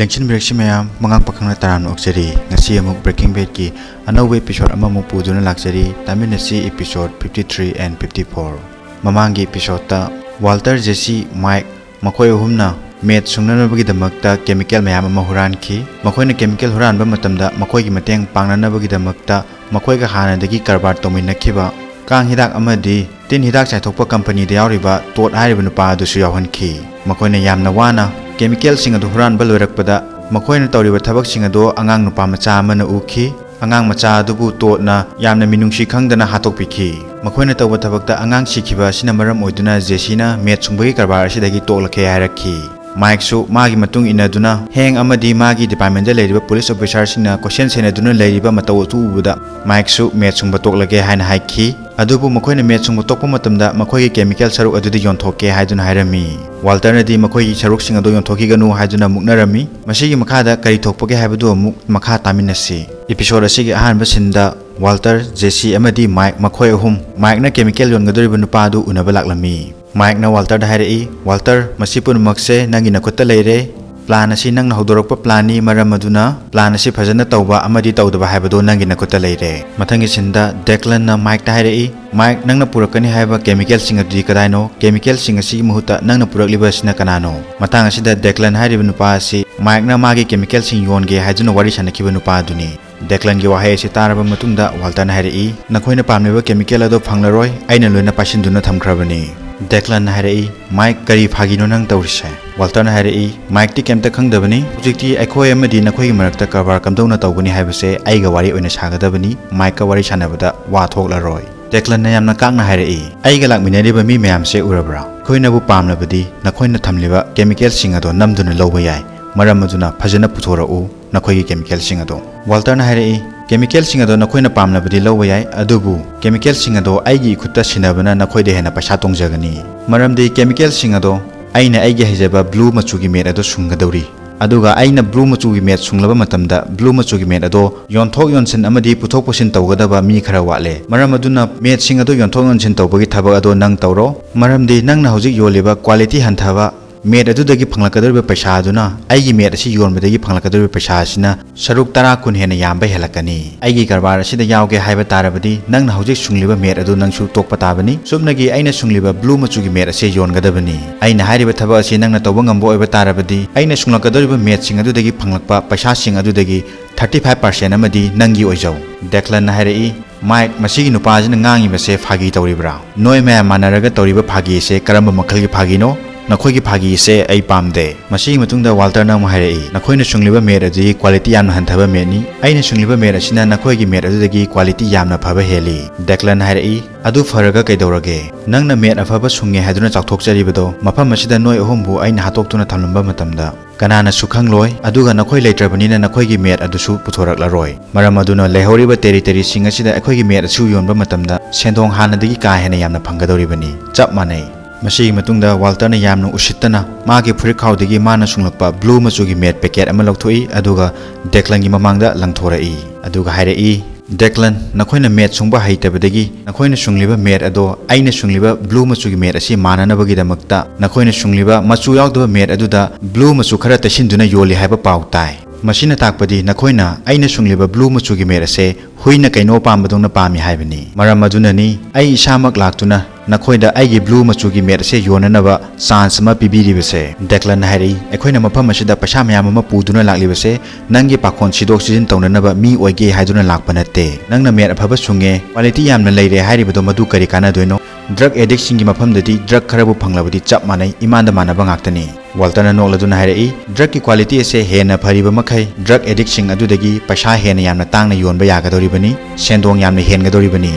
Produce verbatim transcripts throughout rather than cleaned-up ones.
ꯂꯦꯡꯁꯤꯟꯕꯤꯔꯛꯁꯤ ꯃꯌꯥꯝ, ꯃꯉꯥꯡ ꯄꯥꯈꯪꯅ ꯇꯔꯥꯝꯅ ꯑꯣꯛꯆꯔꯤ꯫ ꯉꯁꯤ ꯑꯃꯨꯛ Breaking Badꯀꯤ ꯑꯅꯧꯕ episode ꯑꯃꯃꯨꯛ ꯄꯨꯗꯨꯅ ꯂꯥꯛꯆꯔꯤ꯫ ꯇꯥꯃꯤꯟꯅꯁꯤ episode fifty three and fifty four꯫ ꯃꯃꯥꯡꯒꯤ episodeꯇ Walter, Jesse, Mike ꯃꯈꯣꯏ ꯑꯍꯨꯝꯅ meth ꯁꯨꯡꯅꯅꯕꯒꯤꯗꯃꯛꯇ chemical ꯃꯌꯥꯝ ꯑꯃ ꯍꯨꯔꯥꯟꯈꯤ꯫ ꯃꯈꯣꯏꯅ chemical ꯍꯨꯔꯥꯟꯕ ꯃꯇꯝꯗ ꯃꯈꯣꯏꯒꯤ ꯃꯇꯦꯡ ꯄꯥꯡꯅꯅꯕꯒꯤꯗꯃꯛꯇ ꯃꯈꯣꯏꯒ ꯍꯥꯟꯅꯗꯒꯤ ꯀꯔꯕꯥꯔ ꯇꯧꯃꯤꯟꯅꯈꯤꯕ ꯀꯥꯡ ꯍꯤꯗꯥꯛ ꯑꯃꯗꯤ ꯇꯤꯟ ꯍꯤꯗꯥꯛ ꯆꯥꯏꯊꯣꯛꯄ companyꯗ ꯌꯥꯎꯔꯤꯕ Todd ꯍꯥꯏꯔꯤꯕ ꯅꯨꯄꯥ ꯑꯗꯨꯁꯨ ꯌꯥꯎꯍꯟꯈꯤ꯫ ꯃꯈꯣꯏꯅ ꯌꯥꯝꯅ ꯋꯥꯅ chemicalꯁꯤꯡ ꯑꯗꯨ ꯍꯨꯔꯥꯟꯕ ꯂꯣꯏꯔꯛꯄꯗ, ꯃꯈꯣꯏꯅ ꯇꯧꯔꯤꯕ ꯊꯕꯛꯁꯤꯡ ꯑꯗꯨ ꯑꯉꯥꯡ ꯅꯨꯄꯥ ꯃꯆꯥ ꯑꯃꯅ ꯎꯈꯤ꯫ ꯑꯉꯥꯡ ꯃꯆꯥ ꯑꯗꯨꯕꯨ Toddꯅ ꯌꯥꯝꯅ ꯃꯤꯅꯨꯡꯁꯤ ꯈꯪꯗꯅ ꯍꯥꯠꯇꯣꯛꯄꯤꯈꯤ꯫ ꯃꯈꯣꯏꯅ ꯇꯧꯕ ꯊꯕꯛꯇ ꯑꯉꯥꯡ ꯁꯤꯈꯤꯕ ꯑꯁꯤꯅ ꯃꯔꯝ ꯑꯣꯏꯗꯨꯅ Jesseꯅ meth ꯁꯨꯡꯕꯒꯤ ꯀꯔꯕꯥꯔ ꯑꯁꯤꯗꯒꯤ ꯇꯣꯛꯂꯒꯦ ꯍꯥꯏꯔꯛꯈꯤ꯫ Mikeꯁꯨ ꯃꯥꯒꯤ ꯃꯇꯨꯡ ꯏꯟꯅꯗꯨꯅ Hank ꯑꯃꯗꯤ ꯃꯥꯒꯤ departmentꯗ ꯂꯩꯔꯤꯕ police officerꯁꯤꯡꯅ ꯀꯣꯏꯁꯦꯟ ꯁꯦꯟꯅꯗꯨꯅ ꯂꯩꯔꯤꯕ ꯃꯇꯧ ꯑꯗꯨ ꯎꯕꯗ, Mikeꯁꯨ meth ꯁꯨꯡꯕ ꯇꯣꯛꯂꯒꯦ ꯍꯥꯏꯅ ꯍꯥꯏꯈꯤ꯫ ꯑꯗꯨꯕꯨ ꯃꯈꯣꯏꯅ meth ꯁꯨꯡꯕ ꯇꯣꯛꯄ ꯃꯇꯝꯗ ꯃꯈꯣꯏꯒꯤ chemical ꯁꯔꯨꯛ ꯑꯗꯨꯗꯤ ꯌꯣꯟꯊꯣꯛꯀꯦ ꯍꯥꯏꯗꯨꯅ ꯍꯥꯏꯔꯝꯃꯤ꯫ Walterꯅꯗꯤ ꯃꯈꯣꯏꯒꯤ ꯁꯔꯨꯛꯁꯤꯡ ꯑꯗꯨ ꯌꯣꯟꯊꯣꯛꯈꯤꯒꯅꯨ ꯍꯥꯏꯗꯨꯅ ꯃꯨꯛꯅꯔꯝꯃꯤ꯫ ꯃꯁꯤꯒꯤ ꯃꯈꯥꯗ ꯀꯔꯤ ꯊꯣꯛꯄꯒꯦ ꯍꯥꯏꯕꯗꯨ ꯑꯃꯨꯛ ꯃꯈꯥ ꯇꯥꯃꯤꯟꯅꯁꯤ꯫ Episode ꯑꯁꯤꯒꯤ ꯑꯍꯥꯟꯕ sceneꯗ Walter, Jesse ꯑꯃꯗꯤ Mike ꯃꯈꯣꯏ ꯑꯍꯨꯝ Mikeꯅ chemical ꯌꯣꯟꯒꯗꯧꯔꯤꯕ ꯅꯨꯄꯥ ꯑꯗꯨ ꯎꯅꯕ ꯂꯥꯛꯂꯝꯃꯤ꯫ Mikeꯅ Walterꯗ ꯍꯥꯏꯔꯛꯏ, "Walter, ꯃꯁꯤ ꯄꯨꯝꯅꯃꯛꯁꯦ ꯅꯪꯒꯤ ꯅꯈꯨꯠꯇ ꯂꯩꯔꯦ꯫ Plan ꯑꯁꯤ ꯅꯪꯅ ꯍꯧꯗꯣꯔꯛꯄ planꯅꯤ, ꯃꯔꯝ ꯑꯗꯨꯅ plan ꯑꯁꯤ ꯐꯖꯅ ꯇꯧꯕ ꯑꯃꯗꯤ ꯇꯧꯗꯕ ꯍꯥꯏꯕꯗꯨ ꯅꯪꯒꯤ ꯅꯈꯨꯠꯇ ꯂꯩꯔꯦ꯫" ꯃꯊꯪꯒꯤ sceneꯗ Declanꯅ Mikeꯇ ꯍꯥꯏꯔꯛꯏ, "Mike, ꯅꯪꯅ ꯄꯨꯔꯛꯀꯅꯤ ꯍꯥꯏꯕ chemicalꯁꯤꯡ ꯑꯗꯨꯗꯤ ꯀꯗꯥꯏꯅꯣ? Chemicalꯁꯤꯡ ꯑꯁꯤꯒꯤ ꯃꯍꯨꯠꯇ ꯅꯪꯅ ꯄꯨꯔꯛꯂꯤꯕ ꯑꯁꯤꯅ ꯀꯅꯥꯅꯣ?" ꯃꯇꯥꯡ ꯑꯁꯤꯗ Declan ꯍꯥꯏꯔꯤꯕ ꯅꯨꯄꯥ ꯑꯁꯤ Mikeꯅ ꯃꯥꯒꯤ chemicalꯁꯤꯡ ꯌꯣꯟꯒꯦ ꯍꯥꯏꯗꯨꯅ ꯋꯥꯔꯤ ꯁꯥꯟꯅꯈꯤꯕ ꯅꯨꯄꯥ ꯑꯗꯨꯅꯤ꯫ Declanꯒꯤ ꯋꯥꯍꯩ ꯑꯁꯤ ꯇꯥꯔꯕ ꯃꯇꯨꯡꯗ Walterꯅ ꯍꯥꯏꯔꯛꯏ, "ꯅꯈꯣꯏꯅ ꯄꯥꯝꯂꯤꯕ chemical ꯑꯗꯨ ꯐꯪꯂꯔꯣꯏ, ꯑꯩꯅ ꯂꯣꯏꯅ ꯄꯥꯏꯁꯤꯟꯗꯨꯅ ꯊꯝꯈ꯭ꯔꯕꯅꯤ꯫" Declanꯅ ꯍꯥꯏꯔꯛꯏ, "Mike, ꯀꯔꯤ ꯐꯥꯒꯤꯅꯣ ꯅꯪ ꯇꯧꯔꯤꯁꯦ?" Walterꯅ ꯍꯥꯏꯔꯛꯏ, "Mikeꯇꯤ ꯀꯩꯝꯇ ꯈꯪꯗꯕꯅꯤ꯫ ꯍꯧꯖꯤꯛꯇꯤ ꯑꯩꯈꯣꯏ ꯑꯃꯗꯤ ꯅꯈꯣꯏꯒꯤ ꯃꯔꯛꯇ ꯀꯔꯕꯥꯔ ꯀꯝꯗꯧꯅ ꯇꯧꯒꯅꯤ ꯍꯥꯏꯕꯁꯦ ꯑꯩꯒ ꯋꯥꯔꯤ ꯑꯣꯏꯅ ꯁꯥꯒꯗꯕꯅꯤ꯫ Mikeꯀ ꯋꯥꯔꯤ ꯁꯥꯟꯅꯕꯗ ꯋꯥ ꯊꯣꯛꯂꯔꯣꯏ꯫" Declanꯅ ꯌꯥꯝꯅ ꯀꯥꯛꯅ ꯍꯥꯏꯔꯛꯏ, "ꯑꯩꯒ ꯂꯥꯛꯃꯤꯟꯅꯔꯤꯕ ꯃꯤ ꯃꯌꯥꯝꯁꯦ ꯎꯔꯕ꯭ꯔꯥ? ꯑꯩꯈꯣꯏꯅꯕꯨ ꯄꯥꯝꯂꯕꯗꯤ ꯅꯈꯣꯏꯅ ꯊꯝꯂꯤꯕ chemicalꯁꯤꯡ ꯑꯗꯣ ꯅꯝꯗꯨꯅ ꯂꯧꯕ ꯌꯥꯏ, ꯃꯔꯝ ꯑꯗꯨꯅ ꯐꯖꯅ ꯄꯨꯊꯣꯔꯛꯎ ꯅꯈꯣꯏꯒꯤ chemicalꯁꯤꯡ ꯑꯗꯣ꯫" Walterꯅ ꯍꯥꯏꯔꯛꯏ, "Chemicalꯁꯤꯡ ꯑꯗꯣ ꯅꯈꯣꯏꯅ ꯄꯥꯝꯂꯕꯗꯤ ꯂꯧꯕ ꯌꯥꯏ, ꯑꯗꯨꯕꯨ chemicalꯁꯤꯡ ꯑꯗꯣ ꯑꯩꯒꯤ ꯏꯈꯨꯠꯇ ꯁꯤꯟꯅꯕꯅ ꯅꯈꯣꯏꯗ ꯍꯦꯟꯅ ꯄꯩꯁꯥ ꯇꯣꯡꯖꯒꯅꯤ, ꯃꯔꯝꯗꯤ chemicalꯁꯤꯡ ꯑꯗꯣ ꯑꯩꯅ ꯑꯩꯒꯤ ꯍꯩꯖꯕ blue ꯃꯆꯨꯒꯤ meth ꯑꯗꯨ ꯁꯨꯡꯒꯗꯧꯔꯤ꯫ ꯑꯗꯨꯒ ꯑꯩꯅ blue ꯃꯆꯨꯒꯤ meth ꯁꯨꯡꯂꯕ ꯃꯇꯝꯗ blue ꯃꯆꯨꯒꯤ meth ꯑꯗꯣ ꯌꯣꯟꯊꯣꯛ ꯌꯣꯟꯁꯤꯟ ꯑꯃꯗꯤ ꯄꯨꯊꯣꯛ ꯄꯨꯁꯤꯟ ꯇꯧꯒꯗꯕ ꯃꯤ ꯈꯔ ꯋꯥꯠꯂꯦ꯫ ꯃꯔꯝ ꯑꯗꯨꯅ methꯁꯤꯡ ꯑꯗꯨ ꯌꯣꯟꯊꯣꯛ ꯌꯣꯟꯁꯤꯟ ꯇꯧꯕꯒꯤ ꯊꯕꯛ ꯑꯗꯣ ꯅꯪ ꯇꯧꯔꯣ, ꯃꯔꯝꯗꯤ ꯅꯪꯅ ꯍꯧꯖꯤꯛ ꯌꯣꯜꯂꯤꯕ quality ꯍꯟꯊꯕ ꯃꯦꯠ ꯑꯗꯨꯗꯒꯤ ꯐꯪꯂꯛꯀꯗꯧꯔꯤꯕ ꯄꯩꯁꯥ ꯑꯗꯨꯅ ꯑꯩꯒꯤ ꯃꯦꯠ ꯑꯁꯤ ꯌꯣꯟꯕꯗꯒꯤ ꯐꯪꯂꯛꯀꯗꯧꯔꯤꯕ ꯄꯩꯁꯥ ꯑꯁꯤꯅ ꯁꯔꯨꯛ ꯇꯔꯥ ꯀꯨꯟ ꯍꯦꯟꯅ ꯌꯥꯝꯕ ꯍꯦꯜꯂꯛꯀꯅꯤ꯫ ꯑꯩꯒꯤ ꯀꯔꯕꯥꯔ ꯑꯁꯤꯗ ꯌꯥꯎꯒꯦ ꯍꯥꯏꯕ ꯇꯥꯔꯕꯗꯤ ꯅꯪꯅ ꯍꯧꯖꯤꯛ ꯁꯨꯡꯂꯤꯕ ꯃꯦꯠ ꯑꯗꯨ ꯅꯪꯁꯨ ꯇꯣꯛꯄ ꯇꯥꯕꯅꯤ꯫ ꯆꯨꯞꯅꯒꯤ ꯑꯩꯅ ꯁꯨꯡꯂꯤꯕ ꯕ꯭ꯂꯨ ꯃꯆꯨꯒꯤ ꯃꯦꯠ ꯑꯁꯤ ꯌꯣꯟꯒꯗꯕꯅꯤ꯫ ꯑꯩꯅ ꯍꯥꯏꯔꯤꯕ ꯊꯕꯛ ꯑꯁꯤ ꯅꯪꯅ ꯇꯧꯕ ꯉꯝꯕ ꯑꯣꯏꯕ ꯇꯥꯔꯕꯗꯤ ꯑꯩꯅ ꯁꯨꯡꯂꯛꯀꯗꯧꯔꯤꯕ ꯃꯦꯠꯁꯤꯡ ꯑꯗꯨꯗꯒꯤ ꯐꯪꯂꯛꯄ ꯄꯩꯁꯥꯁꯤꯡ ꯑꯗꯨꯗꯒꯤ ꯊꯥꯔꯇꯤ ꯐꯥꯏꯚ ꯄꯥꯔꯁꯦꯟ ꯑꯃꯗꯤ ꯅꯪꯒꯤ ꯑꯣꯏꯖꯧ꯫ ꯗꯦꯛꯂꯟꯅ ꯍꯥꯏꯔꯛꯏ, "ꯃꯥꯏꯛ, ꯃꯁꯤꯒꯤ ꯅꯨꯄꯥꯁꯤꯅ ꯉꯥꯡꯉꯤꯕꯁꯦ ꯐꯥꯒꯤ ꯇꯧꯔꯤꯕ꯭ꯔꯥ? ꯅꯣꯏ ꯃꯌꯥꯝ ꯃꯥꯟꯅꯔꯒ ꯇꯧꯔꯤꯕ ꯐꯥꯒꯤ ꯑꯁꯦ ꯀꯔꯝꯕ ꯃꯈꯜꯒꯤ ꯐꯥꯒꯤꯅꯣ? ꯅꯈꯣꯏꯒꯤ ꯐꯥꯒꯤ ꯑꯁꯦ ꯑꯩ ꯄꯥꯝꯗꯦ꯫" ꯃꯁꯤꯒꯤ ꯃꯇꯨꯡꯗ ꯋꯥꯜꯇꯔꯅ ꯑꯃꯨꯛ ꯍꯥꯏꯔꯛꯏ, "ꯅꯈꯣꯏꯅ ꯁꯨꯡꯂꯤꯕ ꯃꯦꯠ ꯑꯗꯨꯗꯤ ꯀ꯭ꯋꯥꯂꯤꯇꯤ ꯌꯥꯝꯅ ꯍꯟꯊꯕ ꯃꯦꯠꯅꯤ꯫ ꯑꯩꯅ ꯁꯨꯡꯂꯤꯕ ꯃꯦꯠ ꯑꯁꯤꯅ ꯅꯈꯣꯏꯒꯤ ꯃꯦꯠ ꯑꯗꯨꯗꯒꯤ ꯀ꯭ꯋꯥꯂꯤꯇꯤ ꯌꯥꯝꯅ ꯐꯕ ꯍꯦꯜꯂꯤ꯫" ꯗꯦꯛꯂꯟ ꯍꯥꯏꯔꯛꯏ, "ꯑꯗꯨ ꯐꯔꯒ ꯀꯩꯗꯧꯔꯒꯦ? ꯅꯪꯅ ꯃꯦꯠ ꯑꯐꯕ ꯁꯨꯡꯉꯦ ꯍꯥꯏꯗꯨꯅ ꯆꯥꯎꯊꯣꯛꯆꯔꯤꯕꯗꯣ ꯃꯐꯝ ꯑꯁꯤꯗ ꯅꯣꯏ ꯑꯍꯨꯝꯕꯨ ꯑꯩꯅ ꯍꯥꯠꯇꯣꯛꯇꯨꯅ ꯊꯝꯂꯝꯕ ꯃꯇꯝꯗ ꯀꯅꯥꯅꯁꯨ ꯈꯪꯂꯣꯏ, ꯑꯗꯨꯒ ꯅꯈꯣꯏ ꯂꯩꯇ꯭ꯔꯕꯅꯤꯅ ꯅꯈꯣꯏꯒꯤ ꯃꯦꯠ ꯑꯗꯨꯁꯨ ꯄꯨꯊꯣꯔꯛꯂꯔꯣꯏ꯫ ꯃꯔꯝ ꯑꯗꯨꯅ ꯂꯩꯍꯧꯔꯤꯕ ꯇꯦꯔꯤꯇꯔꯤꯁꯤꯡ ꯑꯁꯤꯗ ꯑꯩꯈꯣꯏꯒꯤ ꯃꯦꯠ ꯑꯁꯨ ꯌꯣꯟꯕ ꯃꯇꯝꯗ ꯁꯦꯟꯗꯣꯡ ꯍꯥꯟꯅꯗꯒꯤ ꯀꯥ ꯍꯦꯟꯅ ꯌꯥꯝꯅ ꯐꯪꯒꯗꯧꯔꯤꯕꯅꯤ꯫" ꯆꯞ ꯃꯥꯟꯅꯩ꯫ ꯃꯁꯤꯒꯤ ꯃꯇꯨꯡꯗ ꯋꯥꯜꯇꯔꯅ ꯌꯥꯝꯅ ꯎꯁꯤꯠꯇꯅ ꯃꯥꯒꯤ ꯐꯨꯔꯤꯠꯈꯥꯎꯗꯒꯤ ꯃꯥꯅ ꯁꯨꯡꯂꯛꯄ ꯕ꯭ꯂꯨ ꯃꯆꯨꯒꯤ ꯃꯦꯠ ꯄꯦꯀꯦꯠ ꯑꯃ ꯂꯧꯊꯣꯛꯏ, ꯑꯗꯨꯒ ꯗꯦꯛꯂꯟꯒꯤ ꯃꯃꯥꯡꯗ ꯂꯪꯊꯣꯔꯛꯏ꯫ ꯑꯗꯨꯒ ꯍꯥꯏꯔꯛꯏ, "ꯗꯦꯛꯂꯟ, ꯅꯈꯣꯏꯅ ꯃꯦꯠ ꯁꯨꯡꯕ ꯍꯩꯇꯕꯗꯒꯤ ꯅꯈꯣꯏꯅ ꯁꯨꯡꯂꯤꯕ ꯃꯦꯠ ꯑꯗꯣ ꯑꯩꯅ ꯁꯨꯡꯂꯤꯕ ꯕ꯭ꯂꯨ ꯃꯆꯨꯒꯤ ꯃꯦꯠ ꯑꯁꯤ ꯃꯥꯟꯅꯅꯕꯒꯤꯗꯃꯛꯇ ꯅꯈꯣꯏꯅ ꯁꯨꯡꯂꯤꯕ ꯃꯆꯨ ꯌꯥꯎꯗꯕ ꯃꯦꯠ ꯑꯗꯨꯗ ꯕ꯭ꯂꯨ ꯃꯆꯨ ꯈꯔ ꯇꯩꯁꯤꯟꯗꯨꯅ ꯌꯣꯜꯂꯤ ꯍꯥꯏꯕ ꯄꯥꯎ ꯇꯥꯏ꯫ ꯃꯁꯤꯅ ꯇꯥꯛꯄꯗꯤ ꯅꯈꯣꯏꯅ ꯑꯩꯅ ꯁꯨꯡꯂꯤꯕ ꯕ꯭ꯂꯨ ꯃꯆꯨꯒꯤ ꯃꯦꯠ ꯑꯁꯦ ꯍꯨꯏꯅ ꯀꯩꯅꯣ ꯄꯥꯝꯕꯗꯧꯅ ꯄꯥꯝꯃꯤ ꯍꯥꯏꯕꯅꯤ꯫ ꯃꯔꯝ ꯑꯗꯨꯅꯅꯤ ꯑꯩ ꯏꯁꯥꯃꯛ ꯂꯥꯛꯇꯨꯅ ꯅꯈꯣꯏꯗ ꯑꯩꯒꯤ ꯕ꯭ꯂꯨ ꯃꯆꯨꯒꯤ ꯃꯦꯠ ꯑꯁꯦ ꯌꯣꯟꯅꯅꯕ ꯆꯥꯟꯁ ꯑꯃ ꯄꯤꯕꯤꯔꯤꯕꯁꯦ꯫" ꯗꯦꯛꯂꯟꯅ ꯍꯥꯏꯔꯛꯏ, "ꯑꯩꯈꯣꯏꯅ ꯃꯐꯝ ꯑꯁꯤꯗ ꯄꯩꯁꯥ ꯃꯌꯥꯝ ꯑꯃ ꯄꯨꯗꯨꯅ ꯂꯥꯛꯂꯤꯕꯁꯦ ꯅꯪꯒꯤ ꯄꯥꯈꯣꯟ ꯁꯤꯗꯣꯛ ꯁꯤꯖꯤꯟ ꯇꯧꯅꯅꯕ ꯃꯤ ꯑꯣꯏꯒꯦ ꯍꯥꯏꯗꯨꯅ ꯂꯥꯛꯄ ꯅꯠꯇꯦ꯫ ꯅꯪꯅ ꯃꯦꯠ ꯑꯐꯕ ꯁꯨꯡꯉꯦ, ꯀ꯭ꯋꯥꯂꯤꯇꯤ ꯌꯥꯝꯅ ꯂꯩꯔꯦ ꯍꯥꯏꯔꯤꯕꯗꯣ ꯃꯗꯨ ꯀꯔꯤ ꯀꯥꯟꯅꯗꯣꯏꯅꯣ? ꯗ꯭ꯔꯒ ꯑꯦꯗꯤꯛꯁꯤꯡꯒꯤ ꯃꯐꯝꯗꯗꯤ ꯗ꯭ꯔꯒ ꯈꯔꯕꯨ ꯐꯪꯂꯕꯗꯤ ꯆꯞ ꯃꯥꯟꯅꯩ, ꯏꯃꯥꯟꯗ ꯃꯥꯟꯅꯕ ꯉꯥꯛꯇꯅꯤ꯫" ꯋꯥꯜꯇꯔꯅ ꯅꯣꯛꯂꯗꯨꯅ ꯍꯥꯏꯔꯛꯏ, "ꯗ꯭ꯔꯒꯀꯤ ꯀ꯭ꯋꯥꯂꯤꯇꯤ ꯑꯁꯦ ꯍꯦꯟꯅ ꯐꯔꯤꯕ ꯃꯈꯩ ꯗ꯭ꯔꯒ ꯑꯦꯗꯤꯛꯁꯤꯡ ꯑꯗꯨꯗꯒꯤ ꯄꯩꯁꯥ ꯍꯦꯟꯅ ꯌꯥꯝꯅ ꯇꯥꯡꯅ ꯌꯣꯟꯕ ꯌꯥꯒꯗꯧꯔꯤꯕꯅꯤ, ꯁꯦꯟꯗꯣꯡ ꯌꯥꯝꯅ ꯍꯦꯟꯒꯗꯧꯔꯤꯕꯅꯤ꯫"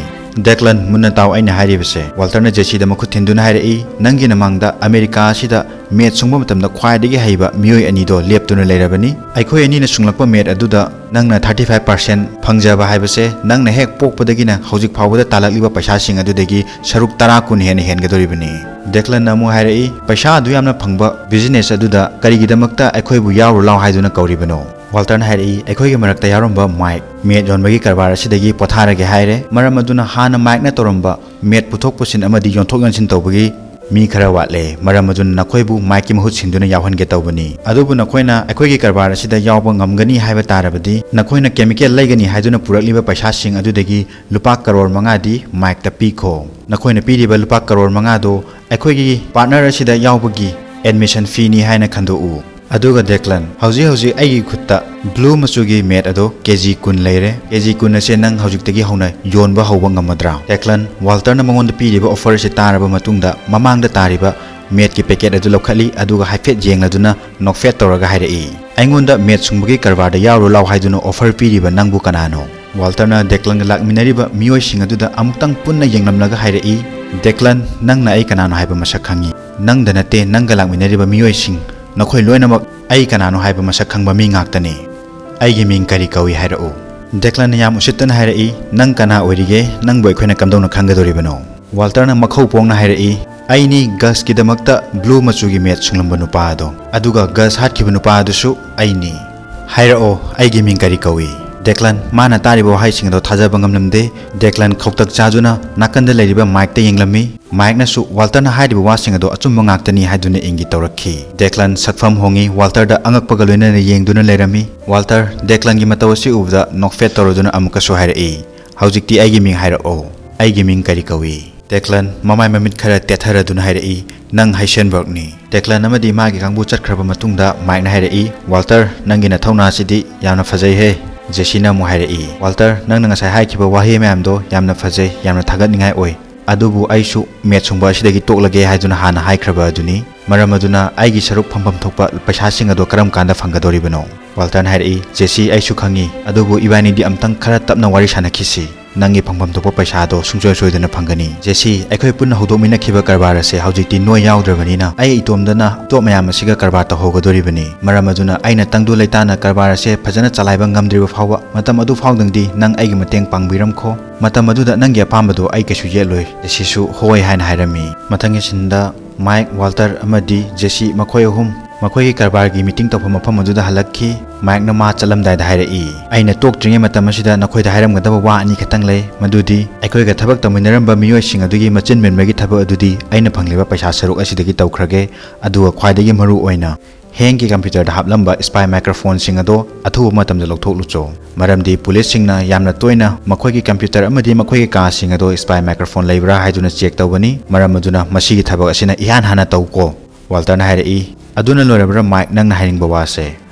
"ꯗꯦꯛꯂꯟ, ꯃꯨꯟꯅ ꯇꯥꯎ ꯑꯩꯅ ꯍꯥꯏꯔꯤꯕꯁꯦ꯫" ꯋꯥꯜꯇꯔꯅ ꯖꯦꯁꯤꯗ ꯃꯈꯨꯠ ꯊꯤꯟꯗꯨꯅ ꯍꯥꯏꯔꯛꯏ, "ꯅꯪꯒꯤ ꯅꯃꯥꯡꯗ ꯑꯃꯦꯔꯤꯀꯥ ꯑꯁꯤꯗ ꯃꯦꯠ ꯁꯨꯡꯕ ꯃꯇꯝꯗ ꯈ꯭ꯋꯥꯏꯗꯒꯤ ꯍꯩꯕ ꯃꯤꯑꯣꯏ ꯑꯅꯤꯗꯣ ꯂꯦꯞꯇꯨꯅ ꯂꯩꯔꯕꯅꯤ꯫ ꯑꯩꯈꯣꯏ ꯑꯅꯤꯅ ꯁꯨꯡꯂꯛꯄ ꯃꯦꯠ ꯑꯗꯨꯗ ꯅꯪꯅ ꯊꯥꯔꯇꯤ ꯐꯥꯏꯚ ꯄꯥꯔꯁꯦꯟ ꯐꯪꯖꯕ ꯍꯥꯏꯕꯁꯦ ꯅꯪꯅ ꯍꯦꯛ ꯄꯣꯛꯄꯗꯒꯤꯅ ꯍꯧꯖꯤꯛ ꯐꯥꯎꯕꯗ ꯇꯥꯜꯂꯛꯂꯤꯕ ꯄꯩꯁꯥꯁꯤꯡ ꯑꯗꯨꯗꯒꯤ ꯁꯔꯨꯛ ꯇꯔꯥ ꯀꯨꯟ ꯍꯦꯟꯅ ꯍꯦꯟꯒꯗꯧꯔꯤꯕꯅꯤ꯫" ꯗꯦꯛꯂꯟꯅ ꯑꯃꯨꯛ ꯍꯥꯏꯔꯛꯏ, "ꯄꯩꯁꯥ ꯑꯗꯨ ꯌꯥꯝꯅ ꯐꯪꯕ ꯕꯤꯖꯤꯅꯦꯁ ꯑꯗꯨꯗ ꯀꯔꯤꯒꯤꯗꯃꯛꯇ ꯑꯩꯈꯣꯏꯕꯨ ꯌꯥꯎꯔꯨ ꯂꯥꯎ ꯍꯥꯏꯗꯨꯅ ꯀꯧꯔꯤꯕꯅꯣ?" ꯋꯥꯜꯇꯔꯅ ꯍꯥꯏꯔꯛꯏ, "ꯑꯩꯈꯣꯏꯒꯤ ꯃꯔꯛꯇ ꯌꯥꯎꯔꯝꯕ ꯃꯥꯏꯛ ꯃꯦꯠ ꯌꯣꯟꯕꯒꯤ ꯀꯔꯕꯥꯔ ꯑꯁꯤꯗꯒꯤ ꯄꯣꯊꯥꯔꯒꯦ ꯍꯥꯏꯔꯦ꯫ ꯃꯔꯝ ꯑꯗꯨꯅ ꯍꯥꯟꯅ ꯃꯥꯏꯛꯅ ꯇꯧꯔꯝꯕ ꯃꯦꯠ ꯄꯨꯊꯣꯛ ꯄꯨꯁꯤꯟ ꯑꯃꯗꯤ ꯌꯣꯟꯊꯣꯛ ꯌꯣꯟꯁꯤꯟ ꯇꯧꯕꯒꯤ ꯃꯤ ꯈꯔ ꯋꯥꯠꯂꯦ, ꯃꯔꯝ ꯑꯗꯨꯅ ꯅꯈꯣꯏꯕꯨ ꯃꯥꯏꯛꯀꯤ ꯃꯍꯨꯠ ꯁꯤꯟꯗꯨꯅ ꯌꯥꯎꯍꯟꯒꯦ ꯇꯧꯕꯅꯤ꯫ ꯑꯗꯨꯕꯨ ꯅꯈꯣꯏꯅ ꯑꯩꯈꯣꯏꯒꯤ ꯀꯔꯕꯥꯔ ꯑꯁꯤꯗ ꯌꯥꯎꯕ ꯉꯝꯒꯅꯤ ꯍꯥꯏꯕ ꯇꯥꯔꯕꯗꯤ, ꯅꯈꯣꯏꯅ ꯀꯦꯃꯤꯀꯦꯜ ꯂꯩꯒꯅꯤ ꯍꯥꯏꯗꯨꯅ ꯄꯨꯔꯛꯂꯤꯕ ꯄꯩꯁꯥꯁꯤꯡ ꯑꯗꯨꯗꯒꯤ ꯂꯨꯄꯥ ꯀꯔꯣꯔ ꯃꯉꯥꯗꯤ ꯃꯥꯏꯛꯇ ꯄꯤꯈꯣ꯫ ꯅꯈꯣꯏꯅ ꯄꯤꯔꯤꯕ ꯂꯨꯄꯥ ꯀꯔꯣꯔ ꯃꯉꯥꯗꯣ ꯑꯩꯈꯣꯏꯒꯤ ꯄꯥꯔꯠꯅꯔ ꯑꯁꯤꯗ ꯌꯥꯎꯕꯒꯤ ꯑꯦꯗꯃꯤꯁꯟ ꯐꯤꯅꯤ ꯍꯥꯏꯅ ꯈꯟꯗꯣꯛꯎ꯫ ꯑꯗꯨꯒ ꯗꯦꯀ꯭ꯂꯟ, ꯍꯧꯖꯤꯛ ꯍꯧꯖꯤꯛ ꯑꯩꯒꯤ ꯈꯨꯠꯇ ꯕ꯭ꯂꯨ ꯃꯆꯨꯒꯤ ꯃꯦꯠ ꯑꯗꯣ ꯀꯦ ꯖꯤ ꯀꯨꯟ ꯂꯩꯔꯦ꯫ ꯀꯦ ꯖꯤ ꯀꯨꯟ ꯑꯁꯦ ꯅꯪ ꯍꯧꯖꯤꯛꯇꯒꯤ ꯍꯧꯅ ꯌꯣꯟꯕ ꯍꯧꯕ ꯉꯝꯃꯗ꯭ꯔꯥ? ꯗꯦꯀ꯭ꯂꯟ, ꯋꯥꯜꯇꯔꯅ ꯃꯉꯣꯟꯗ ꯄꯤꯔꯤꯕ ꯑꯣꯐꯔ ꯑꯁꯤ ꯇꯥꯔꯕ ꯃꯇꯨꯡꯗ, ꯃꯃꯥꯡꯗ ꯇꯥꯔꯤꯕ ꯃꯦꯠꯀꯤ ꯄꯦꯀꯦꯠ ꯑꯗꯨ ꯂꯧꯈꯠꯂꯤ, ꯑꯗꯨꯒ ꯍꯥꯏꯐꯦꯠ ꯌꯦꯡꯂꯗꯨꯅ ꯅꯣꯛꯐꯦꯠ ꯇꯧꯔꯒ ꯍꯥꯏꯔꯛꯏ, "ꯑꯩꯉꯣꯟꯗ ꯃꯦꯠ ꯁꯨꯡꯕꯒꯤ ꯀꯔꯕꯥꯔꯗ ꯌꯥꯎꯔꯨ ꯂꯥꯎ ꯍꯥꯏꯗꯨꯅ ꯑꯣꯐꯔ ꯄꯤꯔꯤꯕ ꯅꯪꯕꯨ ꯀꯅꯥꯅꯣ?" ꯋꯥꯜꯇꯔꯅ ꯗꯦꯀ꯭ꯂꯟꯒ ꯂꯥꯛꯃꯤꯟꯅꯔꯤꯕ ꯃꯤꯑꯣꯏꯁꯤꯡ ꯑꯗꯨꯗ ꯑꯃꯨꯛꯇꯪ ꯄꯨꯟꯅ ꯌꯦꯡꯂꯝꯂꯒ ꯍꯥꯏꯔꯛꯏ, "ꯗꯦꯀ꯭ꯂꯟ, ꯅꯪꯅ ꯑꯩ ꯀꯅꯥꯅꯣ ꯍꯥꯏꯕ ꯃꯁꯛ ꯈꯪꯉꯤ꯫ ꯅꯪꯗ ꯅꯠꯇꯦ, ꯅꯪꯒ ꯂꯥꯛꯃꯤꯟꯅꯔꯤꯕ ꯃꯤꯑꯣꯏꯁꯤꯡ, ꯅꯈꯣꯏ ꯂꯣꯏꯅꯃꯛ ꯑꯩ ꯀꯅꯥꯅꯣ ꯍꯥꯏꯕ ꯃꯁꯛ ꯈꯪꯕ ꯃꯤ ꯉꯥꯛꯇꯅꯤ꯫ ꯑꯩꯒꯤ ꯃꯤꯡ ꯀꯔꯤ ꯀꯧꯏ ꯍꯥꯏꯔꯛꯎ?" ꯗꯦꯀ꯭ꯂꯟꯅ ꯌꯥꯝ ꯎꯁꯤꯠꯇꯅ ꯍꯥꯏꯔꯛꯏ, "ꯅꯪ ꯀꯅꯥ ꯑꯣꯏꯔꯤꯒꯦ? ꯅꯪꯕꯨ ꯑꯩꯈꯣꯏꯅ ꯀꯝꯗꯧꯅ ꯈꯪꯒꯗꯧꯔꯤꯕꯅꯣ?" ꯋꯥꯜꯇꯔꯅ ꯃꯈꯧ ꯄꯣꯡꯅ ꯍꯥꯏꯔꯛꯏ, "ꯑꯩꯅꯤ ꯒꯁꯀꯤꯗꯃꯛꯇ ꯕ꯭ꯂꯨ ꯃꯆꯨꯒꯤ ꯃꯦꯠ ꯁꯨꯡꯂꯝꯕ ꯅꯨꯄꯥ ꯑꯗꯣ, ꯑꯗꯨꯒ ꯒꯁ ꯍꯥꯠꯈꯤꯕ ꯅꯨꯄꯥ ꯑꯗꯨꯁꯨ ꯑꯩꯅꯤ꯫ ꯍꯥꯏꯔꯛꯑꯣ, ꯑꯩꯒꯤ ꯃꯤꯡ ꯀꯔꯤ ꯀꯧꯏ?" ꯗꯦꯀ꯭ꯂꯟ, ꯃꯥꯅ ꯇꯥꯔꯤꯕ ꯋꯥꯍꯩꯁꯤꯡ ꯑꯗꯣ ꯊꯥꯖꯕ ꯉꯝꯂꯝꯗꯦ꯫ ꯗꯦꯀ꯭ꯂꯟ ꯈꯧꯇꯛ ꯆꯥꯗꯨꯅ ꯅꯥꯀꯟꯗ ꯂꯩꯔꯤꯕ ꯃꯥꯏꯛꯇ ꯌꯦꯡꯂꯝꯃꯤ꯫ ꯃꯥꯏꯛꯅꯁꯨ ꯋꯥꯜꯇꯔꯅ ꯍꯥꯏꯔꯤꯕ ꯋꯥꯁꯤꯡ ꯑꯗꯣ ꯑꯆꯨꯝꯕ ꯉꯥꯛꯇꯅꯤ ꯍꯥꯏꯗꯨꯅ ꯏꯪꯒꯤꯠ ꯇꯧꯔꯛꯈꯤ꯫ ꯗꯦꯀ꯭ꯂꯟ ꯁꯛꯐꯝ ꯍꯣꯡꯉꯤ, ꯋꯥꯜꯇꯔꯗ ꯑꯉꯛꯄꯒ ꯂꯣꯏꯅꯅ ꯌꯦꯡꯗꯨꯅ ꯂꯩꯔꯝꯃꯤ꯫ ꯋꯥꯜꯇꯔ, ꯗꯦꯀ꯭ꯂꯟꯒꯤ ꯃꯇꯧ ꯑꯁꯤ ꯎꯕꯗ ꯅꯣꯛꯐꯦꯠ ꯇꯧꯔꯗꯨꯅ ꯑꯃꯨꯛꯀꯁꯨ ꯍꯥꯏꯔꯛꯏ, "ꯍꯧꯖꯤꯛꯇꯤ ꯑꯩꯒꯤ ꯃꯤꯡ ꯍꯥꯏꯔꯛꯑꯣ꯫ ꯑꯩꯒꯤ ꯃꯤꯡ ꯀꯔꯤ ꯀꯧꯏ?" ꯗꯦꯀ꯭ꯂꯟ ꯃꯃꯥꯏ ꯃꯃꯤꯠ ꯈꯔ ꯇꯦꯠꯊꯔꯗꯨꯅ ꯍꯥꯏꯔꯛꯏ, "ꯅꯪ ꯍꯥꯏꯁꯦꯟꯕꯔꯒꯅꯤ꯫" ꯗꯦꯀ꯭ꯂꯟ ꯑꯃꯗꯤ ꯃꯥꯒꯤ ꯀꯥꯡꯕꯨ ꯆꯠꯈ꯭ꯔꯕ ꯃꯇꯨꯡꯗ ꯃꯥꯏꯛꯅ ꯍꯥꯏꯔꯛꯏ, "ꯋꯥꯜꯇꯔ, ꯅꯪꯒꯤ ꯅꯊꯧꯅꯥꯁꯤꯗꯤ ꯌꯥꯝꯅ ꯐꯖꯩꯍꯦ꯫" ꯖꯦꯁꯤꯅ ꯑꯃꯨꯛ ꯍꯥꯏꯔꯛꯏ, "ꯋꯥꯜꯇꯔ, ꯅꯪꯅ ꯉꯁꯥꯏ ꯍꯥꯏꯈꯤꯕ ꯋꯥꯍꯩ ꯃꯌꯥꯝꯗꯣ ꯌꯥꯝꯅ ꯐꯖꯩ, ꯌꯥꯝꯅ ꯊꯥꯒꯠꯅꯤꯡꯉꯥꯏ ꯑꯣꯏ꯫ ꯑꯗꯨꯕꯨ ꯑꯩꯁꯨ ꯃꯦꯠ ꯁꯨꯡꯕ ꯑꯁꯤꯗꯒꯤ ꯇꯣꯛꯂꯒꯦ ꯍꯥꯏꯗꯨꯅ ꯍꯥꯟꯅ ꯍꯥꯏꯈ꯭ꯔꯕ ꯑꯗꯨꯅꯤ꯫ ꯃꯔꯝ ꯑꯗꯨꯅ ꯑꯩꯒꯤ ꯁꯔꯨꯛ ꯐꯪꯐꯝ ꯊꯣꯛꯄ ꯄꯩꯁꯥꯁꯤꯡ ꯑꯗꯣ ꯀꯔꯝ ꯀꯥꯟꯗ ꯐꯪꯒꯗꯧꯔꯤꯕꯅꯣ?" ꯋꯥꯜꯇꯔꯅ ꯍꯥꯏꯔꯛꯏ, "ꯖꯦꯁꯤ, ꯑꯩꯁꯨ ꯈꯪꯉꯤ, ꯑꯗꯨꯕꯨ ꯏꯕꯥꯅꯤꯗꯤ ꯑꯝꯇꯪ ꯈꯔ ꯇꯞꯅ ꯋꯥꯔꯤ ꯁꯥꯟꯅꯈꯤꯁꯤ꯫ ꯅꯪꯒꯤ ꯐꯪꯐꯝ ꯊꯣꯛꯄ ꯄꯩꯁꯥꯗꯣ ꯁꯨꯡꯁꯣꯏ ꯁꯣꯏꯗꯅ ꯐꯪꯒꯅꯤ꯫ ꯖꯦꯁꯤ, ꯑꯩꯈꯣꯏ ꯄꯨꯟꯅ ꯍꯧꯗꯣꯛꯃꯤꯟꯅꯈꯤꯕ ꯀꯔꯕꯥꯔ ꯑꯁꯦ ꯍꯧꯖꯤꯛꯇꯤ ꯅꯣꯏ ꯌꯥꯎꯗ꯭ꯔꯕꯅꯤꯅ ꯑꯩ ꯏꯇꯣꯝꯗꯅ ꯇꯣꯞ ꯃꯌꯥꯝ ꯑꯁꯤꯒ ꯀꯔꯕꯥꯔ ꯇꯧꯍꯧꯒꯗꯧꯔꯤꯕꯅꯤ꯫ ꯃꯔꯝ ꯑꯗꯨꯅ ꯑꯩꯅ ꯇꯪꯗꯨ ꯂꯩꯇꯥꯅ ꯀꯔꯕꯥꯔ ꯑꯁꯦ ꯐꯖꯅ ꯆꯂꯥꯏꯕ ꯉꯝꯗ꯭ꯔꯤꯕ ꯐꯥꯎꯕ, ꯃꯇꯝ ꯑꯗꯨ ꯐꯥꯎꯗꯪꯗꯤ ꯅꯪ ꯑꯩꯒꯤ ꯃꯇꯦꯡ ꯄꯥꯡꯕꯤꯔꯝꯈꯣ꯫ ꯃꯇꯝ ꯑꯗꯨꯗ ꯅꯪꯒꯤ ꯑꯄꯥꯝꯕꯗꯣ ꯑꯩ ꯀꯩꯁꯨ ꯌꯦꯠꯂꯣꯏ꯫" ꯖꯦꯁꯤꯁꯨ ꯍꯣꯏ ꯍꯥꯏꯅ ꯍꯥꯏꯔꯝꯃꯤ꯫ ꯃꯊꯪꯒꯤ ꯁꯤꯟꯗ ꯃꯥꯏꯛ, ꯋꯥꯜꯇꯔ ꯑꯃꯗꯤ ꯖꯦꯁꯤ ꯃꯈꯣꯏ ꯑꯍꯨꯝ ꯃꯈꯣꯏꯒꯤ ꯀꯔꯕꯥꯔꯒꯤ ꯃꯤꯇꯤꯡ ꯇꯧꯐꯝ ꯃꯐꯝ ꯑꯗꯨꯗ ꯍꯜꯂꯛꯈꯤ꯫ ꯃꯥꯏꯛꯅ ꯃꯥ ꯆꯠꯂꯝꯗꯥꯏꯗ ꯍꯥꯏꯔꯛꯏ, "ꯑꯩꯅ ꯇꯣꯛꯇ꯭ꯔꯤꯉꯩ ꯃꯇꯝ ꯑꯁꯤꯗ ꯅꯈꯣꯏꯗ ꯍꯥꯏꯔꯝꯒꯗꯕ ꯋꯥ ꯑꯅꯤ ꯈꯛꯇꯪ ꯂꯩ, ꯃꯗꯨꯗꯤ ꯑꯩꯈꯣꯏꯒ ꯊꯕꯛ ꯇꯧꯃꯤꯟꯅꯔꯝꯕ ꯃꯤꯑꯣꯏꯁꯤꯡ ꯑꯗꯨꯒꯤ ꯃꯆꯤꯟ ꯃꯦꯟꯕꯒꯤ ꯊꯕꯛ ꯑꯗꯨꯗꯤ ꯑꯩꯅ ꯐꯪꯂꯤꯕ ꯄꯩꯁꯥ ꯁꯔꯨꯛ ꯑꯁꯤꯗꯒꯤ ꯇꯧꯈ꯭ꯔꯒꯦ, ꯑꯗꯨꯒ ꯈ꯭ꯋꯥꯏꯗꯒꯤ ꯃꯔꯨ ꯑꯣꯏꯅ ꯍꯦꯡꯒꯤ ꯀꯝꯄ꯭ꯌꯨꯇꯔꯗ ꯍꯥꯞꯂꯝꯕ ꯁ꯭ꯄꯥꯏ ꯃꯥꯏꯀ꯭ꯔꯣꯐꯣꯟꯁꯤꯡ ꯑꯗꯣ ꯑꯊꯨꯕ ꯃꯇꯝꯗ ꯂꯧꯊꯣꯛꯂꯨꯆꯣ, ꯃꯔꯝꯗꯤ ꯄꯨꯂꯤꯁꯁꯤꯡꯅ ꯌꯥꯝꯅ ꯇꯣꯏꯅ ꯃꯈꯣꯏꯒꯤ ꯀꯝꯄ꯭ꯌꯨꯇꯔ ꯑꯃꯗꯤ ꯃꯈꯣꯏꯒꯤ ꯀꯥꯁꯤꯡ ꯑꯗꯣ ꯁ꯭ꯄꯥꯏ ꯃꯥꯏꯀ꯭ꯔꯣꯐꯣꯟ ꯂꯩꯕ꯭ꯔꯥ ꯍꯥꯏꯗꯨꯅ ꯆꯦꯛ ꯇꯧꯒꯅꯤ, ꯃꯔꯝ ꯑꯗꯨꯅ ꯃꯁꯤꯒꯤ ꯊꯕꯛ ꯑꯁꯤꯅ ꯏꯍꯥꯟ ꯍꯥꯟꯅ ꯇꯧꯀꯣ," ꯋꯥꯜꯇꯔꯅ ꯍꯥꯏꯔꯛꯏ꯫ "ꯑꯗꯨꯅ ꯂꯣꯏꯔꯕ꯭ꯔꯥ ꯃꯥꯏꯛ, ꯅꯪꯅ ꯍꯥꯏꯅꯤꯡꯕ ꯋꯥꯁꯦ?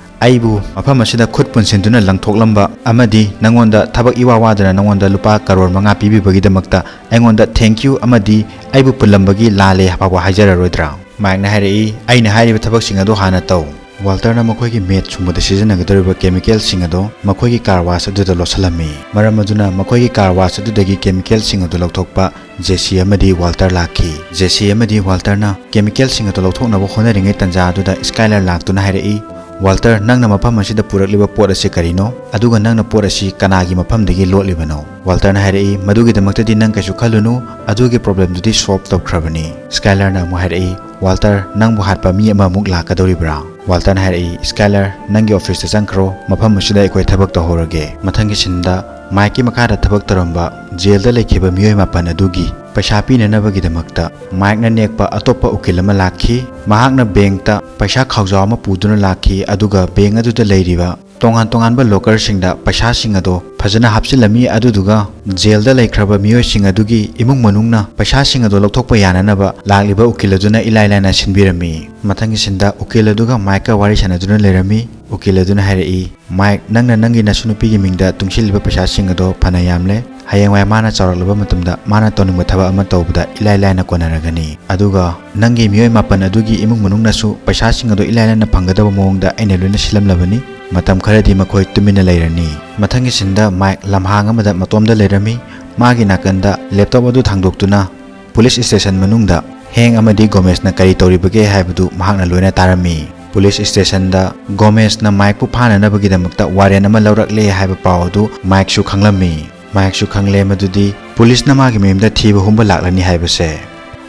ꯑꯩꯕꯨ ꯃꯐꯝ ꯑꯁꯤꯗ ꯈꯨꯠ ꯄꯨꯟꯁꯤꯟꯗꯨꯅ ꯂꯪꯊꯣꯛꯂꯝꯕ ꯑꯃꯗꯤ ꯅꯪꯉꯣꯟꯗ ꯊꯕꯛ ꯏꯋꯥ ꯋꯥꯗꯅ ꯅꯪꯉꯣꯟꯗ ꯂꯨꯄꯥ ꯀꯔꯣꯔ ꯃꯉꯥ ꯄꯤꯕꯤꯕꯒꯤꯗꯃꯛꯇ ꯑꯩꯉꯣꯟꯗ thank you ꯑꯃꯗꯤ ꯑꯩꯕꯨ ꯄꯨꯜꯂꯝꯕꯒꯤ ꯂꯥꯜꯂꯦ ꯐꯥꯎꯕ ꯍꯥꯏꯖꯔꯔꯣꯏꯗ꯭ꯔꯥ?" ꯃꯥꯏꯛꯅ ꯍꯥꯏꯔꯛꯏ, "ꯑꯩꯅ ꯍꯥꯏꯔꯤꯕ ꯊꯕꯛꯁꯤꯡ ꯑꯗꯨ ꯍꯥꯟꯅ ꯇꯧ꯫" ꯋꯥꯜꯇꯔꯅ ꯃꯈꯣꯏꯒꯤ ꯃꯦꯠ ꯁꯨꯡꯕꯗ ꯁꯤꯖꯤꯟꯅꯒꯗꯧꯔꯤꯕ ꯀꯦꯃꯤꯀꯦꯜꯁꯤꯡ ꯑꯗꯨ ꯃꯈꯣꯏꯒꯤ ꯀꯥꯔ ꯋꯥꯁ ꯑꯗꯨꯗ ꯂꯣꯠꯁꯤꯜꯂꯝꯃꯤ꯫ ꯃꯔꯝ ꯑꯗꯨꯅ ꯃꯈꯣꯏꯒꯤ ꯀꯥꯔ ꯋꯥꯁ ꯑꯗꯨꯗꯒꯤ ꯀꯦꯃꯤꯀꯦꯜꯁꯤꯡ ꯑꯗꯨ ꯂꯧꯊꯣꯛꯄ ꯖꯦꯁꯤ ꯑꯃꯗꯤ ꯋꯥꯜꯇꯔ ꯂꯥꯛꯈꯤ꯫ ꯖꯦꯁꯤ ꯑꯃꯗꯤ ꯋꯥꯜꯇꯔꯅ ꯀꯦꯃꯤꯀꯦꯜꯁꯤꯡ ꯑꯗꯨ ꯂꯧꯊꯣꯛꯅꯕ ꯍꯣꯠꯅꯔꯤꯉꯩ ꯇꯟꯖꯥ ꯑꯗꯨꯗ ꯁ꯭ꯀꯥꯏꯂꯔ ꯂꯥꯛꯇꯨꯅ ꯍꯥꯏꯔꯛꯏ, "ꯋꯥꯜꯇꯔ, ꯅꯪꯅ ꯃꯐꯝ ꯑꯁꯤꯗ ꯄꯨꯔꯛꯂꯤꯕ ꯄꯣꯠ ꯑꯁꯤ ꯀꯔꯤꯅꯣ? ꯑꯗꯨꯒ ꯅꯪꯅ ꯄꯣꯠ ꯑꯁꯤ ꯀꯅꯥꯒꯤ ꯃꯐꯝꯗꯒꯤ ꯂꯣꯠꯂꯤꯕꯅꯣ?" ꯋꯥꯜꯇꯔꯅ ꯍꯥꯏꯔꯛꯏ, "ꯃꯗꯨꯒꯤꯗꯃꯛꯇꯗꯤ ꯅꯪ ꯀꯩꯁꯨ ꯈꯜꯂꯨꯅꯨ, ꯑꯗꯨꯒꯤ ꯄ꯭ꯔꯣꯕ꯭ꯂꯦꯝꯗꯨꯗꯤ ꯁꯣꯜꯕ ꯇꯧꯈ꯭ꯔꯕꯅꯤ꯫" ꯁ꯭ꯀꯥꯏꯂꯔꯅ ꯑꯃꯨꯛ ꯍꯥꯏꯔꯛꯏ, "ꯋꯥꯜꯇꯔ, ꯅꯪꯕꯨ ꯍꯥꯠꯄ ꯃꯤ ꯑꯃꯃꯨꯛ ꯂꯥꯛꯀꯗꯧꯔꯤꯕ꯭ꯔꯥ?" ꯋꯥꯜꯇꯔꯅ ꯍꯥꯏꯔꯛꯏ, "ꯁ꯭ꯀꯥꯏꯂꯔ, ꯅꯪꯒꯤ ꯑꯣꯐꯤꯁꯇ ꯆꯪꯈ꯭ꯔꯣ, ꯃꯐꯝ ꯑꯁꯤꯗ ꯑꯩꯈꯣꯏ ꯊꯕꯛ ꯇꯧꯍꯧꯔꯒꯦ꯫" ꯃꯊꯪꯒꯤ ꯁꯤꯟꯗ ꯃꯥꯏꯛꯀꯤ ꯃꯈꯥꯗ ꯊꯕꯛ ꯇꯧꯔꯝꯕ ꯖꯦꯜꯗ ꯂꯩꯈꯤꯕ ꯃꯤꯑꯣꯏ ꯃꯥꯄꯟ ꯑꯗꯨꯒꯤ ꯄꯩꯁꯥ ꯄꯤꯅꯅꯕꯒꯤꯗꯃꯛꯇ ꯃꯥꯏꯛꯅ ꯅꯦꯛꯄ ꯑꯇꯣꯞꯄ ꯎꯀꯤꯜ ꯑꯃ ꯂꯥꯛꯈꯤ꯫ ꯃꯍꯥꯛꯅ ꯕꯦꯡꯛꯇ ꯄꯩꯁꯥ ꯈꯥꯎꯖꯥꯎ ꯑꯃ ꯄꯨꯗꯨꯅ ꯂꯥꯛꯈꯤ, ꯑꯗꯨꯒ ꯕꯦꯡꯛ ꯑꯗꯨꯗ ꯂꯩꯔꯤꯕ ꯇꯣꯉꯥꯟ ꯇꯣꯉꯥꯟꯕ ꯂꯣꯀꯔꯁꯤꯡꯗ ꯄꯩꯁꯥꯁꯤꯡ ꯑꯗꯣ ꯐꯖꯅ ꯍꯥꯞꯆꯤꯜꯂꯝꯃꯤ꯫ ꯑꯗꯨꯗꯨꯒ ꯖꯦꯜꯗ ꯂꯩꯈ꯭ꯔꯕ ꯃꯤꯑꯣꯏꯁꯤꯡ ꯑꯗꯨꯒꯤ ꯏꯃꯨꯡ ꯃꯅꯨꯡꯅ ꯄꯩꯁꯥꯁꯤꯡ ꯑꯗꯣ ꯂꯧꯊꯣꯛꯄ ꯌꯥꯅꯅꯕ ꯂꯥꯛꯂꯤꯕ ꯎꯀꯤꯜ ꯑꯗꯨꯅ ꯏꯂꯥꯏ ꯂꯥꯏꯅ ꯁꯤꯟꯕꯤꯔꯝꯃꯤ꯫ ꯃꯊꯪꯒꯤ ꯁꯤꯟꯗ ꯎꯀꯤꯜ ꯑꯗꯨꯒ ꯃꯥꯏꯛꯀ ꯋꯥꯔꯤ ꯁꯥꯟꯅꯗꯨꯅ ꯂꯩꯔꯝꯃꯤ꯫ ꯎꯀꯤꯜ ꯑꯗꯨꯅ ꯍꯥꯏꯔꯛꯏ, "ꯃꯥꯏꯛ, ꯅꯪꯅ ꯅꯪꯒꯤ ꯅꯁꯨ ꯅꯨꯄꯤꯒꯤ ꯃꯤꯡꯗ ꯇꯨꯡꯁꯤꯜꯂꯤꯕ ꯄꯩꯁꯥꯁꯤꯡ ꯑꯗꯣ ꯐꯅ ꯌꯥꯝꯂꯦ꯫ ꯍꯌꯦꯡꯋꯥꯏ ꯃꯥꯅ ꯆꯥꯎꯔꯛꯂꯕ ꯃꯇꯝꯗ ꯃꯥꯅ ꯇꯧꯅꯤꯡꯕ ꯊꯕꯛ ꯑꯃ ꯇꯧꯕꯗ ꯏꯂꯥꯏ ꯂꯥꯏꯅ ꯀꯣꯟꯅꯔꯒꯅꯤ꯫ ꯑꯗꯨꯒ ꯅꯪꯒꯤ ꯃꯤꯑꯣꯏ ꯃꯥꯄꯟ ꯑꯗꯨꯒꯤ ꯏꯃꯨꯡ ꯃꯅꯨꯡꯅꯁꯨ ꯄꯩꯁꯥꯁꯤꯡ ꯑꯗꯣ ꯏꯂꯥꯏ ꯂꯥꯏꯅ ꯐꯪꯒꯗꯕ ꯃꯑꯣꯡꯗ ꯑꯩꯅ ꯂꯣꯏꯅ ꯁꯤꯜꯂꯝꯂꯕꯅꯤ꯫ ꯃꯇꯝ ꯈꯔꯗꯤ ꯃꯈꯣꯏ ꯇꯨꯃꯤꯟꯅ ꯂꯩꯔꯅꯤ꯫" ꯃꯊꯪꯒꯤ ꯁꯤꯟꯗ ꯃꯥꯏꯛ ꯂꯝꯍꯥꯡ ꯑꯃꯗ ꯃꯇꯣꯝꯗ ꯂꯩꯔꯝꯃꯤ꯫ ꯃꯥꯒꯤ ꯅꯥꯀꯟꯗ ꯂꯦꯞꯇꯣꯞ ꯑꯗꯨ ꯊꯥꯡꯗꯣꯛꯇꯨꯅ ꯄꯨꯂꯤꯁ ꯁ꯭ꯇꯦꯁꯟ ꯃꯅꯨꯡꯗ ꯍꯦꯡ ꯑꯃꯗꯤ ꯒꯣꯃꯦꯁꯅ ꯀꯔꯤ ꯇꯧꯔꯤꯕꯒꯦ ꯍꯥꯏꯕꯗꯨ ꯃꯍꯥꯛꯅ ꯂꯣꯏꯅ ꯇꯥꯔꯝꯃꯤ꯫ ꯄꯨꯂꯤꯁ ꯁ꯭ꯇꯦꯁꯟꯗ ꯒꯣꯃꯦꯁꯅ ꯃꯥꯏꯛꯄꯨ ꯐꯥꯅꯅꯕꯒꯤꯗꯃꯛꯇ ꯋꯥꯔꯦꯟ ꯑꯃ ꯂꯧꯔꯛꯂꯦ ꯍꯥꯏꯕ ꯄꯥꯎ ꯑꯗꯨ ꯃꯥꯏꯛꯁꯨ ꯈꯪꯂꯝꯃꯤ꯫ ꯃꯥꯏꯛꯁꯨ ꯈꯪꯂꯦ ꯃꯗꯨꯗꯤ ꯄꯨꯂꯤꯁꯅ ꯃꯥꯒꯤ ꯃꯌꯨꯝꯗ ꯊꯤꯕ ꯍꯨꯝꯕ ꯂꯥꯛꯂꯅꯤ ꯍꯥꯏꯕꯁꯦ꯫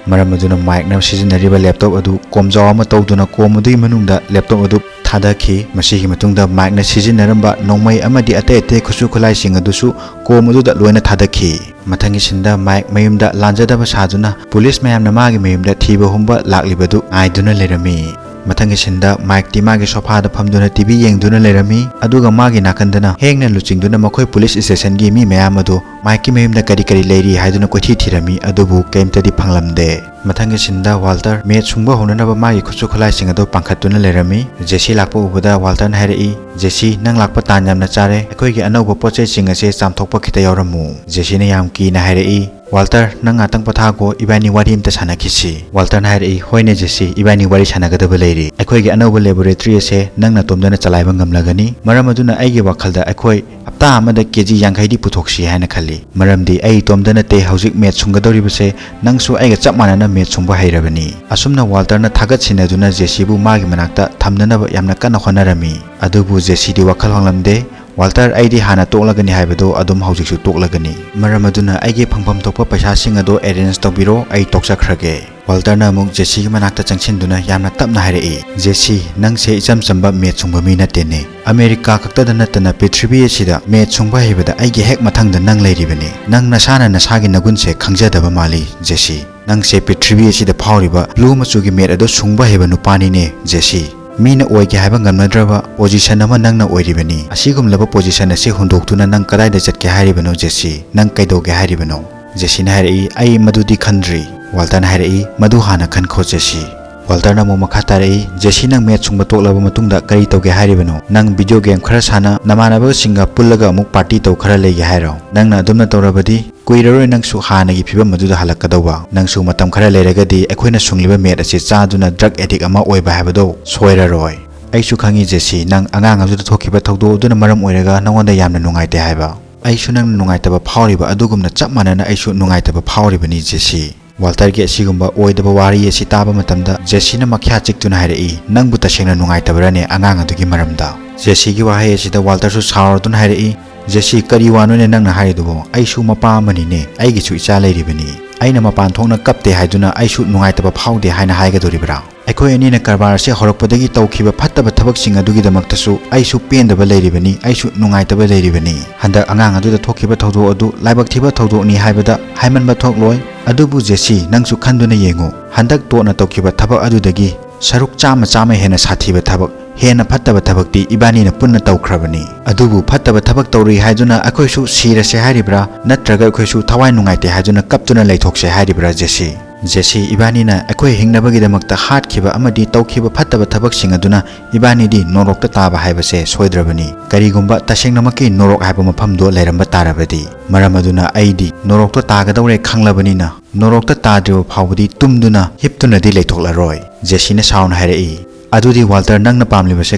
ꯃꯔꯝ ꯑꯗꯨꯅ ꯃꯥꯏꯛꯅ ꯁꯤꯖꯤꯟꯅꯔꯤꯕ ꯂꯦꯞꯇꯣꯞ ꯑꯗꯨ ꯀꯣꯝꯖꯥꯎ ꯑꯃ ꯇꯧꯗꯨꯅ ꯀꯣꯝ ꯑꯗꯨꯒꯤ ꯃꯅꯨꯡꯗ ꯂꯦꯞꯇꯣꯞ ꯑꯗꯨ ꯊꯥꯗꯈꯤ꯫ ꯃꯁꯤꯒꯤ ꯃꯇꯨꯡꯗ ꯃꯥꯏꯛꯅ ꯁꯤꯖꯤꯟꯅꯔꯝꯕ ꯅꯣꯡꯃꯩ ꯑꯃꯗꯤ ꯑꯇꯩ ꯑꯇꯩ ꯈꯨꯠꯁꯨ ꯈꯨꯠꯂꯥꯏꯁꯤꯡ ꯑꯗꯨꯁꯨ ꯀꯣꯝ ꯑꯗꯨꯗ ꯂꯣꯏꯅ ꯊꯥꯗꯈꯤ꯫ ꯃꯊꯪꯒꯤ ꯁꯤꯟꯗ ꯃꯥꯏꯛ ꯃꯌꯨꯝꯗ ꯂꯥꯟꯖꯗꯕ ꯁꯥꯗꯨꯅ ꯄꯨꯂꯤꯁ ꯃꯌꯥꯝꯅ ꯃꯥꯒꯤ ꯃꯌꯨꯝꯗ ꯊꯤꯕ ꯍꯨꯝꯕ ꯂꯥꯛꯂꯤꯕꯗꯨ ꯉꯥꯏꯗꯨꯅ ꯂꯩꯔꯝꯃꯤ꯫ ꯃꯊꯪꯒꯤ ꯁꯤꯟꯗ ꯃꯥꯏꯛꯇꯤ ꯃꯥꯒꯤ ꯁꯣꯐꯥꯗ ꯐꯝꯗꯨꯅ ꯇꯤ ꯚꯤ ꯌꯦꯡꯗꯨꯅ ꯂꯩꯔꯝꯃꯤ, ꯑꯗꯨꯒ ꯃꯥꯒꯤ ꯅꯥꯀꯟꯗꯅ ꯍꯦꯡꯅ ꯂꯨꯆꯤꯡꯗꯨꯅ ꯃꯈꯣꯏ ꯄꯨꯂꯤꯁ ꯁ꯭ꯇꯦꯁꯟꯒꯤ ꯃꯤ ꯃꯌꯥꯝ ꯑꯗꯨ ꯃꯥꯏꯛꯀꯤ ꯃꯌꯨꯝꯗ ꯀꯔꯤ ꯀꯔꯤ ꯂꯩꯔꯤ ꯍꯥꯏꯗꯨꯅ ꯀꯣꯏꯊꯤ ꯊꯤꯔꯝꯃꯤ, ꯑꯗꯨꯕꯨ ꯀꯔꯤꯝꯇꯗꯤ ꯐꯪꯂꯝꯗꯦ꯫ ꯃꯊꯪꯒꯤ ꯁꯤꯟꯗ ꯋꯥꯜꯇꯔ ꯃꯦꯠ ꯁꯨꯡꯕ ꯍꯧꯅꯅꯕ ꯃꯥꯒꯤ ꯈꯨꯠꯁꯨ ꯈꯨꯠꯂꯥꯏꯁꯤꯡ ꯑꯗꯨ ꯄꯥꯡꯈꯠꯇꯨꯅ ꯂꯩꯔꯝꯃꯤ꯫ ꯖꯦꯁꯤ ꯂꯥꯛꯄ ꯎꯕꯗ ꯋꯥꯜꯇꯔꯅ ꯍꯥꯏꯔꯛꯏ, "ꯖꯦꯁꯤ, ꯅꯪ ꯂꯥꯛꯄ ꯇꯥꯟ ꯌꯥꯝꯅ ꯆꯥꯔꯦ꯫ ꯑꯩꯈꯣꯏꯒꯤ ꯑꯅꯧꯕ ꯄꯣꯠ ꯆꯩꯁꯤꯡ ꯑꯁꯦ ꯆꯥꯝꯊꯣꯛꯄ ꯈꯤꯇ ꯌꯥꯎꯔꯝꯃꯨ꯫" ꯖꯦꯁꯤꯅ ꯌꯥꯝ ꯀꯤꯅ ꯍꯥꯏꯔꯛꯏ, "ꯋꯥꯜꯇꯔ, ꯅꯪ ꯉꯥꯛꯇꯪ ꯄꯣꯊꯥꯈꯣ, ꯏꯕꯥꯅꯤ ꯋꯥꯔꯤ ꯑꯝꯇ ꯁꯥꯟꯅꯈꯤꯁꯤ꯫" ꯋꯥꯜꯇꯔꯅ ꯍꯥꯏꯔꯛꯏ, "ꯍꯣꯏꯅꯦ ꯖꯦꯁꯤ, ꯏꯕꯥꯅꯤ ꯋꯥꯔꯤ ꯁꯥꯟꯅꯒꯗꯕ ꯂꯩꯔꯤ꯫ ꯑꯩꯈꯣꯏꯒꯤ ꯑꯅꯧꯕ ꯂꯦꯕꯣꯔꯦꯇꯔꯤ ꯑꯁꯦ ꯅꯪ ꯅꯇꯣꯝꯗꯅ ꯆꯂꯥꯏꯕ ꯉꯝꯂꯒꯅꯤ꯫ ꯃꯔꯝ ꯑꯗꯨꯅ ꯑꯩꯒꯤ ꯋꯥꯈꯜꯗ ꯑꯩꯈꯣꯏ ꯍꯞꯇꯥ ꯑꯃꯗ ꯀꯦ ꯖꯤ ꯌꯥꯡꯈꯩꯗꯤ ꯄꯨꯊꯣꯛꯁꯤ ꯍꯥꯏꯅ ꯈꯜꯂꯤ꯫ ꯃꯔꯝꯗꯤ ꯑꯩ ꯏꯇꯣꯝꯇ ꯅꯠꯇꯦ ꯍꯧꯖꯤꯛ ꯃꯦꯠ ꯁꯨꯡꯒꯗꯧꯔꯤꯕꯁꯦ, ꯅꯪꯁꯨ ꯑꯩꯒ ꯆꯞ ꯃꯥꯟꯅꯅ ꯃꯦꯠ ꯁꯨꯡꯕ ꯍꯩꯔꯕꯅꯤ꯫" ꯑꯁꯨꯝꯅ ꯋꯥꯜꯇꯔꯅ ꯊꯥꯒꯠ ꯁꯤꯟꯅꯗꯨꯅ ꯖꯦꯁꯤꯕꯨ ꯃꯥꯒꯤ ꯃꯅꯥꯛꯇ ꯊꯝꯅꯅꯕ ꯌꯥꯝꯅ ꯀꯟꯅ ꯍꯣꯠꯅꯔꯝꯃꯤ꯫ ꯑꯗꯨꯕꯨ ꯖꯦꯁꯤꯗꯤ ꯋꯥꯈꯜ ꯍꯣꯡꯂꯝꯗꯦ꯫ "ꯋꯥꯜꯇꯔ, ꯑꯩꯗꯤ ꯍꯥꯟꯅ ꯇꯣꯛꯂꯒꯅꯤ ꯍꯥꯏꯕꯗꯣ ꯑꯗꯨꯝ ꯍꯧꯖꯤꯛꯁꯨ ꯇꯣꯛꯂꯒꯅꯤ꯫ ꯃꯔꯝ ꯑꯗꯨꯅ ꯑꯩꯒꯤ ꯐꯪꯐꯝ ꯊꯣꯛꯄ ꯄꯩꯁꯥꯁꯤꯡ ꯑꯗꯣ ꯑꯦꯔꯦꯟꯖ ꯇꯧꯕꯤꯔꯣ, ꯑꯩ ꯇꯣꯛꯆꯈ꯭ꯔꯒꯦ꯫" ꯋꯥꯜꯇꯔꯅ ꯑꯃꯨꯛ ꯖꯦꯁꯤꯒꯤ ꯃꯅꯥꯛꯇ ꯆꯪꯁꯤꯟꯗꯨꯅ ꯌꯥꯝꯅ ꯇꯞꯅ ꯍꯥꯏꯔꯛꯏ, "ꯖꯦꯁꯤ, ꯅꯪꯁꯦ ꯏꯆꯝ ꯆꯝꯕ ꯃꯦꯠ ꯁꯨꯡꯕ ꯃꯤ ꯅꯠꯇꯦꯅꯦ꯫ ꯑꯃꯦꯔꯤꯀꯥ ꯈꯛꯇꯗ ꯅꯠꯇꯅ ꯄ꯭ꯔꯤꯊꯤꯕꯤ ꯑꯁꯤꯗ ꯃꯦꯠ ꯁꯨꯡꯕ ꯍꯩꯕꯗ ꯑꯩꯒꯤ ꯍꯦꯛ ꯃꯊꯪꯗ ꯅꯪ ꯂꯩꯔꯤꯕꯅꯤ꯫ ꯅꯪ ꯅꯁꯥꯅ ꯅꯁꯥꯒꯤ ꯅꯒꯨꯟꯁꯦ ꯈꯪꯖꯗꯕ ꯃꯥꯜꯂꯤ, ꯖꯦꯁꯤ꯫ ꯅꯪꯁꯦ ꯄ꯭ꯔꯤꯊꯤꯕꯤ ꯑꯁꯤꯗ ꯐꯥꯎꯔꯤꯕ ꯕ꯭ꯂꯨ ꯃꯆꯨꯒꯤ ꯃꯦꯠ ꯑꯗꯣ ꯁꯨꯡꯕ ꯍꯩꯕ ꯅꯨꯄꯥꯅꯤꯅꯦ, ꯖꯦꯁꯤ꯫ ꯃꯤꯅ ꯑꯣꯏꯒꯦ ꯍꯥꯏꯕ ꯉꯝꯅꯗ꯭ꯔꯕ ꯄꯣꯖꯤꯁꯟ ꯑꯃ ꯅꯪꯅ ꯑꯣꯏꯔꯤꯕꯅꯤ꯫ ꯑꯁꯤꯒꯨꯝꯂꯕ ꯄꯣꯖꯤꯁꯟ ꯑꯁꯤ ꯍꯨꯟꯗꯣꯛꯇꯨꯅ ꯅꯪ ꯀꯗꯥꯏꯗ ꯆꯠꯀꯦ ꯍꯥꯏꯔꯤꯕꯅꯣ, ꯖꯦꯁꯤ? ꯅꯪ ꯀꯩꯗꯧꯒꯦ ꯍꯥꯏꯔꯤꯕꯅꯣ?" ꯖꯦꯁꯤꯅ ꯍꯥꯏꯔꯛꯏ, "ꯑꯩ ꯃꯗꯨꯗꯤ ꯈꯟꯗ꯭ꯔꯤ꯫" ꯋꯥꯜꯇꯔꯅ ꯍꯥꯏꯔꯛꯏ, "ꯃꯗꯨ ꯍꯥꯟꯅ ꯈꯟꯈꯣ, ꯖꯦꯁꯤ꯫" ꯋꯥꯜꯇꯔꯅ ꯑꯃꯨꯛ ꯃꯈꯥ ꯇꯥꯔꯛꯏ, "ꯖꯦꯁꯤ, ꯅꯪ ꯃꯦꯠ ꯁꯨꯡꯕ ꯇꯣꯛꯂꯕ ꯃꯇꯨꯡꯗ ꯀꯔꯤ ꯇꯧꯒꯦ ꯍꯥꯏꯔꯤꯕꯅꯣ? ꯅꯪ ꯚꯤꯗꯤꯑꯣ ꯒꯦꯝ ꯈꯔ ꯁꯥꯟꯅ, ꯅꯃꯥꯟꯅꯕꯁꯤꯡꯒ ꯄꯨꯜꯂꯒ ꯑꯃꯨꯛ ꯄꯥꯔꯇꯤ ꯇꯧ ꯈꯔ ꯂꯩꯒꯦ ꯍꯥꯏꯔꯣ? ꯅꯪꯅ ꯑꯗꯨꯝꯅ ꯇꯧꯔꯕꯗꯤ ꯀꯨꯏꯔꯔꯣꯏ ꯅꯪꯁꯨ ꯍꯥꯟꯅꯒꯤ ꯐꯤꯕꯝ ꯑꯗꯨꯗ ꯍꯜꯂꯛꯀꯗꯧꯕ꯫ ꯅꯪꯁꯨ ꯃꯇꯝ ꯈꯔ ꯂꯩꯔꯒꯗꯤ ꯑꯩꯈꯣꯏꯅ ꯁꯨꯡꯂꯤꯕ ꯃꯦꯠ ꯑꯁꯤ ꯆꯥꯗꯨꯅ ꯗ꯭ꯔꯒ ꯑꯦꯗꯤꯛ ꯑꯃ ꯑꯣꯏꯕ ꯍꯥꯏꯕꯗꯣ ꯁꯣꯏꯔꯔꯣꯏ꯫ ꯑꯩꯁꯨ ꯈꯪꯉꯤ, ꯖꯦꯁꯤ, ꯅꯪ ꯑꯉꯥꯡ ꯑꯗꯨꯗ ꯊꯣꯛꯈꯤꯕ ꯊꯧꯗꯣꯛ ꯑꯗꯨꯅ ꯃꯔꯝ ꯑꯣꯏꯔꯒ ꯅꯉꯣꯟꯗ ꯌꯥꯝꯅ ꯅꯨꯡꯉꯥꯏꯇꯦ ꯍꯥꯏꯕ꯫ ꯑꯩꯁꯨ ꯅꯪꯅ ꯅꯨꯡꯉꯥꯏꯇꯕ ꯐꯥꯎꯔꯤꯕ ꯑꯗꯨꯒꯨꯝꯅ ꯆꯞ ꯃꯥꯟꯅꯅ ꯑꯩꯁꯨ ꯅꯨꯡꯉꯥꯏꯇꯕ ꯐꯥꯎꯔꯤꯕꯅꯤ, ꯖꯦꯁꯤ꯫" ꯋꯥꯜꯇꯔꯒꯤ ꯑꯁꯤꯒꯨꯝꯕ ꯑꯣꯏꯗꯕ ꯋꯥꯔꯤ ꯑꯁꯤ ꯇꯥꯕ ꯃꯇꯝꯗ ꯖꯦꯁꯤꯅ ꯃꯈ꯭ꯌꯥ ꯆꯤꯛꯇꯨꯅ ꯍꯥꯏꯔꯛꯏ, "ꯅꯪꯕꯨ ꯇꯁꯦꯡꯅ ꯅꯨꯡꯉꯥꯏꯇꯕꯔꯅꯦ ꯑꯉꯥꯡ ꯑꯗꯨꯒꯤ ꯃꯔꯝꯗ?" ꯖꯦꯁꯤꯒꯤ ꯋꯥꯍꯩ ꯑꯁꯤꯗ ꯋꯥꯜꯇꯔꯁꯨ ꯁꯥꯎꯔꯗꯨꯅ ꯍꯥꯏꯔꯛꯏ, "ꯖꯦꯁꯤ, ꯀꯔꯤ ꯋꯥꯅꯣꯅꯦ ꯅꯪꯅ ꯍꯥꯏꯔꯤꯗꯨꯕꯣ? ꯑꯩꯁꯨ ꯃꯄꯥ ꯑꯃꯅꯤꯅꯦ, ꯑꯩꯒꯤꯁꯨ ꯏꯆꯥ ꯂꯩꯔꯤꯕꯅꯤ꯫ ꯑꯩꯅ ꯃꯄꯥꯟ ꯊꯣꯛꯅ ꯀꯞꯇꯦ ꯍꯥꯏꯗꯨꯅ ꯑꯩꯁꯨ ꯅꯨꯡꯉꯥꯏꯇꯕ ꯐꯥꯎꯗꯦ ꯍꯥꯏꯅ ꯍꯥꯏꯒꯗꯧꯔꯤꯕ꯭ꯔꯥ? ꯑꯩꯈꯣꯏ ꯑꯅꯤꯅ ꯀꯔꯕꯥꯔ ꯑꯁꯤ ꯍꯧꯔꯛꯄꯗꯒꯤ ꯇꯧꯈꯤꯕ ꯐꯠꯇꯕ ꯊꯕꯛꯁꯤꯡ ꯑꯗꯨꯒꯤꯗꯃꯛꯇꯁꯨ ꯑꯩꯁꯨ ꯄꯦꯟꯗꯕ ꯂꯩꯔꯤꯕꯅꯤ, ꯑꯩꯁꯨ ꯅꯨꯡꯉꯥꯏꯇꯕ ꯂꯩꯔꯤꯕꯅꯤ꯫ ꯍꯟꯗꯛ ꯑꯉꯥꯡ ꯑꯗꯨꯗ ꯊꯣꯛꯈꯤꯕ ꯊꯧꯗꯣꯛ ꯑꯗꯨ ꯂꯥꯏꯕꯛ ꯊꯤꯕ ꯊꯧꯗꯣꯛꯅꯤ ꯍꯥꯏꯕꯗ ꯍꯥꯏꯃꯟꯕ ꯊꯣꯛꯂꯣꯏ꯫ ꯑꯗꯨꯕꯨ ꯖꯦꯁꯤ, ꯅꯪꯁꯨ ꯈꯟꯗꯨꯅ ꯌꯦꯡꯉꯨ, ꯍꯟꯗꯛ ꯇꯣꯠꯅ ꯇꯧꯈꯤꯕ ꯊꯕꯛ ꯑꯗꯨꯗꯒꯤ ꯁꯔꯨꯛ ꯆꯥꯝꯃ ꯆꯥꯝꯃ ꯍꯦꯟꯅ ꯁꯥꯊꯤꯕ ꯊꯕꯛ, ꯍꯦꯟꯅ ꯐꯠꯇꯕ ꯊꯕꯛꯇꯤ ꯏꯕꯥꯅꯤꯅ ꯄꯨꯟꯅ ꯇꯧꯈ꯭ꯔꯕꯅꯤ꯫ ꯑꯗꯨꯕꯨ ꯐꯠꯇꯕ ꯊꯕꯛ ꯇꯧꯔꯨꯏ ꯍꯥꯏꯗꯨꯅ ꯑꯩꯈꯣꯏꯁꯨ ꯁꯤꯔꯁꯦ ꯍꯥꯏꯔꯤꯕ꯭ꯔꯥ, ꯅꯠꯇ꯭ꯔꯒ ꯑꯩꯈꯣꯏꯁꯨ ꯊꯋꯥꯏ ꯅꯨꯡꯉꯥꯏꯇꯦ ꯍꯥꯏꯗꯨꯅ ꯀꯞꯇꯨꯅ ꯂꯩꯊꯣꯛꯁꯦ ꯍꯥꯏꯔꯤꯕ꯭ꯔꯥ ꯖꯦꯁꯤ? ꯖꯦꯁꯤ, ꯏꯕꯥꯅꯤꯅ ꯑꯩꯈꯣꯏ ꯍꯤꯡꯅꯕꯒꯤꯗꯃꯛꯇ ꯍꯥꯠꯈꯤꯕ ꯑꯃꯗꯤ ꯇꯧꯈꯤꯕ ꯐꯠꯇꯕ ꯊꯕꯛꯁꯤꯡ ꯑꯗꯨꯅ ꯏꯕꯥꯅꯤꯗꯤ ꯅꯣꯔꯣꯛꯇ ꯇꯥꯕ ꯍꯥꯏꯕꯁꯦ ꯁꯣꯏꯗ꯭ꯔꯕꯅꯤ꯫ ꯀꯔꯤꯒꯨꯝꯕ ꯇꯁꯦꯡꯅꯃꯛꯀꯤ ꯅꯣꯔꯣꯛ ꯍꯥꯏꯕ ꯃꯐꯝꯗꯣ ꯂꯩꯔꯝꯕ ꯇꯥꯔꯕꯗꯤ, ꯃꯔꯝ ꯑꯗꯨꯅ ꯑꯩꯗꯤ ꯅꯣꯔꯣꯛꯇ ꯇꯥꯒꯗꯧꯔꯦ ꯈꯪꯂꯕꯅꯤꯅ, ꯅꯣꯔꯣꯛꯇ ꯇꯥꯗ꯭ꯔꯤꯕ ꯐꯥꯎꯕꯗꯤ ꯇꯨꯝꯗꯨꯅ ꯍꯤꯞꯇꯨꯅꯗꯤ ꯂꯩꯊꯣꯛꯂꯔꯣꯏ꯫ ꯖꯦꯁꯤꯅ ꯁꯥꯎꯅ ꯍꯥꯏꯔꯛꯏ, "ꯑꯗꯨꯗꯤ ꯋꯥꯜꯇꯔ, ꯅꯪꯅ ꯄꯥꯝꯂꯤꯕꯁꯦ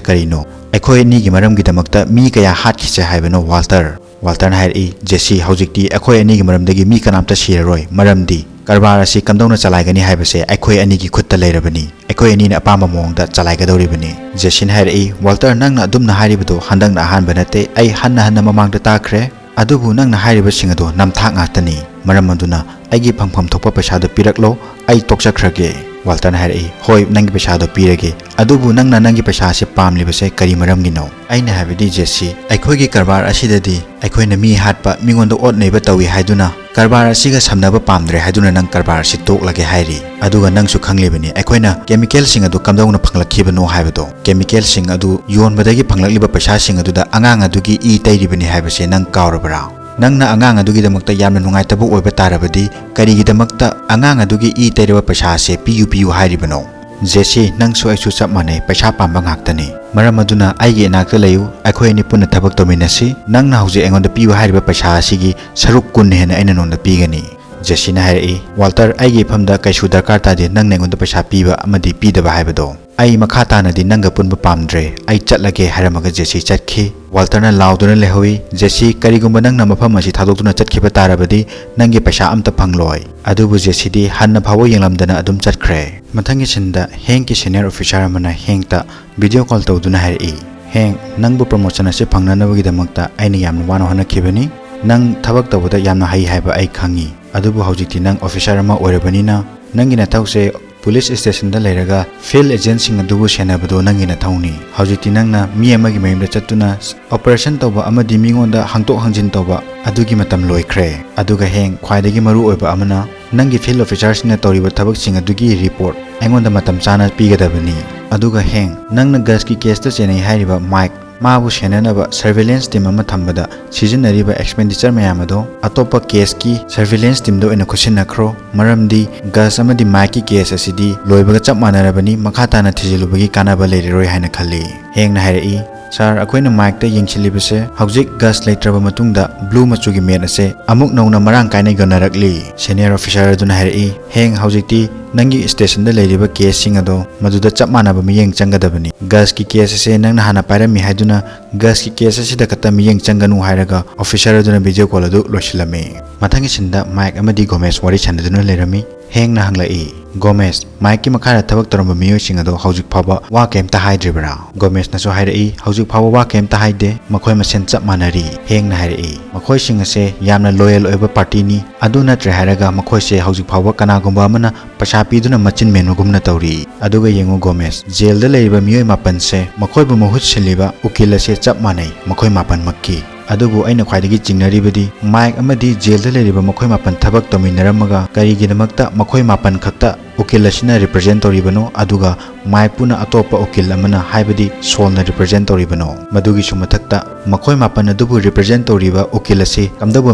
ꯀꯔꯤꯅꯣ? ꯑꯩꯈꯣꯏ ꯑꯅꯤꯒꯤ ꯃꯔꯝꯒꯤꯗꯃꯛꯇ ꯃꯤ ꯀꯌꯥ ꯍꯥꯠꯈꯤꯁꯦ ꯍꯥꯏꯕꯅꯣ, ꯋꯥꯜꯇꯔ?" ꯋꯥꯜꯇꯔꯅ ꯍꯥꯏꯔꯛꯏ, "ꯖꯦꯁꯤ, ꯍꯧꯖꯤꯛꯇꯤ ꯑꯩꯈꯣꯏ ꯑꯅꯤꯒꯤ ꯃꯔꯝꯗꯒꯤ ꯃꯤ ꯀꯅꯥꯝꯇ ꯁꯤꯔꯔꯣꯏ, ꯃꯔꯝꯗꯤ ꯀꯔꯕꯥꯔ ꯑꯁꯤ ꯀꯝꯗꯧꯅ ꯆꯂꯥꯏꯒꯅꯤ ꯍꯥꯏꯕꯁꯦ ꯑꯩꯈꯣꯏ ꯑꯅꯤꯒꯤ ꯈꯨꯠꯇ ꯂꯩꯔꯕꯅꯤ, ꯑꯩꯈꯣꯏ ꯑꯅꯤꯅ ꯑꯄꯥꯝꯕ ꯃꯑꯣꯡꯗ ꯆꯂꯥꯏꯒꯗꯧꯔꯤꯕꯅꯤ꯫" ꯖꯦꯁꯤꯅ ꯍꯥꯏꯔꯛꯏ, "ꯋꯥꯜꯇꯔ, ꯅꯪꯅ ꯑꯗꯨꯝꯅ ꯍꯥꯏꯔꯤꯕꯗꯣ ꯍꯟꯗꯛꯅ ꯑꯍꯥꯟꯕ ꯅꯠꯇꯦ, ꯑꯩ ꯍꯟꯅ ꯍꯟꯅ ꯃꯃꯥꯡꯗ ꯇꯥꯈ꯭ꯔꯦ, ꯑꯗꯨꯕꯨ ꯅꯪꯅ ꯍꯥꯏꯔꯤꯕꯁꯤꯡ ꯑꯗꯣ ꯅꯝꯊꯥꯛ ꯉꯥꯛꯇꯅꯤ, ꯃꯔꯝ ꯑꯗꯨꯅ ꯑꯩꯒꯤ ꯐꯪꯐꯝ ꯊꯣꯛꯄ ꯄꯩꯁꯥꯗꯨ ꯄꯤꯔꯛꯂꯣ, ꯑꯩ ꯇꯣꯛꯆꯈ꯭ꯔꯒꯦ꯫" ꯋꯥꯜꯇꯔꯅ ꯍꯥꯏꯔꯛꯏ, "ꯍꯣꯏ, ꯅꯪꯒꯤ ꯄꯩꯁꯥꯗꯣ ꯄꯤꯔꯒꯦ, ꯑꯗꯨꯕꯨ ꯅꯪꯅ ꯅꯪꯒꯤ ꯄꯩꯁꯥ ꯑꯁꯤ ꯄꯥꯝꯂꯤꯕꯁꯦ ꯀꯔꯤ ꯃꯔꯝꯒꯤꯅꯣ?" "ꯑꯩꯅ ꯍꯥꯏꯕꯗꯤ ꯖꯦꯁꯤ, ꯑꯩꯈꯣꯏꯒꯤ ꯀꯔꯕꯥꯔ ꯑꯁꯤꯗꯗꯤ ꯑꯩꯈꯣꯏꯅ ꯃꯤ ꯍꯥꯠꯄ, ꯃꯤꯉꯣꯟꯗ ꯑꯣꯠ ꯅꯩꯕ ꯇꯧꯏ ꯍꯥꯏꯗꯨꯅ ꯀꯔꯕꯥꯔ ꯑꯁꯤꯒ ꯁꯝꯅꯕ ꯄꯥꯝꯗ꯭ꯔꯦ ꯍꯥꯏꯗꯨꯅ ꯅꯪ ꯀꯔꯕꯥꯔ ꯑꯁꯤ ꯇꯣꯛꯂꯒꯦ ꯍꯥꯏꯔꯤ꯫ ꯑꯗꯨꯒ ꯅꯪꯁꯨ ꯈꯪꯂꯤꯕꯅꯤ ꯑꯩꯈꯣꯏꯅ ꯀꯦꯃꯤꯀꯦꯜꯁꯤꯡ ꯑꯗꯨ ꯀꯝꯗꯧꯅ ꯐꯪꯂꯛꯈꯤꯕꯅꯣ ꯍꯥꯏꯕꯗꯣ꯫ ꯀꯦꯃꯤꯀꯦꯜꯁꯤꯡ ꯑꯗꯨ ꯌꯣꯟꯕꯗꯒꯤ ꯐꯪꯂꯛꯂꯤꯕ ꯄꯩꯁꯥꯁꯤꯡ ꯑꯗꯨꯗ ꯑꯉꯥꯡ ꯑꯗꯨꯒꯤ ꯏ ꯇꯩꯔꯤꯕꯅꯤ ꯍꯥꯏꯕꯁꯦ ꯅꯪ ꯀꯥꯎꯔꯕ꯭ꯔꯥ? ꯅꯪꯅ ꯑꯉꯥꯡ ꯑꯗꯨꯒꯤꯗꯃꯛꯇ ꯌꯥꯝꯅ ꯅꯨꯡꯉꯥꯏꯇꯕ ꯑꯣꯏꯕ ꯇꯥꯔꯕꯗꯤ ꯀꯔꯤꯒꯤꯗꯃꯛꯇ ꯑꯉꯥꯡ ꯑꯗꯨꯒꯤ ꯏ ꯇꯩꯔꯕ ꯄꯩꯁꯥ ꯑꯁꯦ ꯄꯤꯌꯨ ꯄꯤꯌꯨ ꯍꯥꯏꯔꯤꯕꯅꯣ?" "ꯖꯦꯁꯤ, ꯅꯪꯁꯨ ꯑꯩꯁꯨ ꯆꯞ ꯃꯥꯟꯅꯩ, ꯄꯩꯁꯥ ꯄꯥꯝꯕ ꯉꯥꯛꯇꯅꯤ꯫ ꯃꯔꯝ ꯑꯗꯨꯅ ꯑꯩꯒꯤ ꯏꯅꯥꯛꯇ ꯂꯩꯌꯨ, ꯑꯩꯈꯣꯏ ꯑꯅꯤ ꯄꯨꯟꯅ ꯊꯕꯛ ꯇꯧꯃꯤꯟꯅꯁꯤ꯫ ꯅꯪꯅ ꯍꯧꯖꯤꯛ ꯑꯩꯉꯣꯟꯗ ꯄꯤꯌꯨ ꯍꯥꯏꯔꯤꯕ ꯄꯩꯁꯥ ꯑꯁꯤꯒꯤ ꯁꯔꯨꯛ ꯀꯨꯟ ꯍꯦꯟꯅ ꯑꯩꯅ ꯅꯉꯣꯟꯗ ꯄꯤꯒꯅꯤ꯫" ꯖꯦꯁꯤꯅ ꯍꯥꯏꯔꯛꯏ, "ꯋꯥꯜꯇꯔ, ꯑꯩꯒꯤ ꯏꯐꯝꯗ ꯀꯩꯁꯨ ꯗꯔꯀꯥꯔ ꯇꯥꯗꯦ ꯅꯪꯅ ꯑꯩꯉꯣꯟꯗ ꯄꯩꯁꯥ ꯄꯤꯕ ꯑꯃꯗꯤ ꯄꯤꯗꯕ ꯍꯥꯏꯕꯗꯣ꯫ ꯑꯩ ꯃꯈꯥ ꯇꯥꯅꯗꯤ ꯅꯪꯒ ꯄꯨꯟꯕ ꯄꯥꯝꯗ꯭ꯔꯦ, ꯑꯩ ꯆꯠꯂꯒꯦ" ꯍꯥꯏꯔꯝꯃꯒ ꯖꯦꯁꯤ ꯆꯠꯈꯤ꯫ ꯋꯥꯜꯇꯔꯅ ꯂꯥꯎꯗꯨꯅ ꯂꯩꯍꯧꯏ, "ꯖꯦꯁꯤ, ꯀꯔꯤꯒꯨꯝꯕ ꯅꯪꯅ ꯃꯐꯝ ꯑꯁꯤ ꯊꯥꯗꯣꯛꯇꯨꯅ ꯆꯠꯈꯤꯕ ꯇꯥꯔꯕꯗꯤ ꯅꯪꯒꯤ ꯄꯩꯁꯥ ꯑꯝꯇ ꯐꯪꯂꯣꯏ꯫" ꯑꯗꯨꯕꯨ ꯖꯦꯁꯤꯗꯤ ꯍꯟꯅ ꯐꯥꯎꯕ ꯌꯦꯡꯂꯝꯗꯅ ꯑꯗꯨꯝ ꯆꯠꯈ꯭ꯔꯦ꯫ ꯃꯊꯪꯒꯤ ꯁꯤꯟꯗ ꯍꯦꯡꯀꯤ ꯁꯦꯅꯤꯌꯔ ꯑꯣꯐꯤꯁꯥꯔ ꯑꯃꯅ ꯍꯦꯡꯇ ꯚꯤꯗꯤꯑꯣ ꯀꯣꯜ ꯇꯧꯗꯨꯅ ꯍꯥꯏꯔꯛꯏ, "ꯍꯦꯡ, ꯅꯪꯕꯨ ꯄ꯭ꯔꯃꯣꯁꯟ ꯑꯁꯤ ꯐꯪꯅꯅꯕꯒꯤꯗꯃꯛꯇ ꯑꯩꯅ ꯌꯥꯝꯅ ꯋꯥꯅ ꯍꯣꯠꯅꯈꯤꯕꯅꯤ꯫ ꯅꯪ ꯊꯕꯛ ꯇꯧꯕꯗ ꯌꯥꯝꯅ ꯍꯩ ꯍꯥꯏꯕ ꯑꯩ ꯈꯪꯉꯤ꯫ ꯑꯗꯨꯕꯨ ꯍꯧꯖꯤꯛꯇꯤ ꯅꯪ ꯑꯣꯐꯤꯁꯥꯔ ꯑꯃ ꯑꯣꯏꯔꯕꯅꯤꯅ, ꯅꯪꯒꯤ ꯅꯊꯧꯁꯦ ꯄꯨꯂꯤꯁ ꯁ꯭ꯇꯦꯁꯟꯗ ꯂꯩꯔꯒ ꯐꯤꯜꯗ ꯑꯦꯖꯦꯟꯠꯁꯤꯡ ꯑꯗꯨꯕꯨ ꯁꯦꯟꯅꯕꯗꯣ ꯅꯪꯒꯤ ꯅꯊꯧꯅꯤ꯫ ꯍꯧꯖꯤꯛꯇꯤ ꯅꯪꯅ ꯃꯤ ꯑꯃꯒꯤ ꯃꯌꯨꯝꯗ ꯆꯠꯇꯨꯅ ꯑꯣꯄꯔꯦꯁꯟ ꯇꯧꯕ ꯑꯃꯗꯤ ꯃꯤꯉꯣꯟꯗ ꯍꯪꯗꯣꯛ ꯍꯪꯖꯤꯟ ꯇꯧꯕ ꯑꯗꯨꯒꯤ ꯃꯇꯝ ꯂꯣꯏꯈ꯭ꯔꯦ꯫ ꯑꯗꯨꯒ ꯍꯌꯦꯡ ꯈ꯭ꯋꯥꯏꯗꯒꯤ ꯃꯔꯨ ꯑꯣꯏꯕ ꯑꯃꯅ, ꯅꯪꯒꯤ ꯐꯤꯜꯗ ꯑꯣꯐꯤꯁꯥꯔꯁꯤꯡꯅ ꯇꯧꯔꯤꯕ ꯊꯕꯛꯁꯤꯡ ꯑꯗꯨꯒꯤ ꯔꯤꯄꯣꯔꯠ ꯑꯩꯉꯣꯟꯗ ꯃꯇꯝ ꯆꯥꯅ ꯄꯤꯒꯗꯕꯅꯤ꯫ ꯑꯗꯨꯒ ꯍꯌꯦꯡ ꯅꯪꯅ ꯒꯁꯀꯤ ꯀꯦꯁꯇ ꯆꯦꯟꯅꯩ ꯍꯥꯏꯔꯤꯕ ꯃꯥꯏꯛ, ꯃꯥꯕꯨ ꯁꯦꯟꯅꯅꯕ ꯁꯔꯚꯦꯂꯦꯟꯁ ꯇꯤꯝ ꯑꯃ ꯊꯝꯕꯗ ꯁꯤꯖꯤꯟꯅꯔꯤꯕ ꯑꯦꯛꯁꯄꯦꯟꯗꯤꯆꯔ ꯃꯌꯥꯝ ꯑꯗꯣ ꯑꯇꯣꯞꯄ ꯀꯦꯁꯀꯤ ꯁꯔꯚꯦꯂꯦꯟꯁ ꯇꯤꯝꯗ ꯑꯣꯏꯅ ꯈꯨꯠꯁꯤꯟꯅꯈ꯭ꯔꯣ, ꯃꯔꯝꯗꯤ ꯒꯁ ꯑꯃꯗꯤ ꯃꯥꯏꯛꯀꯤ ꯀꯦꯁ ꯑꯁꯤꯗꯤ ꯂꯣꯏꯕꯒ ꯆꯞ ꯃꯥꯟꯅꯔꯕꯅꯤ, ꯃꯈꯥ ꯇꯥꯅ ꯊꯤꯖꯤꯜꯂꯨꯕꯒꯤ ꯀꯥꯟꯅꯕ ꯂꯩꯔꯔꯣꯏ ꯍꯥꯏꯅ ꯈꯜꯂꯤ꯫ ꯍꯦꯡꯅ ꯍꯥꯏꯔꯛꯏ, "ꯁꯥꯔ, ꯑꯩꯈꯣꯏꯅ ꯃꯥꯏꯛꯇ ꯌꯦꯡꯁꯤꯜꯂꯤꯕꯁꯦ ꯍꯧꯖꯤꯛ ꯒꯁ ꯂꯩꯇ꯭ꯔꯕ ꯃꯇꯨꯡꯗ ꯕ꯭ꯂꯨ ꯃꯆꯨꯒꯤ ꯃꯦꯠ ꯑꯁꯦ ꯑꯃꯨꯛ ꯅꯧꯅ ꯃꯔꯥꯡ ꯀꯥꯏꯅ ꯌꯣꯟꯅꯔꯛꯂꯤ꯫" ꯁꯦꯅꯤꯌꯔ ꯑꯣꯐꯤꯁꯥꯔ ꯑꯗꯨꯅ ꯍꯥꯏꯔꯛꯏ, "ꯍꯦꯡ, ꯍꯧꯖꯤꯛꯇꯤ ꯅꯪꯒꯤ ꯁ꯭ꯇꯦꯁꯟꯗ ꯂꯩꯔꯤꯕ ꯀꯦꯁꯁꯤꯡ ꯑꯗꯣ ꯃꯗꯨꯗ ꯆꯞ ꯃꯥꯟꯅꯕ ꯃꯤꯠꯌꯦꯡ ꯆꯪꯒꯗꯕꯅꯤ꯫ ꯒꯁꯀꯤ ꯀꯦꯁ ꯑꯁꯦ ꯅꯪꯅ ꯍꯥꯟꯅ ꯄꯥꯏꯔꯝꯃꯤ ꯍꯥꯏꯗꯨꯅ ꯒꯁꯀꯤ ꯀꯦꯁ ꯑꯁꯤꯗ ꯈꯛꯇ ꯃꯤꯠꯌꯦꯡ ꯆꯪꯒꯅꯨ" ꯍꯥꯏꯔꯒ ꯑꯣꯐꯤꯁꯥꯔ ꯑꯗꯨꯅ ꯚꯤꯗꯤꯑꯣ ꯀꯣꯜ ꯑꯗꯨ ꯂꯣꯏꯁꯤꯜꯂꯝꯃꯤ꯫ ꯃꯊꯪꯒꯤ ꯁꯤꯟꯗ ꯃꯥꯏꯛ ꯑꯃꯗꯤ ꯒꯣꯃꯦꯁ ꯋꯥꯔꯤ ꯁꯥꯟꯅꯗꯨꯅ ꯂꯩꯔꯝꯃꯤ꯫ ꯍꯦꯡꯅ ꯍꯪꯂꯛꯏ, "ꯒꯣꯃꯦꯁ, ꯃꯥꯏꯛꯀꯤ ꯃꯈꯥꯗ ꯊꯕꯛ ꯇꯧꯔꯝꯕ ꯃꯤꯑꯣꯏꯁꯤꯡ ꯑꯗꯣ ꯍꯧꯖꯤꯛ ꯐꯥꯎꯕ ꯋꯥ ꯀꯩꯝꯇ ꯍꯥꯏꯗ꯭ꯔꯤꯕꯔꯥ?" ꯒꯣꯃꯦꯁꯅꯁꯨ ꯍꯥꯏꯔꯛꯏ, "ꯍꯧꯖꯤꯛ ꯐꯥꯎꯕ ꯋꯥ ꯀꯩꯝꯇ ꯍꯥꯏꯗꯦ, ꯃꯈꯣꯏ ꯃꯁꯦꯟ ꯆꯞ ꯃꯥꯟꯅꯔꯤ꯫" ꯍꯦꯡꯅ ꯍꯥꯏꯔꯛꯏ, "ꯃꯈꯣꯏꯁꯤꯡ ꯑꯁꯦ ꯌꯥꯝꯅ ꯂꯣꯌꯦꯜ ꯑꯣꯏꯕ ꯄꯥꯔꯇꯤꯅꯤ, ꯑꯗꯨ ꯅꯠꯇ꯭ꯔꯦ ꯍꯥꯏꯔꯒ ꯃꯈꯣꯏꯁꯦ ꯍꯧꯖꯤꯛ ꯐꯥꯎꯕ ꯀꯅꯥꯒꯨꯝꯕ ꯑꯃꯅ ꯄꯩꯁꯥ ꯄꯤꯗꯨꯅ ꯃꯆꯤꯟ ꯃꯦꯟꯕꯒꯨꯝꯅ ꯇꯧꯔꯤ꯫ ꯑꯗꯨꯒ ꯌꯦꯡꯉꯨ ꯒꯣꯃꯦꯁ, ꯖꯦꯜꯗ ꯂꯩꯔꯤꯕ ꯃꯤꯑꯣꯏ ꯃꯥꯄꯟꯁꯦ ꯃꯈꯣꯏꯕꯨ ꯃꯍꯨꯠ ꯁꯤꯜꯂꯤꯕ ꯎꯀꯤꯜ ꯑꯁꯦ ꯆꯞ ꯃꯥꯟꯅꯩ, ꯃꯈꯣꯏ ꯃꯥꯄꯟꯃꯛꯀꯤ꯫ ꯑꯗꯨꯕꯨ ꯑꯩꯅ ꯈ꯭ꯋꯥꯏꯗꯒꯤ ꯆꯤꯡꯅꯔꯤꯕꯗꯤ ꯃꯥꯏꯛ ꯑꯃꯗꯤ ꯖꯦꯜꯗ ꯂꯩꯔꯤꯕ ꯃꯈꯣꯏ ꯃꯥꯄꯟ ꯊꯕꯛ ꯇꯧꯃꯤꯟꯅꯔꯝꯃꯒ ꯀꯔꯤꯒꯤꯗꯃꯛꯇ ꯃꯈꯣꯏ ꯃꯥꯄꯟ ꯈꯛꯇ ꯎꯀꯤꯜ ꯑꯁꯤꯅ ꯔꯤꯄ꯭ꯔꯖꯦꯟ ꯇꯧꯔꯤꯕꯅꯣ, ꯑꯗꯨꯒ ꯃꯥꯏꯛꯄꯨꯅ ꯑꯇꯣꯞꯄ ꯎꯀꯤꯜ ꯑꯃꯅ, ꯍꯥꯏꯕꯗꯤ ꯁꯣꯜꯅ ꯔꯤꯄ꯭ꯔꯖꯦꯟ ꯇꯧꯔꯤꯕꯅꯣ? ꯃꯗꯨꯒꯤꯁꯨ ꯃꯊꯛꯇ ꯃꯈꯣꯏ ꯃꯥꯄꯟ ꯑꯗꯨꯕꯨ ꯔꯤꯄ꯭ꯔꯖꯦꯟ ꯇꯧꯔꯤꯕ ꯎꯀꯤꯜ ꯑꯁꯤ ꯀꯝꯗꯧꯕ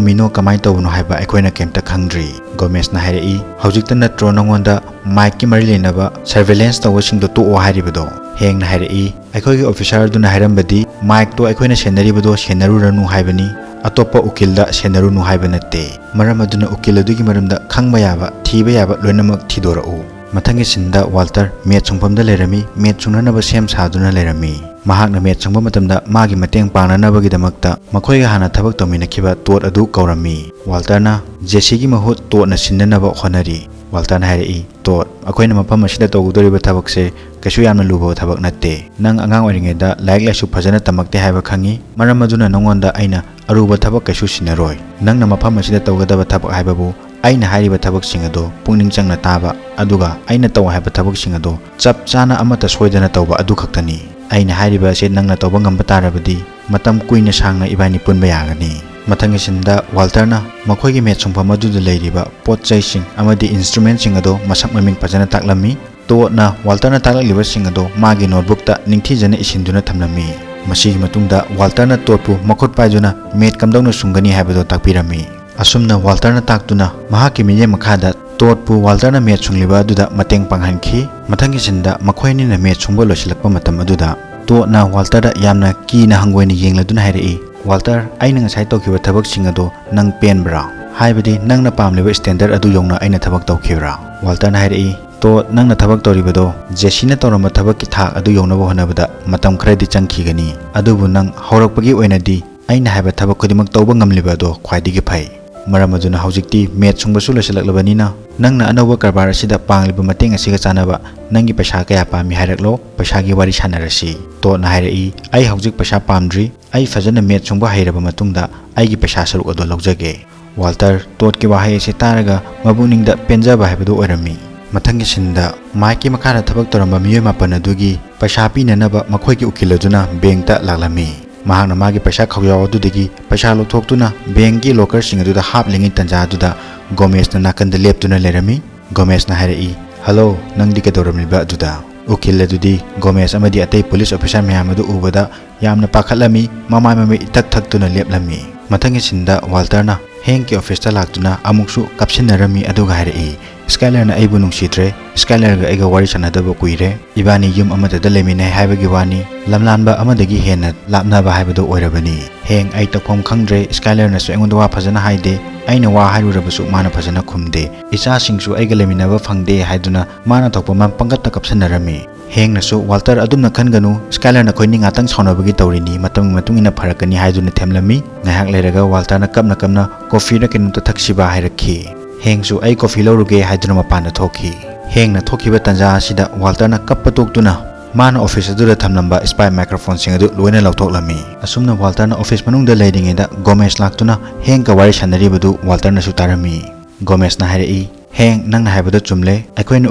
ꯃꯤꯅꯣ, ꯀꯃꯥꯏꯅ ꯇꯧꯕꯅꯣ ꯍꯥꯏꯕ ꯑꯩꯈꯣꯏꯅ ꯀꯩꯝꯇ ꯈꯪꯗ꯭ꯔꯤ꯫" ꯒꯣꯃꯦꯁꯅ ꯍꯥꯏꯔꯛꯏ, "ꯍꯧꯖꯤꯛꯇ ꯅꯠꯇ꯭ꯔꯣ ꯅꯉꯣꯟꯗ ꯃꯥꯏꯛꯀꯤ ꯃꯔꯤ ꯂꯩꯅꯕ ꯁꯔꯚꯦꯂꯦꯟꯁ ꯇꯧꯕꯁꯤꯡꯗꯣ ꯇꯣꯛꯑꯣ ꯍꯥꯏꯔꯤꯕꯗꯣ?" ꯍꯦꯡꯅ ꯍꯥꯏꯔꯛꯏ, "ꯑꯩꯈꯣꯏꯒꯤ ꯑꯣꯐꯤꯁꯥꯔ ꯑꯗꯨꯅ ꯍꯥꯏꯔꯝꯕꯗꯤ ꯃꯥꯏꯛꯇꯣ ꯑꯩꯈꯣꯏꯅ ꯁꯦꯟꯅꯔꯤꯕꯗꯣ ꯁꯦꯟꯅꯔꯨꯔꯅꯨ ꯍꯥꯏꯕꯅꯤ, ꯑꯇꯣꯞꯄ ꯎꯀꯤꯜꯗ ꯁꯦꯟꯅꯔꯨꯅꯨ ꯍꯥꯏꯕ ꯅꯠꯇꯦ꯫ ꯃꯔꯝ ꯑꯗꯨꯅ ꯎꯀꯤꯜ ꯑꯗꯨꯒꯤ ꯃꯔꯝꯗ ꯈꯪꯕ ꯌꯥꯕ, ꯊꯤꯕ ꯌꯥꯕ ꯂꯣꯏꯅꯃꯛ ꯊꯤꯗꯣꯔꯛꯎ꯫" ꯃꯊꯪꯒꯤ ꯁꯤꯟꯗ ꯋꯥꯜꯇꯔ ꯃꯦꯠ ꯁꯨꯡꯐꯝꯗ ꯂꯩꯔꯝꯃꯤ꯫ ꯃꯦꯠ ꯁꯨꯡꯅꯅꯕ ꯁꯦꯝ ꯁꯥꯗꯨꯅ ꯂꯩꯔꯝꯃꯤ꯫ ꯃꯍꯥꯛꯅ ꯃꯦꯠ ꯁꯨꯡꯕ ꯃꯇꯝꯗ ꯃꯥꯒꯤ ꯃꯇꯦꯡ ꯄꯥꯡꯅꯅꯕꯒꯤꯗꯃꯛꯇ ꯃꯈꯣꯏꯒ ꯍꯥꯟꯅ ꯊꯕꯛ ꯇꯧꯃꯤꯟꯅꯈꯤꯕ ꯇꯣꯠ ꯑꯗꯨ ꯀꯧꯔꯝꯃꯤ꯫ ꯋꯥꯜꯇꯔꯅ ꯖꯦꯁꯤꯒꯤ ꯃꯍꯨꯠ ꯇꯣꯠꯅ ꯁꯤꯟꯅꯅꯕ ꯍꯣꯠꯅꯔꯤ꯫ ꯋꯥꯜꯇꯔꯅ ꯍꯥꯏꯔꯛꯏ, "ꯇꯣꯠ, ꯑꯩꯈꯣꯏꯅ ꯃꯐꯝ ꯑꯁꯤꯗ ꯇꯧꯒꯗꯧꯔꯤꯕ ꯊꯕꯛꯁꯦ ꯀꯩꯁꯨ ꯌꯥꯝꯅ ꯂꯨꯕ ꯊꯕꯛ ꯅꯠꯇꯦ꯫ ꯅꯪ ꯑꯉꯥꯡ ꯑꯣꯏꯔꯤꯉꯩꯗ ꯂꯥꯏꯔꯤꯛ ꯂꯥꯏꯁꯨ ꯐꯖꯅ ꯇꯝꯃꯛꯇꯦ ꯍꯥꯏꯕ ꯈꯪꯉꯤ꯫ ꯃꯔꯝ ꯑꯗꯨꯅ ꯅꯉꯣꯟꯗ ꯑꯩꯅ ꯑꯔꯨꯕ ꯊꯕꯛ ꯀꯩꯁꯨ ꯁꯤꯟꯅꯔꯣꯏ꯫ ꯅꯪꯅ ꯃꯐꯝ ꯑꯁꯤꯗ ꯇꯧꯒꯗꯕ ꯊꯕꯛ ꯍꯥꯏꯕꯕꯨ ꯑꯩꯅ ꯍꯥꯏꯔꯤꯕ ꯊꯕꯛꯁꯤꯡ ꯑꯗꯣ ꯄꯨꯛꯅꯤꯡ ꯆꯪꯅ ꯇꯥꯕ, ꯑꯗꯨꯒ ꯑꯩꯅ ꯇꯧ ꯍꯥꯏꯕ ꯊꯕꯛꯁꯤꯡ ꯑꯗꯣ ꯆꯞ ꯆꯥꯅ ꯑꯃꯠꯇ ꯁꯣꯏꯗꯅ ꯇꯧꯕ ꯑꯗꯨ ꯈꯛꯇꯅꯤ꯫ ꯑꯩꯅ ꯍꯥꯏꯔꯤꯕ ꯑꯁꯤ ꯅꯪꯅ ꯇꯧꯕ ꯉꯝꯕ ꯇꯥꯔꯕꯗꯤ, ꯃꯇꯝ ꯀꯨꯏꯅ ꯁꯥꯡꯅ ꯏꯕꯥꯅꯤ ꯄꯨꯟꯕ ꯌꯥꯒꯅꯤ꯫ ꯃꯊꯪꯒꯤ ꯁꯤꯟꯗ ꯋꯥꯜꯇꯔꯅ ꯃꯈꯣꯏꯒꯤ ꯃꯦꯠ ꯁꯨꯡꯐꯝ ꯑꯗꯨꯗ ꯂꯩꯔꯤꯕ ꯄꯣꯠ ꯆꯩꯁꯤꯡ ꯑꯃꯗꯤ instrumentꯁꯤꯡ ꯑꯗꯣ ꯃꯁꯛ ꯃꯃꯤꯡ ꯐꯖꯅ ꯇꯥꯛꯂꯝꯃꯤ꯫ ꯇꯣꯗꯅ ꯋꯥꯜꯇꯔꯅ ꯇꯥꯛꯂꯛꯂꯤꯕꯁꯤꯡ ꯑꯗꯣ ꯃꯥꯒꯤ ꯅꯣꯠꯕꯨꯛꯇ ꯅꯤꯡꯊꯤꯖꯅ ꯏꯁꯤꯟꯗꯨꯅ ꯊꯝꯂꯝꯃꯤ꯫ ꯃꯁꯤꯒꯤ ꯃꯇꯨꯡꯗ ꯋꯥꯜꯇꯔꯅ ꯇꯣꯗꯄꯨ ꯃꯈꯨꯠ ꯄꯥꯏꯗꯨꯅ ꯃꯦꯠ ꯀꯝꯗꯧꯅ ꯁꯨꯡꯒꯅꯤ ꯍꯥꯏꯕꯗꯨ ꯇꯥꯛꯄꯤꯔꯝꯃꯤ꯫ ꯑꯁꯨꯝꯅ ꯋꯥꯜꯇꯔꯅ ꯇꯥꯛꯇꯨꯅ ꯃꯍꯥꯛꯀꯤ ꯃꯤꯠꯌꯦꯡ ꯃꯈꯥꯗ ꯇꯣꯗꯄꯨ ꯋꯥꯜꯇꯔꯅ ꯃꯦꯠ ꯁꯨꯡꯂꯤꯕ ꯑꯗꯨꯗ ꯃꯇꯦꯡ ꯄꯥꯡꯍꯟꯈꯤ꯫ ꯃꯊꯪꯒꯤ ꯁꯤꯟꯗ ꯃꯈꯣꯏ ꯑꯅꯤꯅ ꯃꯦꯠ ꯁꯨꯡꯕ ꯂꯣꯏꯁꯤꯜꯂꯛꯄ ꯃꯇꯝ ꯑꯗꯨꯗ ꯇꯣꯗꯅ ꯋꯥꯜꯇꯔꯗ ꯌꯥꯝꯅ ꯀꯤꯅ ꯍꯪꯒꯣꯏꯅ ꯌꯦꯡꯂꯗꯨꯅ ꯍꯥꯏꯔꯛꯏ, "ꯋꯥꯜꯇꯔ, ꯑꯩꯅ ꯉꯁꯥꯏ ꯇꯧꯈꯤꯕ ꯊꯕꯛꯁꯤꯡ ꯑꯗꯣ ꯅꯪ ꯄꯦꯟꯕ꯭ꯔꯥ? ꯍꯥꯏꯕꯗꯤ ꯅꯪꯅ ꯄꯥꯝꯂꯤꯕ ꯁ꯭ꯇꯦꯟꯗꯔꯗ ꯑꯗꯨ ꯌꯧꯅ ꯑꯩꯅ ꯊꯕꯛ ꯇꯧꯈꯤꯕ꯭ꯔꯥ?" ꯋꯥꯜꯇꯔꯅ ꯍꯥꯏꯔꯛꯏ, "ꯇꯣꯗ, ꯅꯪꯅ ꯊꯕꯛ ꯇꯧꯔꯤꯕꯗꯣ ꯖꯦꯁꯤꯅ ꯇꯧꯔꯝꯕ ꯊꯕꯛꯀꯤ ꯊꯥꯛ ꯑꯗꯨ ꯌꯧꯅꯕ ꯍꯣꯠꯅꯕꯗ ꯃꯇꯝ ꯈꯔꯗꯤ ꯆꯪꯈꯤꯒꯅꯤ꯫ ꯑꯗꯨꯕꯨ ꯅꯪ ꯍꯧꯔꯛꯄꯒꯤ ꯑꯣꯏꯅꯗꯤ ꯑꯩꯅ ꯍꯥꯏꯕ ꯊꯕꯛ ꯈꯨꯗꯤꯡꯃꯛ ꯇꯧꯕ ꯉꯝꯂꯤꯕ ꯑꯗꯣ ꯈ꯭ꯋꯥꯏꯗꯒꯤ ꯐꯩ꯫ ꯃꯔꯝ ꯑꯗꯨꯅ ꯍꯧꯖꯤꯛꯇꯤ ꯃꯦꯠ ꯁꯨꯡꯕꯁꯨ ꯂꯣꯏꯁꯤꯜꯂꯛꯂꯕꯅꯤꯅ ꯅꯪꯅ ꯑꯅꯧꯕ ꯀꯔꯕꯥꯔ ꯑꯁꯤꯗ ꯄꯥꯡꯂꯤꯕ ꯃꯇꯦꯡ ꯑꯁꯤꯒ ꯆꯥꯟꯅꯕ ꯅꯪꯒꯤ ꯄꯩꯁꯥ ꯀꯌꯥ ꯄꯥꯝꯃꯤ ꯍꯥꯏꯔꯛꯂꯣ, ꯄꯩꯁꯥꯒꯤ ꯋꯥꯔꯤ ꯁꯥꯟꯅꯔꯁꯤ꯫" ꯇꯣꯗꯅ ꯍꯥꯏꯔꯛꯏ, "ꯑꯩ ꯍꯧꯖꯤꯛ ꯄꯩꯁꯥ ꯄꯥꯝꯗ꯭ꯔꯤ, ꯑꯩ ꯐꯖꯅ ꯃꯦꯠ ꯁꯨꯡꯕ ꯍꯩꯔꯕ ꯃꯇꯨꯡꯗ ꯑꯩꯒꯤ ꯄꯩꯁꯥ ꯁꯔꯨꯛ ꯑꯗꯨ ꯂꯧꯖꯒꯦ꯫" ꯋꯥꯜꯇꯔ ꯇꯣꯗꯀꯤ ꯋꯥꯍꯩ ꯑꯁꯤ ꯇꯥꯔꯒ ꯃꯄꯨꯛꯅꯤꯡꯗ ꯄꯦꯟꯖꯕ ꯍꯥꯏꯕꯗꯨ ꯑꯣꯏꯔꯝꯃꯤ꯫ ꯃꯊꯪꯒꯤ ꯁꯤꯟꯗ ꯃꯥꯏꯛꯀꯤ ꯃꯈꯥꯗ ꯊꯕꯛ ꯇꯧꯔꯝꯕ ꯃꯤꯑꯣꯏ ꯃꯥꯄꯟ ꯑꯗꯨꯒꯤ ꯄꯩꯁꯥ ꯄꯤꯅꯅꯕ ꯃꯈꯣꯏꯒꯤ ꯎꯀꯤꯜ ꯑꯗꯨꯅ ꯕꯦꯡꯛꯇ ꯂꯥꯛꯂꯝꯃꯤ꯫ ꯃꯍꯥꯛꯅ ꯃꯥꯒꯤ ꯄꯩꯁꯥ ꯈꯥꯎꯖꯥꯎ ꯑꯗꯨꯗꯒꯤ ꯄꯩꯁꯥ ꯂꯧꯊꯣꯛꯇꯨꯅ ꯕꯦꯡꯛꯀꯤ ꯂꯣꯀꯔꯁꯤꯡ ꯑꯗꯨꯗ ꯍꯥꯞꯂꯤꯉꯩ ꯇꯟꯖꯥ ꯑꯗꯨꯗ ꯒꯣꯃꯦꯁꯅ ꯅꯥꯀꯟꯗ ꯂꯦꯞꯇꯨꯅ ꯂꯩꯔꯝꯃꯤ꯫ ꯒꯣꯃꯦꯁꯅ ꯍꯥꯏꯔꯛꯏ, "ꯍꯜꯂꯣ, ꯅꯪꯗꯤ ꯀꯩꯗꯧꯔꯝꯂꯤꯕ ꯑꯗꯨꯗ?" ꯎꯀꯤꯜ ꯑꯗꯨꯗꯤ ꯒꯣꯃꯦꯁ ꯑꯃꯗꯤ ꯑꯇꯩ ꯄꯨꯂꯤꯁ ꯑꯣꯐꯤꯁꯥꯔ ꯃꯌꯥꯝ ꯑꯗꯨ ꯎꯕꯗ ꯌꯥꯝꯅ ꯄꯥꯈꯠꯂꯝꯃꯤ, ꯃꯃꯥꯏ ꯃꯃꯤꯠ ꯏꯊꯛ ꯊꯛꯇꯨꯅ ꯂꯦꯞꯂꯝꯃꯤ꯫ ꯃꯊꯪꯒꯤ ꯁꯤꯟꯗ ꯋꯥꯜꯇꯔꯅ ꯍꯦꯡꯀꯤ ꯑꯣꯐꯤꯁꯇ ꯂꯥꯛꯇꯨꯅ ꯑꯃꯨꯛꯁꯨ ꯀꯥꯞꯁꯤꯟꯅꯔꯝꯃꯤ, ꯑꯗꯨꯒ ꯍꯥꯏꯔꯛꯏ, "ꯁ꯭ꯀꯥꯏꯂꯔꯅ ꯑꯩꯕꯨ ꯅꯨꯡꯁꯤꯗ꯭ꯔꯦ, ꯁ꯭ꯀꯥꯏꯂꯔꯒ ꯑꯩꯒ ꯋꯥꯔꯤ ꯁꯥꯟꯅꯗꯕ ꯀꯨꯏꯔꯦ꯫ ꯏꯕꯥꯅꯤ ꯌꯨꯝ ꯑꯃꯠꯇꯗ ꯂꯩꯃꯤꯟꯅꯩ ꯍꯥꯏꯕꯒꯤ ꯋꯥꯅꯤ, ꯂꯝꯂꯥꯟꯕ ꯑꯃꯗꯒꯤ ꯍꯦꯟꯅ ꯂꯥꯞꯅꯕ ꯍꯥꯏꯕꯗꯨ ꯑꯣꯏꯔꯕꯅꯤ꯫ ꯍꯦꯡ, ꯑꯩ ꯇꯧꯐꯝ ꯈꯪꯗ꯭ꯔꯦ, ꯁ꯭ꯀꯥꯏꯂꯔꯅꯁꯨ ꯑꯩꯉꯣꯟꯗ ꯋꯥ ꯐꯖꯅ ꯍꯥꯏꯗꯦ, ꯑꯩꯅ ꯋꯥ ꯍꯥꯏꯔꯨꯔꯕꯁꯨ ꯃꯥꯅ ꯐꯖꯅ ꯈꯨꯝꯗꯦ꯫ ꯏꯆꯥꯁꯤꯡꯁꯨ ꯑꯩꯒ ꯂꯩꯃꯤꯟꯅꯕ ꯐꯪꯗꯦ" ꯍꯥꯏꯗꯨꯅ ꯃꯥꯅ ꯊꯣꯛꯄ ꯃꯥ ꯄꯪꯀꯞꯇ ꯀꯞꯁꯟꯅꯔꯝꯃꯤ꯫ ꯍꯦꯡꯅꯁꯨ, "ꯋꯥꯜꯇꯔ, ꯑꯗꯨꯝꯅ ꯈꯟꯒꯅꯨ, ꯁ꯭ꯀꯥꯏꯂꯔ ꯅꯈꯣꯏꯅꯤ ꯉꯥꯛꯇꯪ ꯁꯥꯎꯅꯕꯒꯤ ꯇꯧꯔꯤꯅꯤ, ꯃꯇꯝꯒꯤ ꯃꯇꯨꯡ ꯏꯟꯅ ꯐꯔꯛꯀꯅꯤ" ꯍꯥꯏꯗꯨꯅ ꯊꯦꯝꯂꯝꯃꯤ꯫ ꯉꯥꯏꯍꯥꯛ ꯂꯩꯔꯒ ꯋꯥꯜꯇꯔꯅ ꯀꯞꯅ ꯀꯞꯅ ꯀꯣꯐꯤꯔ ꯀꯩꯅꯣꯝꯇ ꯊꯛꯁꯤꯕ ꯍꯥꯏꯔꯛꯈꯤ꯫ ꯍꯦꯡꯁꯨ, "ꯑꯩ ꯀꯣꯐꯤ ꯂꯧꯔꯨꯒꯦ" ꯍꯥꯏꯗꯨꯅ ꯃꯄꯥꯟꯗ ꯊꯣꯛꯈꯤ꯫ ꯍꯦꯡꯅ ꯊꯣꯛꯈꯤꯕ ꯇꯟꯖꯥ ꯑꯁꯤꯗ ꯋꯥꯜꯇꯔꯅ ꯀꯞꯄ ꯇꯣꯛꯇꯨꯅ ꯃꯥꯅ ꯑꯣꯐꯤꯁ ꯑꯗꯨꯗ ꯊꯝꯂꯝꯕ ꯁ꯭ꯄꯥꯏ ꯃꯥꯏꯀ꯭ꯔꯣꯐꯣꯟꯁꯤꯡ ꯑꯗꯨ ꯂꯣꯏꯅ ꯂꯧꯊꯣꯛꯂꯝꯃꯤ꯫ ꯑꯁꯨꯝꯅ ꯋꯥꯜꯇꯔꯅ ꯑꯣꯐꯤꯁ ꯃꯅꯨꯡꯗ ꯂꯩꯔꯤꯉꯩꯗ ꯒꯣꯃꯦꯁ ꯂꯥꯛꯇꯨꯅ ꯍꯦꯡꯒ ꯋꯥꯔꯤ ꯁꯥꯟꯅꯔꯤꯕꯗꯨ ꯋꯥꯜꯇꯔꯅꯁꯨ ꯇꯥꯔꯝꯃꯤ꯫ ꯒꯣꯃꯦꯁꯅ ꯍꯥꯏꯔꯛꯏ, "ꯍꯦꯡ, ꯅꯪꯅ ꯍꯥꯏꯕꯗꯣ ꯆꯨꯝꯂꯦ꯫ ꯑꯩꯈꯣꯏꯅ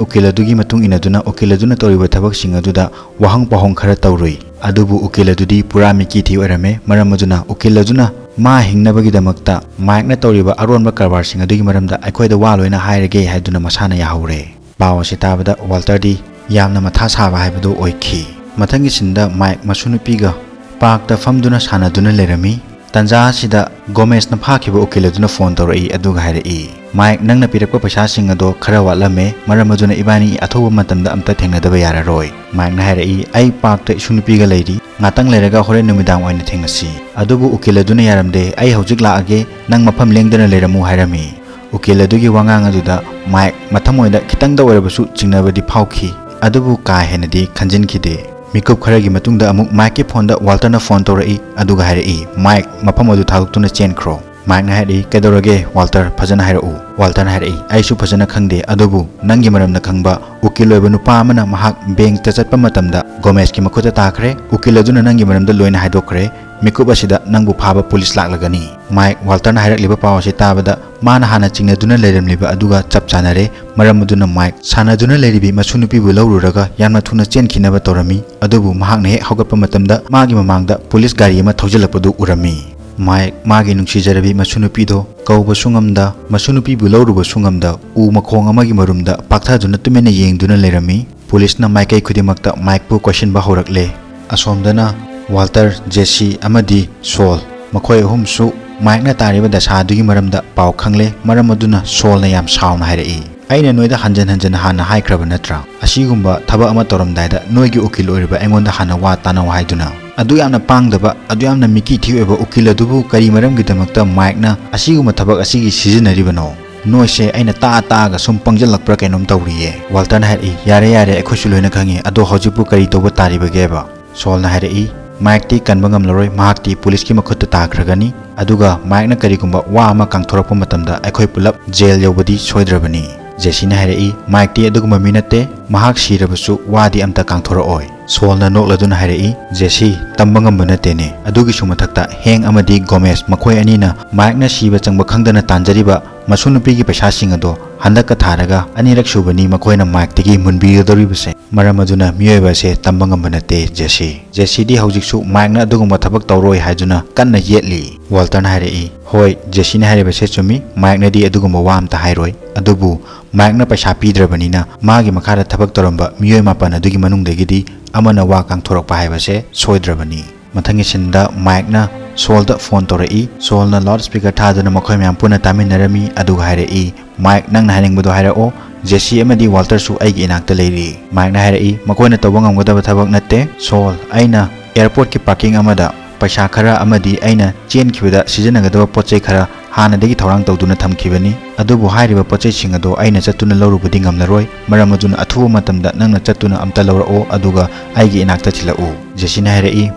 ꯎꯀꯤꯜ ꯑꯗꯨꯒꯤ ꯃꯇꯨꯡ ꯏꯟꯅꯗꯨꯅ ꯎꯀꯤꯜ ꯑꯗꯨꯅ ꯇꯧꯔꯤꯕ ꯊꯕꯛꯁꯤꯡ ꯑꯗꯨꯗ ꯋꯥꯍꯪ ꯄꯥꯎꯍꯪ ꯈꯔ ꯇꯧꯔꯨꯏ꯫ ꯑꯗꯨꯕꯨ ꯎꯀꯤꯜ ꯑꯗꯨꯗꯤ ꯄꯨꯔꯥ ꯃꯤꯀꯤ ꯊꯤ ꯑꯣꯏꯔꯝꯃꯦ꯫ ꯃꯔꯝ ꯑꯗꯨꯅ ꯎꯀꯤꯜ ꯑꯗꯨꯅ ꯃꯥ ꯍꯤꯡꯅꯕꯒꯤꯗꯃꯛꯇ ꯃꯥꯏꯛꯅ ꯇꯧꯔꯤꯕ ꯑꯔꯣꯟꯕ ꯀꯔꯕꯥꯔꯁꯤꯡ ꯑꯗꯨꯒꯤ ꯃꯔꯝꯗ ꯑꯩꯈꯣꯏꯗ ꯋꯥ ꯂꯣꯏꯅ ꯍꯥꯏꯔꯒꯦ" ꯍꯥꯏꯗꯨꯅ ꯃꯁꯥꯅ ꯌꯥꯍꯧꯔꯦ꯫ ꯄꯥꯎ ꯑꯁꯤ ꯇꯥꯕꯗ ꯋꯥꯜꯇꯔꯗꯤ ꯌꯥꯝꯅ ꯃꯊꯥ ꯁꯥꯕ ꯍꯥꯏꯕꯗꯨ ꯑꯣꯏꯈꯤ꯫ ꯃꯊꯪꯒꯤ ꯁꯤꯟꯗ ꯃꯥꯏꯛ ꯃꯁꯨ ꯅꯨꯄꯤꯒ ꯄꯥꯔꯛꯇ ꯐꯝꯗꯨꯅ ꯁꯥꯟꯅꯗꯨꯅ ꯂꯩꯔꯝꯃꯤ꯫ ꯇꯟꯖꯥ ꯑꯁꯤꯗ ꯒꯣꯃꯦꯁꯅ ꯐꯥꯈꯤꯕ ꯎꯀꯤꯜ ꯑꯗꯨꯅ ꯐꯣꯟ ꯇꯧꯔꯛꯏ, ꯑꯗꯨꯒ ꯍꯥꯏꯔꯛꯏ, "ꯃꯥꯏꯛ, ꯅꯪꯅ ꯄꯤꯔꯛꯄ ꯄꯩꯁꯥꯁꯤꯡ ꯑꯗꯣ ꯈꯔ ꯋꯥꯠꯂꯝꯃꯦ, ꯃꯔꯝ ꯑꯗꯨꯅ ꯏꯕꯥꯅꯤ ꯑꯊꯨꯕ ꯃꯇꯝꯗ ꯑꯝꯇ ꯊꯦꯡꯅꯗꯕ ꯌꯥꯔꯔꯣꯏ꯫" ꯃꯥꯏꯛꯅ ꯍꯥꯏꯔꯛꯏ, "ꯑꯩ ꯄꯥꯔꯛꯇ ꯏꯁꯨ ꯅꯨꯄꯤꯒ ꯂꯩꯔꯤ, ꯉꯥꯛꯇꯪ ꯂꯩꯔꯒ ꯍꯣꯔꯦꯟ ꯅꯨꯃꯤꯗꯥꯡ ꯑꯣꯏꯅ ꯊꯦꯡꯅꯁꯤ꯫" ꯑꯗꯨꯕꯨ ꯎꯀꯤꯜ ꯑꯗꯨꯅ ꯌꯥꯔꯝꯗꯦ꯫ "ꯑꯩ ꯍꯧꯖꯤꯛ ꯂꯥꯛꯑꯒꯦ, ꯅꯪ ꯃꯐꯝ ꯂꯦꯡꯗꯅ ꯂꯩꯔꯝꯃꯨ" ꯍꯥꯏꯔꯝꯃꯤ꯫ ꯎꯀꯤꯜ ꯑꯗꯨꯒꯤ ꯋꯥꯉꯥꯡ ꯑꯗꯨꯗ ꯃꯥꯏꯛ ꯃꯊꯃꯣꯏꯗ ꯈꯤꯇꯪꯗ ꯑꯣꯏꯔꯕꯁꯨ ꯆꯤꯡꯅꯕꯗꯤ ꯐꯥꯎꯈꯤ, ꯑꯗꯨꯕꯨ ꯀꯥ ꯍꯦꯟꯅꯗꯤ ꯈꯟꯖꯤꯟꯈꯤꯗꯦ꯫ ꯃꯤꯀꯨꯞ ꯈꯔꯒꯤ ꯃꯇꯨꯡꯗ ꯑꯃꯨꯛ ꯃꯥꯏꯛꯀꯤ ꯐꯣꯟꯗ ꯋꯥꯜꯇꯔꯅ ꯐꯣꯟ ꯇꯧꯔꯛꯏ, ꯑꯗꯨꯒ ꯍꯥꯏꯔꯛꯏ, "ꯃꯥꯏꯛ, ꯃꯐꯝ ꯑꯗꯨ ꯊꯥꯗꯣꯛꯇꯨꯅ ꯆꯦꯟꯈ꯭ꯔꯣ꯫" ꯃꯥꯏꯛꯅ ꯍꯥꯏꯔꯛꯏ, "ꯀꯩꯗꯧꯔꯒꯦ ꯋꯥꯜꯇꯔ? ꯐꯖꯅ ꯍꯥꯏꯔꯛꯎ꯫" ꯋꯥꯜꯇꯔꯅ ꯍꯥꯏꯔꯛꯏ, "ꯑꯩꯁꯨ ꯐꯖꯅ ꯈꯪꯗꯦ, ꯑꯗꯨꯕꯨ ꯅꯪꯒꯤ ꯃꯔꯝꯗ ꯈꯪꯕ ꯎꯀꯤꯜ ꯑꯣꯏꯕ ꯅꯨꯄꯥ ꯑꯃꯅ ꯃꯍꯥꯛ ꯕꯦꯡꯛꯇ ꯆꯠꯄ ꯃꯇꯝꯗ ꯒꯣꯃꯦꯁꯀꯤ ꯃꯈꯨꯠꯇ ꯇꯥꯈ꯭ꯔꯦ꯫ ꯎꯀꯤꯜ ꯑꯗꯨꯅ ꯅꯪꯒꯤ ꯃꯔꯝꯗ ꯂꯣꯏꯅ ꯍꯥꯏꯗꯣꯛꯈ꯭ꯔꯦ꯫ ꯃꯤꯀꯨꯞ ꯑꯁꯤꯗ ꯅꯪꯕꯨ ꯐꯥꯕ ꯄꯨꯂꯤꯁ ꯂꯥꯛꯂꯒꯅꯤ꯫" ꯃꯥꯏꯛ ꯋꯥꯜꯇꯔꯅ ꯍꯥꯏꯔꯛꯂꯤꯕ ꯄꯥꯎ ꯑꯁꯤ ꯇꯥꯕꯗ ꯃꯥꯅ ꯍꯥꯟꯅ ꯆꯤꯡꯅꯗꯨꯅ ꯂꯩꯔꯝꯂꯤꯕ ꯑꯗꯨꯒ ꯆꯞ ꯆꯥꯅꯔꯦ꯫ ꯃꯔꯝ ꯑꯗꯨꯅ ꯃꯥꯏꯛ ꯁꯥꯟꯅꯗꯨꯅ ꯂꯩꯔꯤꯕꯤ ꯃꯁꯨ ꯅꯨꯄꯤꯕꯨ ꯂꯧꯔꯨꯔꯒ ꯌꯥꯝꯅ ꯊꯨꯅ ꯆꯦꯟꯈꯤꯅꯕ ꯇꯧꯔꯝꯃꯤ꯫ ꯑꯗꯨꯕꯨ ꯃꯍꯥꯛꯅ ꯍꯦꯛ ꯍꯧꯒꯠꯄ ꯃꯇꯝꯗ ꯃꯥꯒꯤ ꯃꯃꯥꯡꯗ ꯄꯨꯂꯤꯁ ꯒꯥꯔꯤ ꯑꯃ ꯊꯧꯖꯤꯜꯂꯛꯄꯗꯨ ꯎꯔꯝꯃꯤ꯫ ꯃꯥꯏꯛ ꯃꯥꯒꯤ ꯅꯨꯡꯁꯤꯖꯔꯕꯤ ꯃꯁꯨ ꯅꯨꯄꯤꯗꯣ ꯀꯧꯕꯁꯨ ꯉꯝꯗ, ꯃꯁꯨ ꯅꯨꯄꯤꯕꯨ ꯂꯧꯔꯨꯕꯁꯨ ꯉꯝꯗ, ꯎ ꯃꯈꯣꯡ ꯑꯃꯒꯤ ꯃꯔꯨꯝꯗ ꯄꯥꯛꯊꯗꯨꯅ ꯇꯨꯃꯤꯟꯅ ꯌꯦꯡꯗꯨꯅ ꯂꯩꯔꯝꯃꯤ꯫ ꯄꯨꯂꯤꯁꯅ ꯃꯥꯏꯀꯩ ꯈꯨꯗꯤꯡꯃꯛꯇ ꯃꯥꯏꯛꯄꯨ ꯀꯣꯏꯁꯤꯟꯕ ꯍꯧꯔꯛꯂꯦ꯫ ꯑꯁꯣꯝꯗꯅ ꯋꯥꯜꯇꯔ, ꯖꯦꯁꯤ ꯑꯃꯗꯤ ꯁꯣꯜ, ꯃꯈꯣꯏ ꯑꯍꯨꯝꯁꯨ ꯃꯥꯏꯛꯅ ꯇꯥꯔꯤꯕ ꯗꯁꯥ ꯑꯗꯨꯒꯤ ꯃꯔꯝꯗ ꯄꯥꯎ ꯈꯪꯂꯦ꯫ ꯃꯔꯝ ꯑꯗꯨꯅ ꯁꯣꯜꯅ ꯌꯥꯝ ꯁꯥꯎꯅ ꯍꯥꯏꯔꯛꯏ, "ꯑꯩꯅ ꯅꯣꯏꯗ ꯍꯟꯖꯟ ꯍꯟꯖꯟ ꯍꯥꯟꯅ ꯍꯥꯏꯈ꯭ꯔꯕ ꯅꯠꯇ꯭ꯔꯥ? ꯑꯁꯤꯒꯨꯝꯕ ꯊꯕꯛ ꯑꯃ ꯇꯧꯔꯝꯗꯥꯏꯗ ꯅꯣꯏꯒꯤ ꯎꯀꯤꯜ ꯑꯣꯏꯔꯤꯕ ꯑꯩꯉꯣꯟꯗ ꯍꯥꯟꯅ ꯋꯥ ꯇꯥꯅꯧ ꯍꯥꯏꯗꯨꯅ꯫ ꯑꯗꯨ ꯌꯥꯝꯅ ꯄꯥꯡꯗꯕ, ꯑꯗꯨ ꯌꯥꯝꯅ ꯃꯤꯀꯤ ꯊꯤ ꯑꯣꯏꯕ ꯎꯀꯤꯜ ꯑꯗꯨꯕꯨ ꯀꯔꯤ ꯃꯔꯝꯒꯤꯗꯃꯛꯇ ꯃꯥꯏꯛꯅ ꯑꯁꯤꯒꯨꯝꯕ ꯊꯕꯛ ꯑꯁꯤꯒꯤ ꯁꯤꯖꯤꯟꯅꯔꯤꯕꯅꯣ? ꯅꯣꯏꯁꯦ ꯑꯩꯅ ꯇꯥꯛꯑ ꯇꯥꯛꯑꯒ ꯁꯨꯝ ꯄꯪꯖꯜꯂꯛꯄ꯭ꯔꯥ ꯀꯩꯅꯣꯝ ꯇꯧꯔꯤꯌꯦ꯫" ꯋꯥꯜꯇꯔꯅ ꯍꯥꯏꯔꯛꯏ, "ꯌꯥꯔꯦ ꯌꯥꯔꯦ, ꯑꯩꯈꯣꯏꯁꯨ ꯂꯣꯏꯅ ꯈꯪꯉꯤ꯫ ꯑꯗꯣ ꯍꯧꯖꯤꯛꯄꯨ ꯀꯔꯤ ꯇꯧꯕ ꯇꯥꯔꯤꯕꯒꯦꯕ?" ꯁꯣꯜꯅ ꯍꯥꯏꯔꯛꯏ, "ꯃꯥꯏꯛꯇꯤ ꯀꯟꯕ ꯉꯝꯂꯔꯣꯏ, ꯃꯍꯥꯛꯇꯤ ꯄꯨꯂꯤꯁꯀꯤ ꯃꯈꯨꯠꯇ ꯇꯥꯈ꯭ꯔꯒꯅꯤ꯫ ꯑꯗꯨꯒ ꯃꯥꯏꯛꯅ ꯀꯔꯤꯒꯨꯝꯕ ꯋꯥ ꯑꯃ ꯀꯥꯡꯊꯣꯔꯛꯄ ꯃꯇꯝꯗ ꯑꯩꯈꯣꯏ ꯄꯨꯂꯞ ꯖꯦꯜ ꯌꯧꯕꯗꯤ ꯁꯣꯏꯗ꯭ꯔꯕꯅꯤ꯫" ꯖꯦꯁꯤꯅ ꯍꯥꯏꯔꯛꯏ, "ꯃꯥꯏꯛꯇꯤ ꯑꯗꯨꯒꯨꯝꯕ ꯃꯤ ꯅꯠꯇꯦ, ꯃꯍꯥꯛ ꯁꯤꯔꯕꯁꯨ ꯋꯥꯗꯤ ꯑꯝꯇ ꯀꯥꯡꯊꯣꯔꯛꯑꯣꯏ꯫" ꯁꯣꯜꯅ ꯅꯣꯛꯂꯗꯨꯅ ꯍꯥꯏꯔꯛꯏ, "ꯖꯦꯁꯤ, ꯇꯝꯕ ꯉꯝꯕ ꯅꯠꯇꯦꯅꯦ꯫ ꯑꯗꯨꯒꯤꯁꯨ ꯃꯊꯛꯇ ꯍꯦꯡ ꯑꯃꯗꯤ ꯒꯣꯃꯦꯁ ꯃꯈꯣꯏ ꯑꯅꯤꯅ ꯃꯥꯏꯛꯅ ꯁꯤꯕ ꯆꯪꯕ ꯈꯪꯗꯅ ꯇꯥꯟꯖꯔꯤꯕ ꯃꯁꯨ ꯅꯨꯄꯤꯒꯤ ꯄꯩꯁꯥꯁꯤꯡ ꯑꯗꯣ ꯍꯟꯗꯛꯀ ꯊꯥꯔꯒ ꯑꯅꯤꯔꯛ ꯁꯨꯕꯅꯤ ꯃꯈꯣꯏꯅ ꯃꯥꯏꯛꯇꯒꯤ ꯃꯨꯟꯕꯤꯒꯗꯧꯔꯤꯕꯁꯦ꯫ ꯃꯔꯝ ꯑꯗꯨꯅ ꯃꯤꯑꯣꯏꯕ ꯑꯁꯦ ꯇꯝꯕ ꯉꯝꯕ ꯅꯠꯇꯦ, ꯖꯦꯁꯤ꯫" ꯖꯦꯁꯤꯗꯤ ꯍꯧꯖꯤꯛꯁꯨ ꯃꯥꯏꯛꯅ ꯑꯗꯨꯒꯨꯝꯕ ꯊꯕꯛ ꯇꯧꯔꯣꯏ ꯍꯥꯏꯗꯨꯅ ꯀꯟꯅ ꯌꯦꯠꯂꯤ꯫ ꯋꯥꯜꯇꯔꯅ ꯍꯥꯏꯔꯛꯏ, "ꯍꯣꯏ, ꯖꯦꯁꯤꯅ ꯍꯥꯏꯔꯤꯕꯁꯦ ꯆꯨꯝꯃꯤ, ꯃꯥꯏꯛꯅꯗꯤ ꯑꯗꯨꯒꯨꯝꯕ ꯋꯥ ꯑꯝꯇ ꯍꯥꯏꯔꯣꯏ꯫ ꯑꯗꯨꯕꯨ ꯃꯥꯏꯛꯅ ꯄꯩꯁꯥ ꯄꯤꯗ꯭ꯔꯕꯅꯤꯅ ꯃꯥꯒꯤ ꯃꯈꯥꯗ ꯊꯕꯛ ꯇꯧꯔꯝꯕ ꯃꯤꯑꯣꯏ ꯃꯥꯄꯟ ꯑꯗꯨꯒꯤ ꯃꯅꯨꯡꯗꯒꯤꯗꯤ ꯑꯃꯅ ꯋꯥ ꯀꯥꯡꯊꯣꯔꯛꯄ ꯍꯥꯏꯕꯁꯦ ꯁꯣꯏꯗ꯭ꯔꯕꯅꯤ꯫" ꯃꯊꯪꯒꯤ ꯁꯤꯟꯗ ꯃꯥꯏꯛꯅ ꯁꯣꯜꯗ ꯐꯣꯟ ꯇꯧꯔꯛꯏ꯫ ꯁꯣꯜꯅ ꯂꯥꯎꯗ ꯁ꯭ꯄꯤꯀꯔ ꯊꯥꯗꯨꯅ ꯃꯈꯣꯏ ꯃꯌꯥꯝ ꯄꯨꯟꯅ ꯇꯥꯃꯤꯟꯅꯔꯝꯃꯤ, ꯑꯗꯨꯒ ꯍꯥꯏꯔꯛꯏ, "ꯃꯥꯏꯛ, ꯅꯪꯅ ꯍꯥꯏꯅꯤꯡꯕꯗꯣ ꯍꯥꯏꯔꯛꯑꯣ, ꯖꯦꯁꯤ ꯑꯃꯗꯤ ꯋꯥꯜꯇꯔꯁꯨ ꯑꯩꯒꯤ ꯏꯅꯥꯛꯇ ꯂꯩꯔꯤ꯫" ꯃꯥꯏꯛꯅ ꯍꯥꯏꯔꯛꯏ, "ꯃꯈꯣꯏꯅ ꯇꯧꯕ ꯉꯝꯒꯗꯕ ꯊꯕꯛ ꯅꯠꯇꯦ, ꯁꯣꯜ꯫ ꯑꯩꯅ ꯑꯦꯌꯔꯄꯣꯔꯠꯀꯤ ꯄꯥꯔꯀꯤꯡ ꯑꯃꯗ ꯄꯩꯁꯥ ꯈꯔ ꯑꯃꯗꯤ ꯑꯩꯅ ꯆꯦꯟꯈꯤꯕꯗ ꯁꯤꯖꯤꯟꯅꯒꯗꯕ ꯄꯣꯠ ꯆꯩ ꯈꯔ ꯍꯥꯟꯅꯗꯒꯤ ꯊꯧꯔꯥꯡ ꯇꯧꯗꯨꯅ ꯊꯝꯈꯤꯕꯅꯤ꯫ ꯑꯗꯨꯕꯨ ꯍꯥꯏꯔꯤꯕ ꯄꯣꯠ ꯆꯩꯁꯤꯡ ꯑꯗꯣ ꯑꯩꯅ ꯆꯠꯇꯨꯅ ꯂꯧꯔꯨꯕꯗꯤ ꯉꯝꯂꯔꯣꯏ꯫ ꯃꯔꯝ ꯑꯗꯨꯅ ꯑꯊꯨꯕ ꯃꯇꯝꯗ ꯅꯪꯅ ꯆꯠꯇꯨꯅ ꯑꯝꯇ ꯂꯧꯔꯛꯑꯣ, ꯑꯗꯨꯒ ꯑꯩꯒꯤ ꯏꯅꯥꯛꯇ ꯊꯤꯜꯂꯛꯎ꯫" ꯖꯦꯁꯤꯅ ꯍꯥꯏꯔꯛꯏ,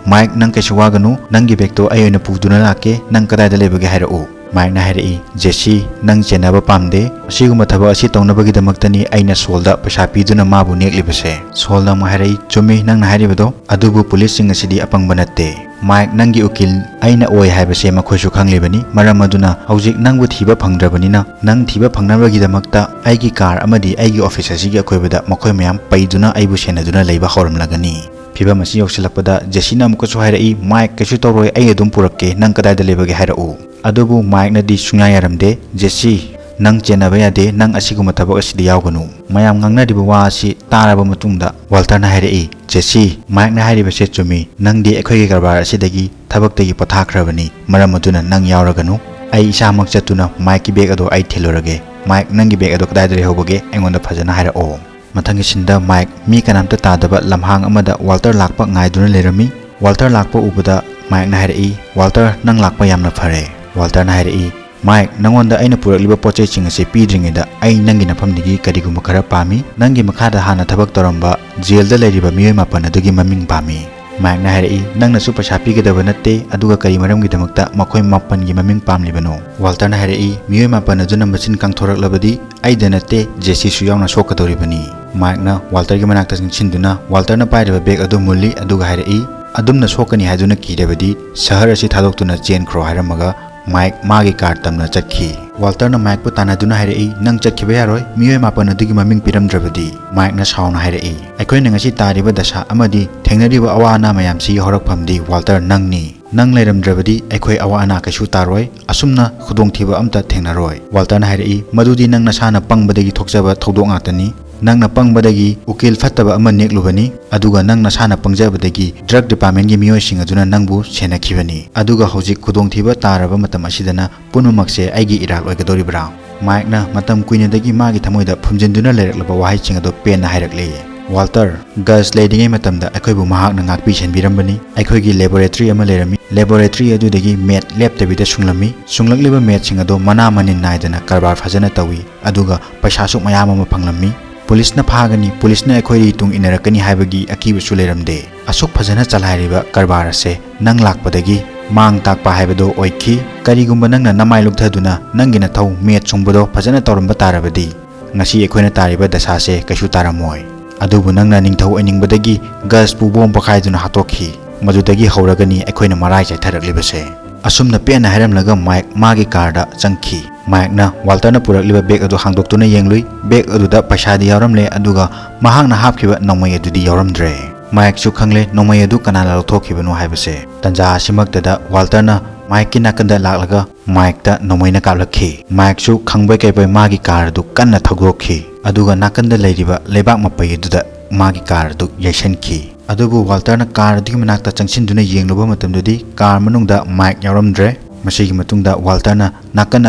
"ꯃꯥꯏꯛ, ꯅꯪ ꯀꯩꯁꯨ ꯋꯥꯒꯅꯨ, ꯅꯪꯒꯤ ꯕꯦꯒꯇꯣ ꯑꯩ ꯑꯣꯏꯅ ꯄꯨꯗꯨꯅ ꯂꯥꯛꯀꯦ꯫ ꯅꯪ ꯀꯗꯥꯏꯗ ꯂꯩꯕꯒꯦ ꯍꯥꯏꯔꯛꯎ꯫" ꯃꯥꯏꯛꯅ ꯍꯥꯏꯔꯛꯏ, "ꯖꯦꯁꯤ, ꯅꯪ ꯆꯦꯟꯅꯕ ꯄꯥꯝꯗꯦ꯫ ꯑꯁꯤꯒꯨꯝꯕ ꯊꯕꯛ ꯑꯁꯤ ꯇꯧꯅꯕꯒꯤꯗꯃꯛꯇꯅꯤ ꯑꯩꯅ ꯁꯣꯜꯗ ꯄꯩꯁꯥ ꯄꯤꯗꯨꯅ ꯃꯥꯕꯨ ꯅꯦꯛꯂꯤꯕꯁꯦ꯫" ꯁꯣꯜꯅ ꯑꯃꯨꯛ ꯍꯥꯏꯔꯛꯏ, "ꯆꯨꯝꯃꯤ ꯅꯪꯅ ꯍꯥꯏꯔꯤꯕꯗꯣ, ꯑꯗꯨꯕꯨ ꯄꯨꯂꯤꯁꯁꯤꯡ ꯑꯁꯤꯗꯤ ꯑꯄꯪꯕ ꯅꯠꯇꯦ꯫ ꯃꯥꯏꯛ, ꯅꯪꯒꯤ ꯎꯀꯤꯜ ꯑꯩꯅ ꯑꯣꯏ ꯍꯥꯏꯕꯁꯦ ꯃꯈꯣꯏꯁꯨ ꯈꯪꯂꯤꯕꯅꯤ꯫ ꯃꯔꯝ ꯑꯗꯨꯅ ꯍꯧꯖꯤꯛ ꯅꯪꯕꯨ ꯊꯤꯕ ꯐꯪꯗ꯭ꯔꯕꯅꯤꯅ, ꯅꯪ ꯊꯤꯕ ꯐꯪꯅꯕꯒꯤꯗꯃꯛꯇ ꯑꯩꯒꯤ ꯀꯥꯔ ꯑꯃꯗꯤ ꯑꯩꯒꯤ ꯑꯣꯐꯤꯁ ꯑꯁꯤꯒꯤ ꯑꯀꯣꯏꯕꯗ ꯃꯈꯣꯏ ꯃꯌꯥꯝ ꯄꯩꯗꯨꯅ ꯑꯩꯕꯨ ꯁꯦꯟꯅꯗꯨꯅ ꯂꯩꯕ ꯍꯧꯔꯝꯂꯒꯅꯤ꯫" ꯐꯤꯚꯝ ꯑꯁꯤ ꯌꯧꯁꯤꯜꯂꯛꯄꯗ ꯖꯦꯁꯤꯅ ꯑꯃꯨꯛꯀꯁꯨ ꯍꯥꯏꯔꯛꯏ, "ꯃꯥꯏꯛ, ꯀꯩꯁꯨ ꯇꯧꯔꯣꯏ, ꯑꯩ ꯑꯗꯨꯝ ꯄꯨꯔꯛꯀꯦ, ꯅꯪ ꯀꯗꯥꯏꯗ ꯂꯩꯕꯒꯦ ꯍꯥꯏꯔꯛꯎ꯫" ꯑꯗꯨꯕꯨ ꯃꯥꯏꯛꯅꯗꯤ ꯁꯨꯡꯌꯥ ꯌꯥꯔꯝꯗꯦ꯫ "ꯖꯦꯁꯤ, ꯅꯪ ꯆꯦꯟꯅꯕ ꯌꯥꯗꯦ, ꯅꯪ ꯑꯁꯤꯒꯨꯝꯕ ꯊꯕꯛ ꯑꯁꯤꯗ ꯌꯥꯎꯒꯅꯨ꯫" ꯃꯌꯥꯝ ꯉꯥꯡꯅꯔꯤꯕ ꯋꯥ ꯑꯁꯤ ꯇꯥꯔꯕ ꯃꯇꯨꯡꯗ ꯋꯥꯜꯇꯔꯅ ꯍꯥꯏꯔꯛꯏ, "ꯖꯦꯁꯤ, ꯃꯥꯏꯛꯅ ꯍꯥꯏꯔꯤꯕꯁꯦ ꯆꯨꯝꯃꯤ, ꯅꯪꯗꯤ ꯑꯩꯈꯣꯏꯒꯤ ꯀꯔꯕꯥꯔ ꯑꯁꯤꯗꯒꯤ ꯊꯕꯛꯇꯒꯤ ꯄꯣꯊꯥꯈ꯭ꯔꯕꯅꯤ, ꯃꯔꯝ ꯑꯗꯨꯅ ꯅꯪ ꯌꯥꯎꯔꯒꯅꯨ꯫ ꯑꯩ ꯏꯁꯥꯃꯛ ꯆꯠꯇꯨꯅ ꯃꯥꯏꯛꯀꯤ ꯕꯦꯒ ꯑꯗꯣ ꯑꯩ ꯊꯤꯜꯂꯨꯔꯒꯦ꯫ ꯃꯥꯏꯛ, ꯅꯪꯒꯤ ꯕꯦꯒ ꯑꯗꯣ ꯀꯗꯥꯏꯗ ꯂꯩꯍꯧꯕꯒꯦ? ꯑꯩꯉꯣꯟꯗ ꯐꯖꯅ ꯍꯥꯏꯔꯛꯑꯣ꯫" ꯃꯊꯪꯒꯤ ꯁꯤꯟꯗ ꯃꯥꯏꯛ ꯃꯤ ꯀꯅꯥꯝꯇ ꯇꯥꯗꯕ ꯂꯝꯍꯥꯡ ꯑꯃꯗ ꯋꯥꯜꯇꯔ ꯂꯥꯛꯄ ꯉꯥꯏꯗꯨꯅ ꯂꯩꯔꯝꯃꯤ꯫ ꯋꯥꯜꯇꯔ ꯂꯥꯛꯄ ꯎꯕꯗ ꯃꯥꯏꯛꯅ ꯍꯥꯏꯔꯛꯏ, "ꯋꯥꯜꯇꯔ, ꯅꯪ ꯂꯥꯛꯄ ꯌꯥꯝꯅ ꯐꯔꯦ꯫" ꯋꯥꯜꯇꯔꯅ ꯍꯥꯏꯔꯛꯏ, "ꯃꯥꯏꯛ, ꯅꯪꯉꯣꯟꯗ ꯑꯩꯅ ꯄꯨꯔꯛꯂꯤꯕ ꯄꯣꯠ ꯆꯩꯁꯤꯡ ꯑꯁꯤ ꯄꯤꯗ꯭ꯔꯤꯉꯩꯗ ꯑꯩ ꯅꯪꯒꯤ ꯅꯐꯝꯗꯒꯤ ꯀꯔꯤꯒꯨꯝꯕ ꯈꯔ ꯄꯥꯝꯃꯤ꯫ ꯅꯪꯒꯤ ꯃꯈꯥꯗ ꯍꯥꯟꯅ ꯊꯕꯛ ꯇꯧꯔꯝꯕ ꯖꯦꯜꯗ ꯂꯩꯔꯤꯕ ꯃꯤꯑꯣꯏ ꯃꯥꯄꯟ ꯑꯗꯨꯒꯤ ꯃꯃꯤꯡ ꯄꯥꯝꯃꯤ꯫" ꯃꯥꯏꯛꯅ ꯍꯥꯏꯔꯛꯏ, "ꯅꯪꯅꯁꯨ ꯄꯩꯁꯥ ꯄꯤꯒꯗꯕ ꯅꯠꯇꯦ, ꯑꯗꯨꯒ ꯀꯔꯤ ꯃꯔꯝꯒꯤꯗꯃꯛꯇ ꯃꯈꯣꯏ ꯃꯥꯄꯟꯒꯤ ꯃꯃꯤꯡ ꯄꯥꯝꯂꯤꯕꯅꯣ?" ꯋꯥꯜꯇꯔꯅ ꯍꯥꯏꯔꯛꯏ, "ꯃꯤꯑꯣꯏ ꯃꯥꯄꯟ ꯑꯗꯨꯅ ꯃꯆꯤꯟ ꯀꯥꯡꯊꯣꯔꯛꯂꯕꯗꯤ ꯑꯩꯗ ꯅꯠꯇꯦ, ꯖꯦꯁꯤꯁꯨ ꯌꯥꯎꯅ ꯁꯣꯛꯀꯗꯧꯔꯤꯕꯅꯤ꯫" ꯃꯥꯏꯛꯅ ꯋꯥꯜꯇꯔꯒꯤ ꯃꯅꯥꯛꯇ ꯆꯪꯁꯤꯟꯗꯨꯅ ꯋꯥꯜꯇꯔꯅ ꯄꯥꯏꯔꯤꯕ ꯕꯦꯒ ꯑꯗꯨ ꯃꯨꯜꯂꯤ, ꯑꯗꯨꯒ ꯍꯥꯏꯔꯛꯏ, "ꯑꯗꯨꯝꯅ ꯁꯣꯛꯀꯅꯤ ꯍꯥꯏꯗꯨꯅ ꯀꯤꯔꯕꯗꯤ ꯁꯍꯔ ꯑꯁꯤ ꯊꯥꯗꯣꯛꯇꯨꯅ ꯆꯦꯟꯈ꯭ꯔꯣ" ꯍꯥꯏꯔꯝꯃꯒ ꯃꯥꯏꯛ ꯃꯥꯒꯤ ꯀꯥꯔ ꯇꯝꯅ ꯆꯠꯈꯤ꯫ ꯋꯥꯜꯇꯔꯅ ꯃꯥꯏꯛꯄꯨ ꯇꯥꯟꯅꯗꯨꯅ ꯍꯥꯏꯔꯛꯏ, "ꯅꯪ ꯆꯠꯈꯤꯕ ꯌꯥꯔꯣꯏ, ꯃꯤꯑꯣꯏ ꯃꯥꯄꯟ ꯑꯗꯨꯒꯤ ꯃꯃꯤꯡ ꯄꯤꯔꯝꯗ꯭ꯔꯕꯗꯤ꯫" ꯃꯥꯏꯛꯅ ꯁꯥꯎꯅ ꯍꯥꯏꯔꯛꯏ, "ꯑꯩꯈꯣꯏꯅ ꯉꯁꯤ ꯇꯥꯔꯤꯕ ꯗꯁꯥ ꯑꯃꯗꯤ ꯊꯦꯡꯅꯔꯤꯕ ꯑꯋꯥ ꯑꯅꯥ ꯃꯌꯥꯝꯁꯤꯒꯤ ꯍꯧꯔꯛꯐꯝꯗꯤ ꯋꯥꯜꯇꯔ ꯅꯪꯅꯤ꯫ ꯅꯪ ꯂꯩꯔꯝꯗ꯭ꯔꯕꯗꯤ ꯑꯩꯈꯣꯏ ꯑꯋꯥ ꯑꯅꯥ ꯀꯩꯁꯨ ꯇꯥꯔꯣꯏ, ꯑꯁꯨꯝꯅ ꯈꯨꯗꯣꯡꯊꯤꯕ ꯑꯝꯇ ꯊꯦꯡꯅꯔꯣꯏ꯫" ꯋꯥꯜꯇꯔꯅ ꯍꯥꯏꯔꯛꯏ, "ꯃꯗꯨꯗꯤ ꯅꯪ ꯅꯁꯥꯅ ꯄꯪꯕꯗꯒꯤ ꯊꯣꯛꯆꯕ ꯊꯧꯗꯣꯛ ꯉꯥꯛꯇꯅꯤ꯫ ꯅꯪꯅ ꯄꯪꯕꯗꯒꯤ ꯎꯀꯤꯜ ꯐꯠꯇꯕ ꯑꯃ ꯅꯦꯛꯂꯨꯕꯅꯤ, ꯑꯗꯨꯒ ꯅꯪ ꯅꯁꯥꯅ ꯄꯪꯖꯕꯗꯒꯤ ꯗ꯭ꯔꯒ ꯗꯤꯄꯥꯔꯠꯃꯦꯟꯒꯤ ꯃꯤꯑꯣꯏꯁꯤꯡ ꯑꯗꯨꯅ ꯅꯪꯕꯨ ꯁꯦꯟꯅꯈꯤꯕꯅꯤ꯫ ꯑꯗꯨꯒ ꯍꯧꯖꯤꯛ ꯈꯨꯗꯣꯡꯊꯤꯕ ꯇꯥꯔꯕ ꯃꯇꯝ ꯑꯁꯤꯗꯅ ꯄꯨꯝꯅꯃꯛꯁꯦ ꯑꯩꯒꯤ ꯏꯔꯥꯜ ꯑꯣꯏꯒꯗꯧꯔꯤꯕ꯭ꯔꯥ?" ꯃꯥꯏꯛꯅ ꯃꯇꯝ ꯀꯨꯏꯅꯗꯒꯤ ꯃꯥꯒꯤ ꯊꯃꯣꯏꯗ ꯐꯨꯝꯖꯤꯟꯗꯨꯅ ꯂꯩꯔꯛꯂꯕ ꯋꯥꯍꯩꯁꯤꯡ ꯑꯗꯨ ꯄꯦꯟꯅ ꯍꯥꯏꯔꯛꯂꯤ꯫ "ꯋꯥꯜꯇꯔ, ꯒꯁ ꯂꯩꯔꯤꯉꯩ ꯃꯇꯝꯗ ꯑꯩꯈꯣꯏꯕꯨ ꯃꯍꯥꯛꯅ ꯉꯥꯛꯄꯤ ꯁꯦꯟꯕꯤꯔꯝꯕꯅꯤ꯫ ꯑꯩꯈꯣꯏꯒꯤ ꯂꯦꯕꯣꯔꯦꯇꯔꯤ ꯑꯃ ꯂꯩꯔꯝꯃꯤ꯫ ꯂꯦꯕꯣꯔꯦꯇꯔꯤ ꯑꯗꯨꯗꯒꯤ ꯃꯦꯠ ꯂꯦꯞꯇꯕꯤꯗ ꯁꯨꯡꯂꯝꯃꯤ꯫ ꯁꯨꯡꯂꯛꯂꯤꯕ ꯃꯦꯠꯁꯤꯡ ꯑꯗꯨ ꯃꯅꯥ ꯃꯅꯤꯟ ꯅꯥꯏꯗꯅ ꯀꯔꯕꯥꯔ ꯐꯖꯅ ꯇꯧꯏ, ꯑꯗꯨꯒ ꯄꯩꯁꯥꯁꯨ ꯃꯌꯥꯝ ꯑꯃ ꯐꯪꯂꯝꯃꯤ꯫ ꯄꯨꯂꯤꯁꯅ ꯐꯥꯒꯅꯤ, ꯄꯨꯂꯤꯁꯅ ꯑꯩꯈꯣꯏꯒꯤ ꯇꯨꯡ ꯏꯟꯅꯔꯛꯀꯅꯤ ꯍꯥꯏꯕꯒꯤ ꯑꯀꯤꯕꯁꯨ ꯂꯩꯔꯝꯗꯦ꯫ ꯑꯁꯨꯛ ꯐꯖꯅ ꯆꯂꯥꯏꯔꯤꯕ ꯀꯔꯕꯥꯔ ꯑꯁꯦ ꯅꯪ ꯂꯥꯛꯄꯗꯒꯤ ꯃꯥꯡ ꯇꯥꯛꯄ ꯍꯥꯏꯕꯗꯨ ꯑꯣꯏꯈꯤ꯫ ꯀꯔꯤꯒꯨꯝꯕ ꯅꯪꯅ ꯅꯃꯥꯏ ꯂꯨꯞꯊꯗꯨꯅ ꯅꯪꯒꯤ ꯅꯊꯧ ꯃꯦꯠ ꯁꯨꯡꯕꯗꯣ ꯐꯖꯅ ꯇꯧꯔꯝꯕ ꯇꯥꯔꯕꯗꯤ, ꯉꯁꯤ ꯑꯩꯈꯣꯏꯅ ꯇꯥꯔꯤꯕ ꯗꯁꯥꯁꯦ ꯀꯩꯁꯨ ꯇꯥꯔꯝꯃꯣꯏ꯫ ꯑꯗꯨꯕꯨ ꯅꯪꯅ ꯅꯤꯡꯊꯧ ꯑꯣꯏꯅꯤꯡꯕꯗꯒꯤ ꯒꯁꯄꯨ ꯕꯣꯝ ꯄꯣꯈꯥꯏꯗꯨꯅ ꯍꯥꯠꯇꯣꯛꯈꯤ꯫ ꯃꯗꯨꯗꯒꯤ ꯍꯧꯔꯒꯅꯤ ꯑꯩꯈꯣꯏꯅ ꯃꯔꯥꯏ ꯆꯥꯏꯊꯔꯛꯂꯤꯕꯁꯦ꯫" ꯑꯁꯨꯝꯅ ꯄꯦꯟꯅ ꯍꯥꯏꯔꯝꯂꯒ ꯃꯥꯏꯛ ꯃꯥꯒꯤ ꯀꯥꯔꯗ ꯆꯪꯈꯤ꯫ ꯃꯥꯏꯛꯅ ꯋꯥꯜꯇꯔꯅ ꯄꯨꯔꯛꯂꯤꯕ ꯕꯦꯒ ꯑꯗꯨ ꯍꯥꯡꯗꯣꯛꯇꯨꯅ ꯌꯦꯡꯂꯨꯏ꯫ ꯕꯦꯒ ꯑꯗꯨꯗ ꯄꯩꯁꯥꯗꯤ ꯌꯥꯎꯔꯝꯂꯦ, ꯑꯗꯨꯒ ꯃꯍꯥꯛꯅ ꯍꯥꯞꯈꯤꯕ ꯅꯣꯡꯃꯩ ꯑꯗꯨꯗꯤ ꯌꯥꯎꯔꯝꯗ꯭ꯔꯦ꯫ ꯃꯥꯏꯛꯁꯨ ꯈꯪꯂꯦ ꯅꯣꯡꯃꯩ ꯑꯗꯨ ꯀꯅꯥꯅ ꯂꯧꯊꯣꯛꯈꯤꯕꯅꯣ ꯍꯥꯏꯕꯁꯦ꯫ ꯇꯟꯖꯥ ꯑꯁꯤꯃꯛꯇꯗ ꯋꯥꯜꯇꯔꯅ ꯃꯥꯏꯛꯀꯤ ꯅꯥꯀꯟꯗ ꯂꯥꯛꯂꯒ ꯃꯥꯏꯛꯇ ꯅꯣꯡꯃꯩꯅ ꯀꯥꯞꯂꯛꯈꯤ꯫ ꯃꯥꯏꯛꯁꯨ ꯈꯪꯕꯣꯏ ꯀꯩꯕꯣꯏ ꯃꯥꯒꯤ ꯀꯥꯔ ꯑꯗꯨ ꯀꯟꯅ ꯊꯧꯗꯣꯛꯈꯤ, ꯑꯗꯨꯒ ꯅꯥꯀꯟꯗ ꯂꯩꯔꯤꯕ ꯂꯩꯕꯥꯛ ꯃꯄꯩ ꯑꯗꯨꯗ ꯃꯥꯒꯤ ꯀꯥꯔ ꯑꯗꯨ ꯌꯩꯁꯟꯈꯤ꯫ ꯑꯗꯨꯕꯨ ꯋꯥꯜꯇꯔꯅ ꯀꯥꯔ ꯑꯗꯨꯒꯤ ꯃꯅꯥꯛꯇ ꯆꯪꯁꯤꯟꯗꯨꯅ ꯌꯦꯡꯂꯨꯕ ꯃꯇꯝꯗꯗꯤ ꯀꯥꯔ ꯃꯅꯨꯡꯗ ꯃꯥꯏꯛ ꯌꯥꯎꯔꯝꯗ꯭ꯔꯦ꯫ ꯃꯁꯤꯒꯤ ꯃꯇꯨꯡꯗ ꯋꯥꯜꯇꯔꯅ ꯅꯥꯀꯟ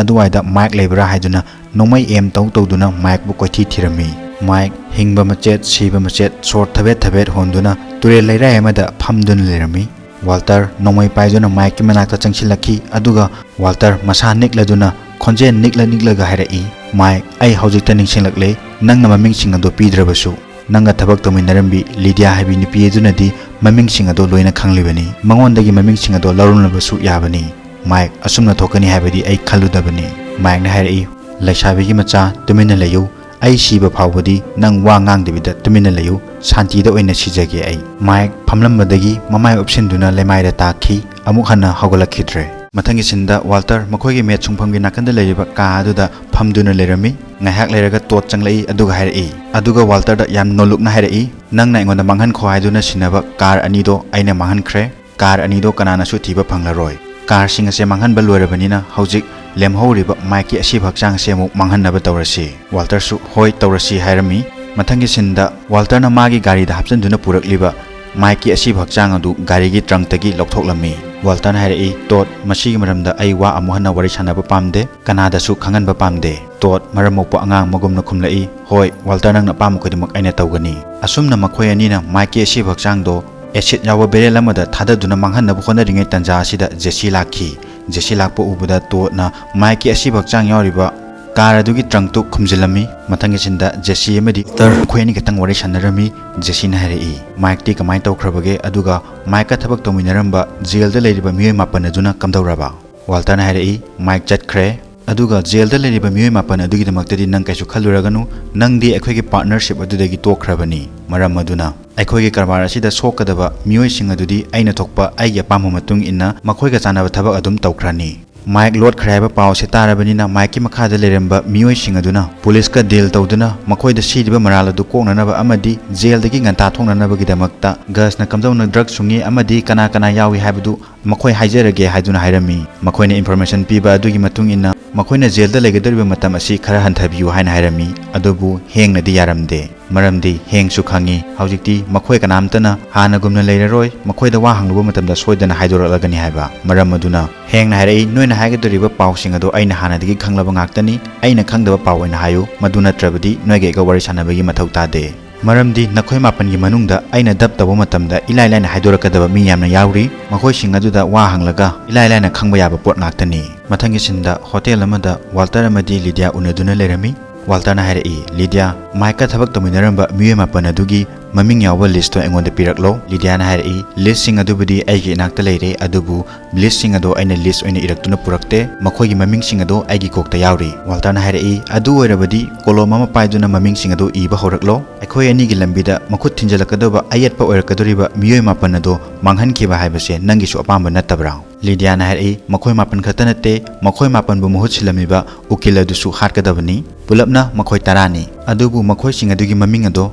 ꯑꯗꯨꯋꯥꯏꯗ ꯃꯥꯏꯛ ꯂꯩꯕ꯭ꯔꯥ ꯍꯥꯏꯗꯨꯅ ꯅꯣꯡꯃꯩ ꯑꯦꯝ ꯇꯧ ꯇꯧꯗꯨꯅ ꯃꯥꯏꯛꯄꯨ ꯀꯣꯏꯊꯤ ꯊꯤꯔꯝꯃꯤ꯫ ꯃꯥꯏꯛ ꯍꯤꯡꯕ ꯃꯆꯦꯠ ꯁꯤꯕ ꯃꯆꯦꯠ ꯁꯣꯔ ꯊꯕꯦꯠ ꯊꯕꯦꯠ ꯍꯣꯟꯗꯨꯅ ꯇꯨꯔꯦꯜ ꯂꯩꯔꯥꯏ ꯑꯃꯗ ꯐꯝꯗꯨꯅ ꯂꯩꯔꯝꯃꯤ꯫ ꯋꯥꯜꯇꯔ ꯅꯣꯡꯃꯩ ꯄꯥꯏꯗꯨꯅ ꯃꯥꯏꯛꯀꯤ ꯃꯅꯥꯛꯇ ꯆꯪꯁꯤꯜꯂꯛꯈꯤ, ꯑꯗꯨꯒ ꯋꯥꯜꯇꯔ ꯃꯁꯥ ꯅꯤꯛꯂꯗꯨꯅ ꯈꯣꯟꯖꯦꯜ ꯅꯤꯛꯂ ꯅꯤꯛꯂꯒ ꯍꯥꯏꯔꯛꯏ, "ꯃꯥꯏꯛ, ꯑꯩ ꯍꯧꯖꯤꯛꯇ ꯅꯤꯡꯁꯤꯡꯂꯛꯂꯦ, ꯅꯪꯅ ꯃꯃꯤꯡꯁꯤꯡ ꯑꯗꯨ ꯄꯤꯗ꯭ꯔꯕꯁꯨ꯫ ꯅꯪꯒ ꯊꯕꯛ ꯇꯧꯃꯤꯟꯅꯔꯝꯕꯤ ꯂꯤꯗꯤꯌꯥ ꯍꯥꯏꯕꯤ ꯅꯨꯄꯤ ꯑꯗꯨꯅꯗꯤ ꯃꯃꯤꯡꯁꯤꯡ ꯑꯗꯣ ꯂꯣꯏꯅ ꯈꯪꯂꯤꯕꯅꯤ꯫ ꯃꯉꯣꯟꯗꯒꯤ ꯃꯃꯤꯡꯁꯤꯡ ꯑꯗꯣ ꯂꯧꯔꯝꯂꯕꯁꯨ ꯌꯥꯕꯅꯤ꯫ ꯃꯥꯏꯛ ꯑꯁꯨꯝꯅ ꯊꯣꯛꯀꯅꯤ ꯍꯥꯏꯕꯗꯤ ꯑꯩ ꯈꯜꯂꯨꯗꯕꯅꯤ꯫ ꯃꯥꯏꯛꯅ ꯍꯥꯏꯔꯛꯏ, "ꯂꯩꯁꯥꯕꯤꯒꯤ ꯃꯆꯥ, ꯇꯨꯃꯤꯟꯅ ꯂꯩꯌꯨ꯫ ꯑꯩ ꯁꯤꯕ ꯐꯥꯎꯕꯗꯤ ꯅꯪ ꯋꯥ ꯉꯥꯡꯗꯕꯤꯗ ꯇꯨꯃꯤꯟꯅ ꯂꯩꯌꯨ꯫ ꯁꯥꯟꯇꯤꯗ ꯑꯣꯏꯅ ꯁꯤꯖꯒꯦ ꯑꯩ꯫" ꯃꯥꯏꯛ ꯐꯝꯂꯝꯕꯗꯒꯤ ꯃꯃꯥꯏ ꯎꯞꯁꯤꯟꯗꯨꯅ ꯂꯩꯃꯥꯏꯗ ꯇꯥꯈꯤ꯫ ꯑꯃꯨꯛ ꯍꯟꯅ ꯍꯧꯒꯠꯂꯛꯈꯤꯗ꯭ꯔꯦ꯫ ꯃꯊꯪꯒꯤ ꯁꯤꯟꯗ ꯋꯥꯜꯇꯔ ꯃꯈꯣꯏꯒꯤ ꯃꯦꯠ ꯁꯨꯡꯐꯝꯒꯤ ꯅꯥꯀꯟꯗ ꯂꯩꯔꯤꯕ ꯀꯥ ꯑꯗꯨꯗ ꯐꯝꯗꯨꯅ ꯂꯩꯔꯝꯃꯤ꯫ ꯉꯥꯏꯍꯥꯛ ꯂꯩꯔꯒ ꯇꯣꯠ ꯆꯪꯂꯛꯏ, ꯑꯗꯨꯒ ꯍꯥꯏꯔꯛꯏ, ꯑꯗꯨꯒ ꯋꯥꯜꯇꯔꯗ ꯌꯥꯝ ꯅꯣꯜꯂꯨꯛꯅ ꯍꯥꯏꯔꯛꯏ, "ꯅꯪꯅ ꯑꯩꯉꯣꯟꯗ ꯃꯥꯡꯍꯟꯈꯣ ꯍꯥꯏꯗꯨꯅ ꯁꯤꯟꯅꯕ ꯀꯥꯔ ꯑꯅꯤꯗꯣ ꯑꯩꯅ ꯃꯥꯡꯍꯟꯈ꯭ꯔꯦ꯫ ꯀꯥꯔ ꯑꯅꯤꯗꯣ ꯀꯅꯥꯅꯁꯨ ꯊꯤꯕ ꯐꯪꯂꯔꯣꯏ꯫ ꯀꯥꯔꯁꯤꯡ ꯑꯁꯦ ꯃꯥꯡꯍꯟꯕ ꯂꯣꯏꯔꯕꯅꯤꯅ ꯍꯧꯖꯤꯛ ꯂꯦꯝꯍꯧꯔꯤꯕ ꯃꯥꯏꯛꯀꯤ ꯑꯁꯤꯕ ꯍꯛꯆꯥꯡ ꯑꯁꯦ ꯑꯃꯨꯛ ꯃꯥꯡꯍꯟꯅꯕ ꯇꯧꯔꯁꯤ꯫" ꯋꯥꯜꯇꯔꯁꯨ "ꯍꯣꯏ, ꯇꯧꯔꯁꯤ" ꯍꯥꯏꯔꯝꯃꯤ꯫ ꯃꯊꯪꯒꯤ ꯁꯤꯟꯗ ꯋꯥꯜꯇꯔꯅ ꯃꯥꯒꯤ ꯒꯥꯔꯤꯗ ꯍꯥꯞꯆꯤꯟꯗꯨꯅ ꯄꯨꯔꯛꯂꯤꯕ ꯃꯥꯏꯛꯀꯤ ꯑꯁꯤꯕ ꯍꯛꯆꯥꯡ ꯑꯗꯨ ꯒꯥꯔꯤꯒꯤ ꯇ꯭ꯔꯪꯛꯇꯒꯤ ꯂꯧꯊꯣꯛꯂꯝꯃꯤ꯫ ꯋꯥꯜꯇꯔꯅ ꯍꯥꯏꯔꯛꯏ, "ꯇꯣꯠ, ꯃꯁꯤꯒꯤ ꯃꯔꯝꯗ ꯑꯩ ꯋꯥ ꯑꯃꯨꯛ ꯍꯟꯅ ꯋꯥꯔꯤ ꯁꯥꯟꯅꯕ ꯄꯥꯝꯗꯦ, ꯀꯅꯥꯗꯁꯨ ꯈꯪꯍꯟꯕ ꯄꯥꯝꯗꯦ꯫" ꯇꯣꯠ ꯃꯔꯝ ꯃꯣꯛꯄ ꯑꯉꯥꯡ ꯑꯃꯒꯨꯝꯅ ꯈꯨꯝꯂꯛꯏ, "ꯍꯣꯏ, ꯋꯥꯜꯇꯔ, ꯅꯪꯅ ꯑꯄꯥꯝꯕ ꯈꯨꯗꯤꯡꯃꯛ ꯑꯩꯅ ꯇꯧꯒꯅꯤ꯫" ꯑꯁꯨꯝꯅ ꯃꯈꯣꯏ ꯑꯅꯤꯅ ꯃꯥꯏꯛꯀꯤ ꯑꯁꯤꯕ ꯍꯛꯆꯥꯡꯗꯣ ꯑꯦꯁꯤꯗ ꯌꯥꯎꯕ ꯕꯦꯔꯦꯜ ꯑꯃꯗ ꯊꯥꯗꯗꯨꯅ ꯃꯥꯡꯍꯟꯅꯕ ꯍꯣꯠꯅꯔꯤꯉꯩ ꯇꯥꯟꯖꯥ ꯑꯁꯤꯗ ꯖꯦꯁꯤ ꯂꯥꯛꯈꯤ꯫ ꯖꯦꯁꯤ ꯂꯥꯛꯄ ꯎꯕꯗ ꯇꯣꯠꯅ ꯃꯥꯏꯛꯀꯤ ꯑꯁꯤꯕ ꯍꯛꯆꯥꯡ ꯌꯥꯎꯔꯤꯕ ꯀꯥꯔ ꯑꯗꯨꯒꯤ ꯇ꯭ꯔꯪꯛꯇꯨ ꯈꯨꯝꯖꯤꯜꯂꯝꯃꯤ꯫ ꯃꯊꯪꯒꯤ ꯁꯤꯟꯗ ꯖꯦꯁꯤ ꯑꯃꯗꯤ ꯋꯥꯜꯇꯔ ꯃꯈꯣꯏ ꯑꯅꯤ ꯈꯛꯇꯪ ꯋꯥꯔꯤ ꯁꯥꯟꯅꯔꯝꯃꯤ꯫ ꯖꯦꯁꯤꯅ ꯍꯥꯏꯔꯛꯏ, "ꯃꯥꯏꯛꯇꯤ ꯀꯃꯥꯏꯅ ꯇꯧꯈ꯭ꯔꯕꯒꯦ? ꯑꯗꯨꯒ ꯃꯥꯏꯛꯀ ꯊꯕꯛ ꯇꯧꯃꯤꯟꯅꯔꯝꯕ ꯖꯦꯜꯗ ꯂꯩꯔꯤꯕ ꯃꯤꯑꯣꯏ ꯃꯥꯄꯟ ꯑꯗꯨꯅ ꯀꯝꯗꯧꯔꯕ?" ꯋꯥꯜꯇꯔꯅ ꯍꯥꯏꯔꯛꯏ, "ꯃꯥꯏꯛ ꯆꯠꯈ꯭ꯔꯦ꯫ ꯑꯗꯨꯒ ꯖꯦꯜꯗ ꯂꯩꯔꯤꯕ ꯃꯤꯑꯣꯏ ꯃꯥꯄꯟ ꯑꯗꯨꯒꯤꯗꯃꯛꯇꯗꯤ ꯅꯪ ꯀꯩꯁꯨ ꯈꯜꯂꯨꯔꯒꯅꯨ꯫ ꯅꯪꯗꯤ ꯑꯩꯈꯣꯏꯒꯤ ꯄꯥꯔꯠꯅꯔꯁꯤꯞ ꯑꯗꯨꯗꯒꯤ ꯇꯣꯛꯈ꯭ꯔꯕꯅꯤ꯫ ꯃꯔꯝ ꯑꯗꯨꯅ ꯑꯩꯈꯣꯏꯒꯤ ꯀꯔꯕꯥꯔ ꯑꯁꯤꯗ ꯁꯣꯛꯀꯗꯕ ꯃꯤꯑꯣꯏꯁꯤꯡ ꯑꯗꯨꯗꯤ ꯑꯩꯅ ꯊꯣꯛꯄ ꯑꯩꯒꯤ ꯑꯄꯥꯝꯕ ꯃꯇꯨꯡ ꯏꯟꯅ ꯃꯈꯣꯏꯒ ꯆꯥꯟꯅꯕ ꯊꯕꯛ ꯑꯗꯨꯝ ꯇꯧꯈ꯭ꯔꯅꯤ꯫" ꯃꯥꯏꯛ ꯂꯣꯠꯈ꯭ꯔꯦ ꯍꯥꯏꯕ ꯄꯥꯎ ꯑꯁꯤ ꯇꯥꯔꯕꯅꯤꯅ ꯃꯥꯏꯛꯀꯤ ꯃꯈꯥꯗ ꯂꯩꯔꯝꯕ ꯃꯤꯑꯣꯏꯁꯤꯡ ꯑꯗꯨꯅ ꯄꯨꯂꯤꯁꯀ ꯗꯤꯜ ꯇꯧꯗꯨꯅ ꯃꯈꯣꯏꯗ ꯁꯤꯔꯤꯕ ꯃꯔꯥꯜ ꯑꯗꯨ ꯀꯣꯛꯅꯅꯕ ꯑꯃꯗꯤ ꯖꯦꯜꯗꯒꯤ ꯉꯟꯇꯥ ꯊꯣꯛꯅꯅꯕꯒꯤꯗꯃꯛꯇ ꯒꯁꯅ ꯀꯝꯗꯧꯅ ꯗ꯭ꯔꯒ ꯁꯨꯡꯉꯤ ꯑꯃꯗꯤ ꯀꯅꯥ ꯀꯅꯥ ꯌꯥꯎꯏ ꯍꯥꯏꯕꯗꯨ ꯃꯈꯣꯏ ꯍꯥꯏꯖꯔꯒꯦ ꯍꯥꯏꯗꯨꯅ ꯍꯥꯏꯔꯝꯃꯤ꯫ ꯃꯈꯣꯏꯅ ꯏꯟꯐꯣꯔꯃꯦꯁꯟ ꯄꯤꯕ ꯑꯗꯨꯒꯤ ꯃꯇꯨꯡ ꯏꯟꯅ ꯃꯈꯣꯏꯅ ꯖꯦꯜꯗ ꯂꯩꯒꯗꯧꯔꯤꯕ ꯃꯇꯝ ꯑꯁꯤ ꯈꯔ ꯍꯟꯊꯕꯤꯌꯨ ꯍꯥꯏꯅ ꯍꯥꯏꯔꯝꯃꯤ꯫ ꯑꯗꯨꯕꯨ ꯍꯦꯡꯅꯗꯤ ꯌꯥꯔꯝꯗꯦ꯫ ꯃꯔꯝꯗꯤ ꯍꯦꯡꯁꯨ ꯈꯪꯉꯤ, ꯍꯧꯖꯤꯛꯇꯤ ꯃꯈꯣꯏ ꯀꯅꯥꯝꯇꯅ ꯍꯥꯟꯅꯒꯨꯝꯅ ꯂꯩꯔꯔꯣꯏ, ꯃꯈꯣꯏꯗ ꯋꯥ ꯍꯪꯂꯨꯕ ꯃꯇꯝꯗ ꯁꯣꯏꯗꯅ ꯍꯥꯏꯗꯣꯔꯛꯂꯒꯅꯤ ꯍꯥꯏꯕ꯫ ꯃꯔꯝ ꯑꯗꯨꯅ ꯍꯦꯡꯅ ꯍꯥꯏꯔꯛꯏ, "ꯅꯣꯏꯅ ꯍꯥꯏꯒꯗꯧꯔꯤꯕ ꯄꯥꯎꯁꯤꯡ ꯑꯗꯨ ꯑꯩꯅ ꯍꯥꯟꯅꯗꯒꯤ ꯈꯪꯂꯕ ꯉꯥꯛꯇꯅꯤ꯫ ꯑꯩꯅ ꯈꯪꯗꯕ ꯄꯥꯎ ꯑꯣꯏꯅ ꯍꯥꯏꯌꯨ, ꯃꯗꯨ ꯅꯠꯇ꯭ꯔꯕꯗꯤ ꯅꯣꯏꯒ ꯑꯩꯒ ꯋꯥꯔꯤ ꯁꯥꯟꯅꯕꯒꯤ ꯃꯊꯧ ꯇꯥꯗꯦ꯫ ꯃꯔꯝꯗꯤ ꯅꯈꯣꯏ ꯃꯥꯄꯟꯒꯤ ꯃꯅꯨꯡꯗ ꯑꯩꯅ ꯗꯞ ꯇꯧꯕ ꯃꯇꯝꯗ ꯏꯂꯥꯏ ꯂꯥꯏꯅ ꯍꯥꯏꯗꯣꯔꯛꯀꯗꯕ ꯃꯤ ꯌꯥꯝꯅ ꯌꯥꯎꯔꯤ꯫ ꯃꯈꯣꯏꯁꯤꯡ ꯑꯗꯨꯗ ꯋꯥ ꯍꯪꯂꯒ ꯏꯂꯥꯏ ꯂꯥꯏꯅ ꯈꯪꯕ ꯌꯥꯕ ꯄꯣꯠ ꯉꯥꯛꯇꯅꯤ꯫" ꯃꯊꯪꯒꯤ ꯁꯤꯟꯗ ꯍꯣꯇꯦꯜ ꯑꯃꯗ ꯋꯥꯜꯇꯔ ꯑꯃꯗꯤ ꯂꯤꯗꯤꯌꯥ ꯎꯅꯗꯨꯅ ꯂꯩꯔꯝꯃꯤ꯫ ꯋꯥꯜꯇꯔꯅ ꯍꯥꯏꯔꯛꯏ, "ꯂꯤꯗꯤꯌꯥ, ꯃꯥꯏꯛꯀ ꯊꯕꯛ ꯇꯧꯃꯤꯟꯅꯔꯝꯕ ꯃꯤꯑꯣꯏ ꯃꯥꯄꯟ ꯑꯗꯨꯒꯤ ꯃꯃꯤꯡ ꯌꯥꯎꯕ ꯂꯤꯁꯇꯣ ꯑꯩꯉꯣꯟꯗ ꯄꯤꯔꯛꯂꯣ꯫" ꯂꯤꯗꯤꯌꯥꯅ ꯍꯥꯏꯔꯛꯏ, "ꯂꯤꯁꯁꯤꯡ ꯑꯗꯨꯕꯨꯗꯤ ꯑꯩꯒꯤ ꯏꯅꯥꯛꯇ ꯂꯩꯔꯦ, ꯑꯗꯨꯕꯨ ꯂꯤꯁꯁꯤꯡ ꯑꯗꯣ ꯑꯩꯅ ꯂꯤꯁ ꯑꯣꯏꯅ ꯏꯔꯛꯇꯨꯅ ꯄꯨꯔꯛꯇꯦ꯫ ꯃꯈꯣꯏꯒꯤ ꯃꯃꯤꯡꯁꯤꯡ ꯑꯗꯣ ꯑꯩꯒꯤ ꯀꯣꯛꯇ ꯌꯥꯎꯔꯤ꯫" ꯋꯥꯜꯇꯔꯅ ꯍꯥꯏꯔꯛꯏ, "ꯑꯗꯨ ꯑꯣꯏꯔꯕꯗꯤ ꯀꯣꯂꯣꯝ ꯑꯃ ꯄꯥꯏꯗꯨꯅ ꯃꯃꯤꯡꯁꯤꯡ ꯑꯗꯨ ꯏꯕ ꯍꯧꯔꯛꯂꯣ꯫ ꯑꯩꯈꯣꯏ ꯑꯅꯤꯒꯤ ꯂꯝꯕꯤꯗ ꯃꯈꯨꯠ ꯊꯤꯟꯖꯤꯜꯂꯛꯀꯗꯧꯕ ꯑꯌꯦꯠꯄ ꯑꯣꯏꯔꯛꯀꯗꯧꯔꯤꯕ ꯃꯤꯑꯣꯏ ꯃꯥꯄꯟ ꯑꯗꯣ ꯃꯥꯡꯍꯟꯈꯤꯕ ꯍꯥꯏꯕꯁꯦ ꯅꯪꯒꯤꯁꯨ ꯑꯄꯥꯝꯕ ꯅꯠꯇꯕ꯭ꯔꯥ?" ꯂꯤꯗꯤꯌꯥꯅ ꯍꯥꯏꯔꯛꯏ, "ꯃꯈꯣꯏ ꯃꯥꯄꯟ ꯈꯛꯇ ꯅꯠꯇꯦ, ꯃꯈꯣꯏ ꯃꯥꯄꯟꯕꯨ ꯃꯍꯨꯠ ꯁꯤꯜꯂꯝꯃꯤꯕ ꯎꯀꯤꯜ ꯑꯗꯨꯁꯨ ꯍꯥꯠꯀꯗꯕꯅꯤ꯫ ꯄꯨꯂꯞꯅ ꯃꯈꯣꯏ ꯇꯔꯥꯅꯤ꯫ ꯑꯗꯨꯕꯨ ꯃꯈꯣꯏꯁꯤꯡ ꯑꯗꯨꯒꯤ ꯃꯃꯤꯡ ꯑꯗꯣ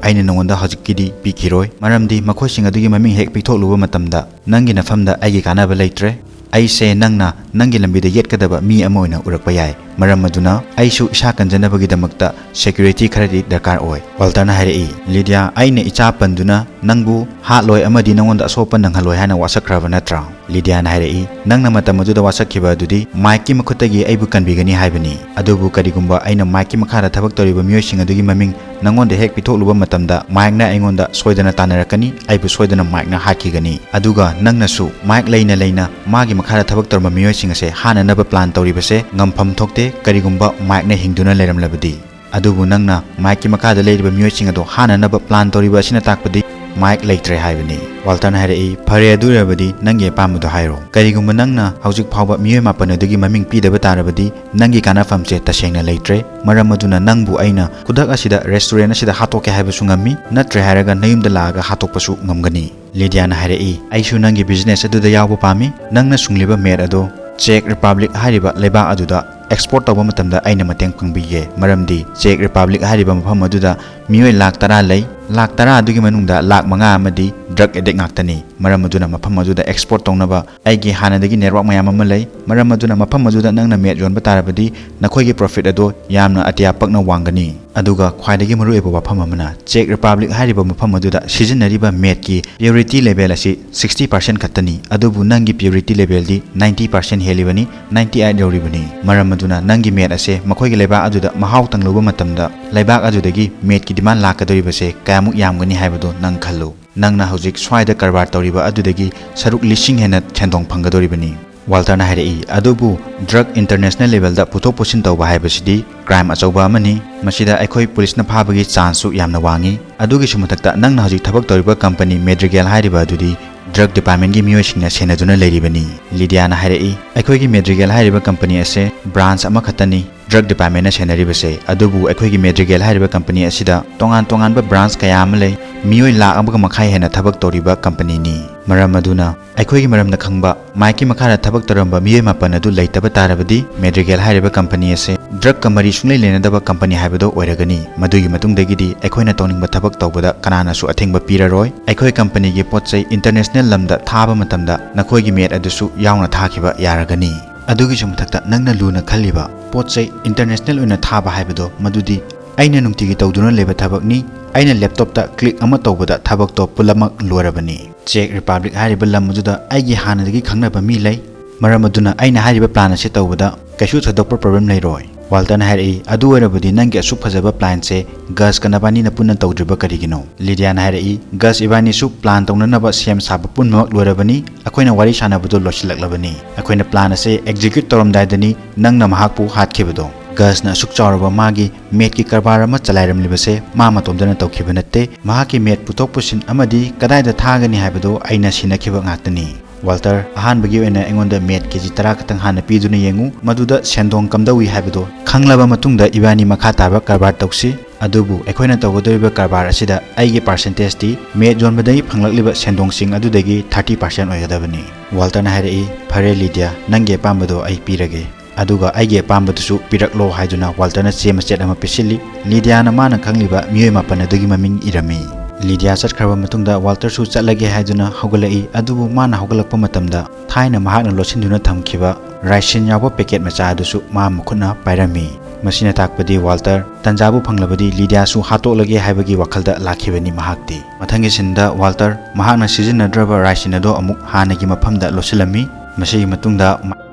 ꯑꯩꯅ ꯅꯉꯣꯟꯗ ꯍꯧꯖꯤꯛꯀꯤꯗꯤ ꯄꯤꯈꯤꯔꯣꯏ, ꯃꯔꯝꯗꯤ ꯃꯈꯣꯏꯁꯤꯡ ꯑꯗꯨꯒꯤ ꯃꯃꯤꯡ ꯍꯦꯛ ꯄꯤꯊꯣꯛꯂꯨꯕ ꯃꯇꯝꯗ ꯅꯪꯒꯤ ꯅꯐꯝꯗ ꯑꯩꯒꯤ ꯀꯥꯟꯅꯕ ꯂꯩꯇ꯭ꯔꯦ꯫ ꯑꯩꯁꯦ ꯅꯪꯅ ꯅꯪꯒꯤ ꯂꯝꯕꯤꯗ ꯌꯦꯠꯀꯗꯕ ꯃꯤ ꯑꯃ ꯑꯣꯏꯅ ꯎꯔꯛꯄ ꯌꯥꯏ꯫ ꯃꯔꯝ ꯑꯗꯨꯅ ꯑꯩꯁꯨ ꯏꯁꯥ ꯀꯟꯖꯅꯕꯒꯤꯗꯃꯛꯇ ꯁꯦꯀ꯭ꯌꯨꯔꯤꯇꯤ ꯈꯔꯗꯤ ꯗꯔꯀꯥꯔ ꯑꯣꯏ꯫" ꯋꯥꯜꯇꯔꯅ ꯍꯥꯏꯔꯛꯏ, "ꯂꯤꯗꯤꯌꯥ, ꯑꯩꯅ ꯏꯆꯥ ꯄꯟꯗꯨꯅ ꯅꯪꯕꯨ ꯍꯥꯠꯂꯣꯏ ꯑꯃꯗꯤ ꯅꯉꯣꯟꯗ ꯑꯁꯣꯛꯄ ꯅꯪꯍꯜꯂꯣꯏ ꯍꯥꯏꯅ ꯋꯥꯁꯛꯈ꯭ꯔꯕ ꯅꯠꯇ꯭ꯔꯥ?" ꯂꯤꯗꯤꯌꯥꯅ ꯍꯥꯏꯔꯛꯏ, "ꯅꯪꯅ ꯃꯇꯝ ꯑꯗꯨꯗ ꯋꯥꯁꯛꯈꯤꯕ ꯑꯗꯨꯗꯤ ꯃꯥꯏꯛꯀꯤ ꯃꯈꯨꯠꯇꯒꯤ ꯑꯩꯕꯨ ꯀꯟꯕꯤꯒꯅꯤ ꯍꯥꯏꯕꯅꯤ꯫ ꯑꯗꯨꯕꯨ ꯀꯔꯤꯒꯨꯝꯕ ꯑꯩꯅ ꯃꯥꯏꯛꯀꯤ ꯃꯈꯥꯗ ꯊꯕꯛ ꯇꯧꯔꯤꯕ ꯃꯤꯑꯣꯏꯁꯤꯡ ꯑꯗꯨꯒꯤ ꯃꯃꯤꯡ ꯅꯉꯣꯟꯗ ꯍꯦꯛ ꯄꯤꯊꯣꯛꯂꯨꯕ ꯃꯇꯝꯗ ꯃꯥꯏꯛꯅ ꯑꯩꯉꯣꯟꯗ ꯁꯣꯏꯗꯅ ꯇꯥꯟꯅꯔꯛꯀꯅꯤ, ꯑꯩꯕꯨ ꯁꯣꯏꯗꯅ ꯃꯥꯏꯛꯅ ꯍꯥꯠꯈꯤꯒꯅꯤ꯫ ꯑꯗꯨꯒ ꯅꯪꯅꯁꯨ ꯃꯥꯏꯛ ꯂꯩꯅ ꯂꯩꯅ ꯃꯥꯒꯤ ꯃꯈꯥꯗ ꯊꯕꯛ ꯇꯧꯔꯝꯕ ꯃꯤꯑꯣꯏꯁꯤꯡ ꯑꯁꯦ ꯍꯥꯠꯅꯅꯕ ꯄ꯭ꯂꯥꯟ ꯇꯧꯔꯤꯕꯁꯦ ꯉꯝꯐꯝ ꯊꯣꯛꯇꯦ, ꯀꯔꯤꯒꯨꯝꯕ ꯃꯥꯏꯛꯅ ꯍꯤꯡꯗꯨꯅ ꯂꯩꯔꯝꯂꯕꯗꯤ꯫ ꯑꯗꯨꯕꯨ ꯅꯪꯅ ꯃꯥꯏꯛꯀꯤ ꯃꯈꯥꯗ ꯂꯩꯔꯤꯕ ꯃꯤꯑꯣꯏꯁꯤꯡ ꯑꯗꯣ ꯍꯥꯠꯅꯅꯕ ꯄ꯭ꯂꯥꯟ ꯇꯧꯔꯤꯕ ꯑꯁꯤꯅ ꯇꯥꯛꯄꯗꯤ ꯃꯥꯏꯛ ꯂꯩꯇ꯭ꯔꯦ ꯍꯥꯏꯕꯅꯤ꯫" ꯋꯥꯜꯇꯔꯅ ꯍꯥꯏꯔꯛꯏ, "ꯐꯔꯦ, ꯑꯗꯨ ꯑꯣꯏꯔꯕꯗꯤ ꯅꯪꯒꯤ ꯑꯄꯥꯝꯕꯗꯣ ꯍꯥꯏꯔꯣ꯫ ꯀꯔꯤꯒꯨꯝꯕ ꯅꯪꯅ ꯍꯧꯖꯤꯛ ꯐꯥꯎꯕ ꯃꯤꯑꯣꯏ ꯃꯥꯄꯟ ꯑꯗꯨꯒꯤ ꯃꯃꯤꯡ ꯄꯤꯗꯕ ꯇꯥꯔꯕꯗꯤ ꯅꯪꯒꯤ ꯀꯥꯟꯅꯐꯝꯁꯦ ꯇꯁꯦꯡꯅ ꯂꯩꯇ꯭ꯔꯦ꯫ ꯃꯔꯝ ꯑꯗꯨꯅ ꯅꯪꯕꯨ ꯑꯩꯅ ꯈꯨꯗꯛ ꯑꯁꯤꯗ ꯔꯦꯁꯇꯨꯔꯦꯟ ꯑꯁꯤꯗ ꯍꯥꯠꯇꯣꯛꯀꯦ ꯍꯥꯏꯕꯁꯨ ꯉꯝꯃꯤ, ꯅꯠꯇ꯭ꯔꯦ ꯍꯥꯏꯔꯒ ꯅꯌꯨꯝꯗ ꯂꯥꯛꯑꯒ ꯍꯥꯠꯇꯣꯛꯄꯁꯨ ꯉꯝꯒꯅꯤ꯫" ꯂꯤꯗꯤꯌꯥꯅ ꯍꯥꯏꯔꯛꯏ, "ꯑꯩꯁꯨ ꯅꯪꯒꯤ ꯕꯤꯖꯤꯅꯦꯁ ꯑꯗꯨꯗ ꯌꯥꯎꯕ ꯄꯥꯝꯃꯤ꯫ ꯅꯪꯅ ꯁꯨꯡꯂꯤꯕ ꯃꯦꯠ ꯑꯗꯣ ꯆꯦꯛ ꯔꯤꯄꯕ꯭ꯂꯤꯛ ꯍꯥꯏꯔꯤꯕ ꯂꯩꯕꯥꯛ ꯑꯗꯨꯗ ꯑꯦꯛꯁꯄꯣꯔꯠ ꯇꯧꯕ ꯃꯇꯝꯗ ꯑꯩꯅ ꯃꯇꯦꯡ ꯄꯥꯡꯕꯤꯒꯦ꯫ ꯃꯔꯝꯗꯤ ꯆꯦꯛ ꯔꯤꯄꯕ꯭ꯂꯤꯛ ꯍꯥꯏꯔꯤꯕ ꯃꯐꯝ ꯑꯗꯨꯗ ꯃꯤꯑꯣꯏ ꯂꯥꯛ ꯇꯔꯥ ꯂꯩ꯫ ꯂꯥꯛ ꯇꯔꯥ ꯑꯗꯨꯒꯤ ꯃꯅꯨꯡꯗ ꯂꯥꯛ ꯃꯉꯥ ꯑꯃꯗꯤ ꯗ꯭ꯔꯒ ꯑꯦꯗꯤꯛ ꯉꯥꯛꯇꯅꯤ꯫ ꯃꯔꯝ ꯑꯗꯨꯅ ꯃꯐꯝ ꯑꯗꯨꯗ ꯑꯦꯛꯁꯄꯣꯔꯠ ꯇꯧꯅꯕ ꯑꯩꯒꯤ ꯍꯥꯟꯅꯗꯒꯤ ꯅꯦꯠꯋꯥꯔꯛ ꯃꯌꯥꯝ ꯑꯃ ꯂꯩ꯫ ꯃꯔꯝ ꯑꯗꯨꯅ ꯃꯐꯝ ꯑꯗꯨꯗ ꯅꯪꯅ ꯃꯦꯠ ꯌꯣꯟꯕ ꯇꯥꯔꯕꯗꯤ ꯅꯈꯣꯏꯒꯤ ꯄ꯭ꯔꯣꯐꯤꯠ ꯑꯗꯣ ꯌꯥꯝꯅ ꯑꯇꯤꯌꯥ ꯄꯛꯅ ꯋꯥꯡꯒꯅꯤ꯫ ꯑꯗꯨꯒ ꯈ꯭ꯋꯥꯏꯗꯒꯤ ꯃꯔꯨꯑꯣꯏꯕ ꯋꯥꯐꯝ ꯑꯃꯅ, ꯆꯦꯛ ꯔꯤꯄꯕ꯭ꯂꯤꯛ ꯍꯥꯏꯔꯤꯕ ꯃꯐꯝ ꯑꯗꯨꯗ ꯁꯤꯖꯤꯟꯅꯔꯤꯕ ꯃꯦꯠꯀꯤ ꯄ꯭ꯌꯨꯔꯤꯇꯤ ꯂꯦꯚꯦꯜ ꯑꯁꯤ ꯁꯤꯛꯁꯇꯤ ꯄꯥꯔꯁꯦꯟ ꯈꯛꯇꯅꯤ, ꯑꯗꯨꯕꯨ ꯅꯪꯒꯤ ꯄ꯭ꯌꯨꯔꯤꯇꯤ ꯂꯦꯚꯦꯜꯗꯤ ꯅꯥꯏꯟꯇꯤ ꯄꯥꯔꯁꯦꯟ ꯍꯦꯜꯂꯤꯕꯅꯤ, ꯅꯥꯏꯟꯇꯤ ꯑꯩꯠ ꯌꯧꯔꯤꯕꯅꯤ꯫ ꯃꯔꯝ ꯑꯗꯨꯅ ꯅꯪꯒꯤ ꯃꯦꯠ ꯑꯁꯦ ꯃꯈꯣꯏꯒꯤ ꯂꯩꯕꯥꯛ ꯑꯗꯨꯗ ꯃꯍꯥꯎ ꯇꯪꯂꯨꯕ ꯃꯇꯝꯗ ꯂꯩꯕꯥꯛ ꯑꯗꯨꯗꯒꯤ ꯃꯦꯠꯀꯤ ꯗꯤꯃꯥꯟ ꯂꯥꯛꯀꯗꯧꯔꯤꯕꯁꯦ ꯀꯌꯥꯃꯨꯛ ꯌꯥꯝꯒꯅꯤ ꯍꯥꯏꯕꯗꯨ ꯅꯪ ꯈꯜꯂꯨ꯫ ꯅꯪꯅ ꯍꯧꯖꯤꯛ ꯁ꯭ꯋꯥꯏꯗ ꯀꯔꯕꯥꯔ ꯇꯧꯔꯤꯕ ꯑꯗꯨꯗꯒꯤ ꯁꯔꯨꯛ ꯂꯤꯁꯤꯡ ꯍꯦꯟꯅ ꯁꯦꯟꯗꯣꯡ ꯐꯪꯒꯗꯧꯔꯤꯕꯅꯤ꯫ ꯋꯥꯜꯇꯔꯅ ꯍꯥꯏꯔꯛꯏ, "ꯑꯗꯨꯕꯨ ꯗ꯭ꯔꯒ ꯏꯟꯇꯔꯅꯦꯁꯅꯦꯜ ꯂꯦꯚꯦꯜꯗ ꯄꯨꯊꯣꯛ ꯄꯨꯁꯤꯟ ꯇꯧꯕ ꯍꯥꯏꯕꯁꯤꯗꯤ ꯀ꯭ꯔꯥꯏꯝ ꯑꯆꯧꯕ ꯑꯃꯅꯤ꯫ ꯃꯁꯤꯗ ꯑꯩꯈꯣꯏ ꯄꯨꯂꯤꯁꯅ ꯐꯥꯕꯒꯤ ꯆꯥꯟꯁꯁꯨ ꯌꯥꯝꯅ ꯋꯥꯡꯉꯤ꯫ ꯑꯗꯨꯒꯤꯁꯨ ꯃꯊꯛꯇ ꯅꯪꯅ ꯍꯧꯖꯤꯛ ꯊꯕꯛ ꯇꯧꯔꯤꯕ ꯀꯝꯄꯅꯤ ꯃꯦꯗ꯭ꯔꯤꯒꯦꯜ ꯍꯥꯏꯔꯤꯕ ꯑꯗꯨꯗꯤ ꯗ꯭ꯔꯒ ꯗꯤꯄꯥꯔꯠꯃꯦꯟꯒꯤ ꯃꯤꯑꯣꯏꯁꯤꯡꯅ ꯁꯦꯟꯅꯗꯨꯅ ꯂꯩꯔꯤꯕꯅꯤ꯫" ꯂꯤꯗꯤꯌꯥꯅ ꯍꯥꯏꯔꯛꯏ, "ꯑꯩꯈꯣꯏꯒꯤ ꯃꯦꯗ꯭ꯔꯤꯒꯦꯜ ꯍꯥꯏꯔꯤꯕ ꯀꯝꯄꯅꯤ ꯑꯁꯦ ꯕ꯭ꯔꯥꯟꯁ ꯑꯃꯈꯛꯇꯅꯤ ꯗ꯭ꯔꯒ ꯗꯤꯄꯥꯔꯠꯃꯦꯟꯅ ꯁꯦꯟꯅꯔꯤꯕꯁꯦ꯫ ꯑꯗꯨꯕꯨ ꯑꯩꯈꯣꯏꯒꯤ ꯃꯦꯗ꯭ꯔꯤꯒꯦꯜ ꯍꯥꯏꯔꯤꯕ ꯀꯝꯄꯅꯤ ꯑꯁꯤꯗ ꯇꯣꯉꯥꯟ ꯇꯣꯉꯥꯟꯕ ꯕ꯭ꯔꯥꯟꯁ ꯀꯌꯥ ꯑꯃ ꯂꯩ꯫ ꯃꯤꯑꯣꯏ ꯂꯥꯈ ꯑꯃꯒ ꯃꯈꯥꯏ ꯍꯦꯟꯅ ꯊꯕꯛ ꯇꯧꯔꯤꯕ ꯀꯝꯄꯅꯤꯅꯤ꯫ ꯃꯔꯝ ꯑꯗꯨꯅ ꯑꯩꯈꯣꯏꯒꯤ ꯃꯔꯝꯗ ꯈꯪꯕ, ꯃꯥꯏꯛꯀꯤ ꯃꯈꯥꯗ ꯊꯕꯛ ꯇꯧꯔꯝꯕ ꯃꯤꯑꯣꯏ ꯃꯥꯄꯟ ꯑꯗꯨ ꯂꯩꯇꯕ ꯇꯥꯔꯕꯗꯤ ꯃꯦꯗ꯭ꯔꯤꯒꯦꯜ ꯍꯥꯏꯔꯤꯕ ꯀꯝꯄꯅꯤ ꯑꯁꯦ ꯗ꯭ꯔꯒꯀ ꯃꯔꯤ ꯁꯨꯡꯂꯩ ꯂꯩꯅꯗꯕ ꯀꯝꯄꯅꯤ ꯍꯥꯏꯕꯗꯣ ꯑꯣꯏꯔꯒꯅꯤ꯫ ꯃꯗꯨꯒꯤ ꯃꯇꯨꯡꯗꯒꯤꯗꯤ ꯑꯩꯈꯣꯏꯅ ꯇꯧꯅꯤꯡꯕ ꯊꯕꯛ ꯇꯧꯕꯗ ꯀꯅꯥꯅꯁꯨ ꯑꯊꯤꯡꯕ ꯄꯤꯔꯔꯣꯏ꯫ ꯑꯩꯈꯣꯏ ꯀꯝꯄꯅꯤꯒꯤ ꯄꯣꯠ ꯆꯩ ꯏꯟꯇꯔꯅꯦꯁꯅꯦꯜ ꯂꯝꯗ ꯊꯥꯕ ꯃꯇꯝꯗ ꯅꯈꯣꯏꯒꯤ ꯃꯦꯠ ꯑꯗꯨꯁꯨ ꯌꯥꯎꯅ ꯊꯥꯈꯤꯕ ꯌꯥꯔꯒꯅꯤ꯫ ꯑꯗꯨꯒꯤꯁꯨ ꯃꯊꯛꯇ ꯅꯪꯅ ꯂꯨꯅ ꯈꯜꯂꯤꯕ ꯄꯣꯠ ꯆꯩ ꯏꯟꯇꯔꯅꯦꯁꯅꯦꯜ ꯑꯣꯏꯅ ꯊꯥꯕ ꯍꯥꯏꯕꯗꯣ ꯃꯗꯨꯗꯤ ꯑꯩꯅ ꯅꯨꯡꯇꯤꯒꯤ ꯇꯧꯗꯨꯅ ꯂꯩꯕ ꯊꯕꯛꯅꯤ꯫ ꯑꯩꯅ ꯂꯦꯞꯇꯣꯞꯇ ꯀ꯭ꯂꯤꯛ ꯑꯃ ꯇꯧꯕꯗ ꯊꯕꯛꯇꯣ ꯄꯨꯝꯅꯃꯛ ꯂꯣꯏꯔꯕꯅꯤ꯫ ꯆꯦꯛ ꯔꯤꯄꯕ꯭ꯂꯤꯛ ꯍꯥꯏꯔꯤꯕ ꯂꯝ ꯑꯗꯨꯗ ꯑꯩꯒꯤ ꯍꯥꯟꯅꯗꯒꯤ ꯈꯪꯅꯕ ꯃꯤ ꯂꯩ꯫ ꯃꯔꯝ ꯑꯗꯨꯅ ꯑꯩꯅ ꯍꯥꯏꯔꯤꯕ ꯄ꯭ꯂꯥꯟ ꯑꯁꯤ ꯇꯧꯕꯗ ꯀꯩꯁꯨ ꯊꯣꯏꯗꯣꯛꯄ ꯄ꯭ꯔꯣꯕ꯭ꯂꯦꯝ ꯂꯩꯔꯣꯏ꯫" ꯋꯥꯜꯇꯔꯅ ꯍꯥꯏꯔꯛꯏ, "ꯑꯗꯨ ꯑꯣꯏꯔꯕꯗꯤ ꯅꯪꯒꯤ ꯑꯁꯨꯛ ꯐꯖꯕ ꯄ꯭ꯂꯥꯟꯁꯦ ꯒꯁꯀ ꯅꯕꯥꯅꯤꯅ ꯄꯨꯟꯅ ꯇꯧꯗ꯭ꯔꯤꯕ ꯀꯔꯤꯒꯤꯅꯣ?" ꯂꯤꯗꯤꯌꯥꯅ ꯍꯥꯏꯔꯛꯏ, "ꯒꯁ ꯏꯕꯥꯅꯤꯁꯨ ꯄ꯭ꯂꯥꯟ ꯇꯧꯅꯅꯕ ꯁꯦꯝ ꯁꯥꯕ ꯄꯨꯝꯅꯃꯛ ꯂꯣꯏꯔꯕꯅꯤ꯫ ꯑꯩꯈꯣꯏꯅ ꯋꯥꯔꯤ ꯁꯥꯟꯅꯕꯗꯣ ꯂꯣꯏꯁꯤꯜꯂꯛꯂꯕꯅꯤ꯫ ꯑꯩꯈꯣꯏꯅ ꯄ꯭ꯂꯥꯟ ꯑꯁꯦ ꯑꯦꯛꯖꯤꯀ꯭ꯌꯨꯠ ꯇꯧꯔꯝꯗꯥꯏꯗꯅꯤ ꯅꯪꯅ ꯃꯍꯥꯛꯄꯨ ꯍꯥꯠꯈꯤꯕꯗꯣ꯫" ꯒꯁꯅ ꯑꯁꯨꯛ ꯆꯥꯎꯔꯕ ꯃꯥꯒꯤ ꯃꯦꯠꯀꯤ ꯀꯔꯕꯥꯔ ꯑꯃ ꯆꯂꯥꯏꯔꯝꯂꯤꯕꯁꯦ ꯃꯥ ꯃꯇꯣꯝꯇꯅ ꯇꯧꯈꯤꯕ ꯅꯠꯇꯦ꯫ ꯃꯍꯥꯛꯀꯤ ꯃꯦꯠ ꯄꯨꯊꯣꯛ ꯄꯨꯁꯤꯟ ꯑꯃꯗꯤ ꯀꯗꯥꯏꯗ ꯊꯥꯒꯅꯤ ꯍꯥꯏꯕꯗꯣ ꯑꯩꯅ ꯁꯤꯟꯅꯈꯤꯕ ꯉꯥꯛꯇꯅꯤ꯫ "ꯋꯥꯜꯇꯔ, ꯑꯍꯥꯟꯕꯒꯤ ꯑꯣꯏꯅ ꯑꯩꯉꯣꯟꯗ ꯃꯦꯠ ꯀꯦ ꯖꯤ ꯇꯔꯥ ꯈꯛꯇꯪ ꯍꯥꯟꯅ ꯄꯤꯗꯨꯅ ꯌꯦꯡꯉꯨ, ꯃꯗꯨꯗ ꯁꯦꯟꯗꯣꯡ ꯀꯝꯗꯧꯏ ꯍꯥꯏꯕꯗꯣ ꯈꯪꯂꯕ ꯃꯇꯨꯡꯗ ꯏꯕꯥꯅꯤ ꯃꯈꯥ ꯇꯥꯕ ꯀꯔꯕꯥꯔ ꯇꯧꯁꯤ꯫ ꯑꯗꯨꯕꯨ ꯑꯩꯈꯣꯏꯅ ꯇꯧꯒꯗꯧꯔꯤꯕ ꯀꯔꯕꯥꯔ ꯑꯁꯤꯗ ꯑꯩꯒꯤ ꯄꯥꯔꯁꯦꯟꯇꯦꯖꯇꯤ ꯃꯦꯠ ꯌꯣꯟꯕꯗꯒꯤ ꯐꯪꯂꯛꯂꯤꯕ ꯁꯦꯟꯗꯣꯡꯁꯤꯡ ꯑꯗꯨꯗꯒꯤ ꯊꯥꯔꯇꯤ ꯄꯥꯔꯁꯦꯟ ꯑꯣꯏꯒꯗꯕꯅꯤ꯫" ꯋꯥꯜꯇꯔꯅ ꯍꯥꯏꯔꯛꯏ, "ꯐꯔꯦ ꯂꯤꯗꯤꯌꯥ, ꯅꯪꯒꯤ ꯑꯄꯥꯝꯕꯗꯣ ꯑꯩ ꯄꯤꯔꯒꯦ꯫ ꯑꯗꯨꯒ ꯑꯩꯒꯤ ꯑꯄꯥꯝꯕꯗꯨꯁꯨ ꯄꯤꯔꯛꯂꯣ" ꯍꯥꯏꯗꯨꯅ ꯋꯥꯜꯇꯔꯅ ꯆꯦ ꯃꯆꯦꯠ ꯑꯃ ꯄꯤꯁꯤꯜꯂꯤ꯫ ꯂꯤꯗꯤꯌꯥꯅ ꯃꯥꯅ ꯈꯪꯂꯤꯕ ꯃꯤꯑꯣꯏ ꯃꯥꯄꯟ ꯑꯗꯨꯒꯤ ꯃꯃꯤꯡ ꯏꯔꯝꯃꯤ꯫ ꯂꯤꯗꯤꯌꯥ ꯆꯠꯈ꯭ꯔꯕ ꯃꯇꯨꯡꯗ ꯋꯥꯜꯇꯔꯁꯨ ꯆꯠꯂꯒꯦ ꯍꯥꯏꯗꯨꯅ ꯍꯧꯒꯠꯂꯛꯏ꯫ ꯑꯗꯨꯕꯨ ꯃꯥꯅ ꯍꯧꯒꯠꯂꯛꯄ ꯃꯇꯝꯗ ꯊꯥꯏꯅ ꯃꯍꯥꯛꯅ ꯂꯣꯠꯁꯤꯟꯗꯨꯅ ꯊꯝꯈꯤꯕ ꯔꯥꯏꯁꯤꯟ ꯌꯥꯎꯕ ꯄꯦꯀꯦꯠ ꯃꯆꯥ ꯑꯗꯨꯁꯨ ꯃꯥ ꯃꯈꯨꯠꯅ ꯄꯥꯏꯔꯝꯃꯤ꯫ ꯃꯁꯤꯅ ꯇꯥꯛꯄꯗꯤ ꯋꯥꯜꯇꯔ ꯇꯟꯖꯥꯕꯨ ꯐꯪꯂꯕꯗꯤ ꯂꯤꯗꯤꯌꯥꯁꯨ ꯍꯥꯠꯇꯣꯛꯂꯒꯦ ꯍꯥꯏꯕꯒꯤ ꯋꯥꯈꯜꯗ ꯂꯥꯛꯈꯤꯕꯅꯤ ꯃꯍꯥꯛꯇꯤ꯫ ꯃꯊꯪꯒꯤ ꯁꯤꯟꯗ ꯋꯥꯜꯇꯔ ꯃꯍꯥꯛꯅ ꯁꯤꯖꯤꯟꯅꯗ꯭ꯔꯕ ꯔꯥꯏꯁꯤꯟ ꯑꯗꯣ ꯑꯃꯨꯛ ꯍꯥꯟꯅꯒꯤ ꯃꯐꯝꯗ ꯂꯣꯠꯁꯤꯜꯂꯝꯃꯤ꯫ ꯃꯁꯤꯒꯤ ꯃꯇꯨꯡꯗ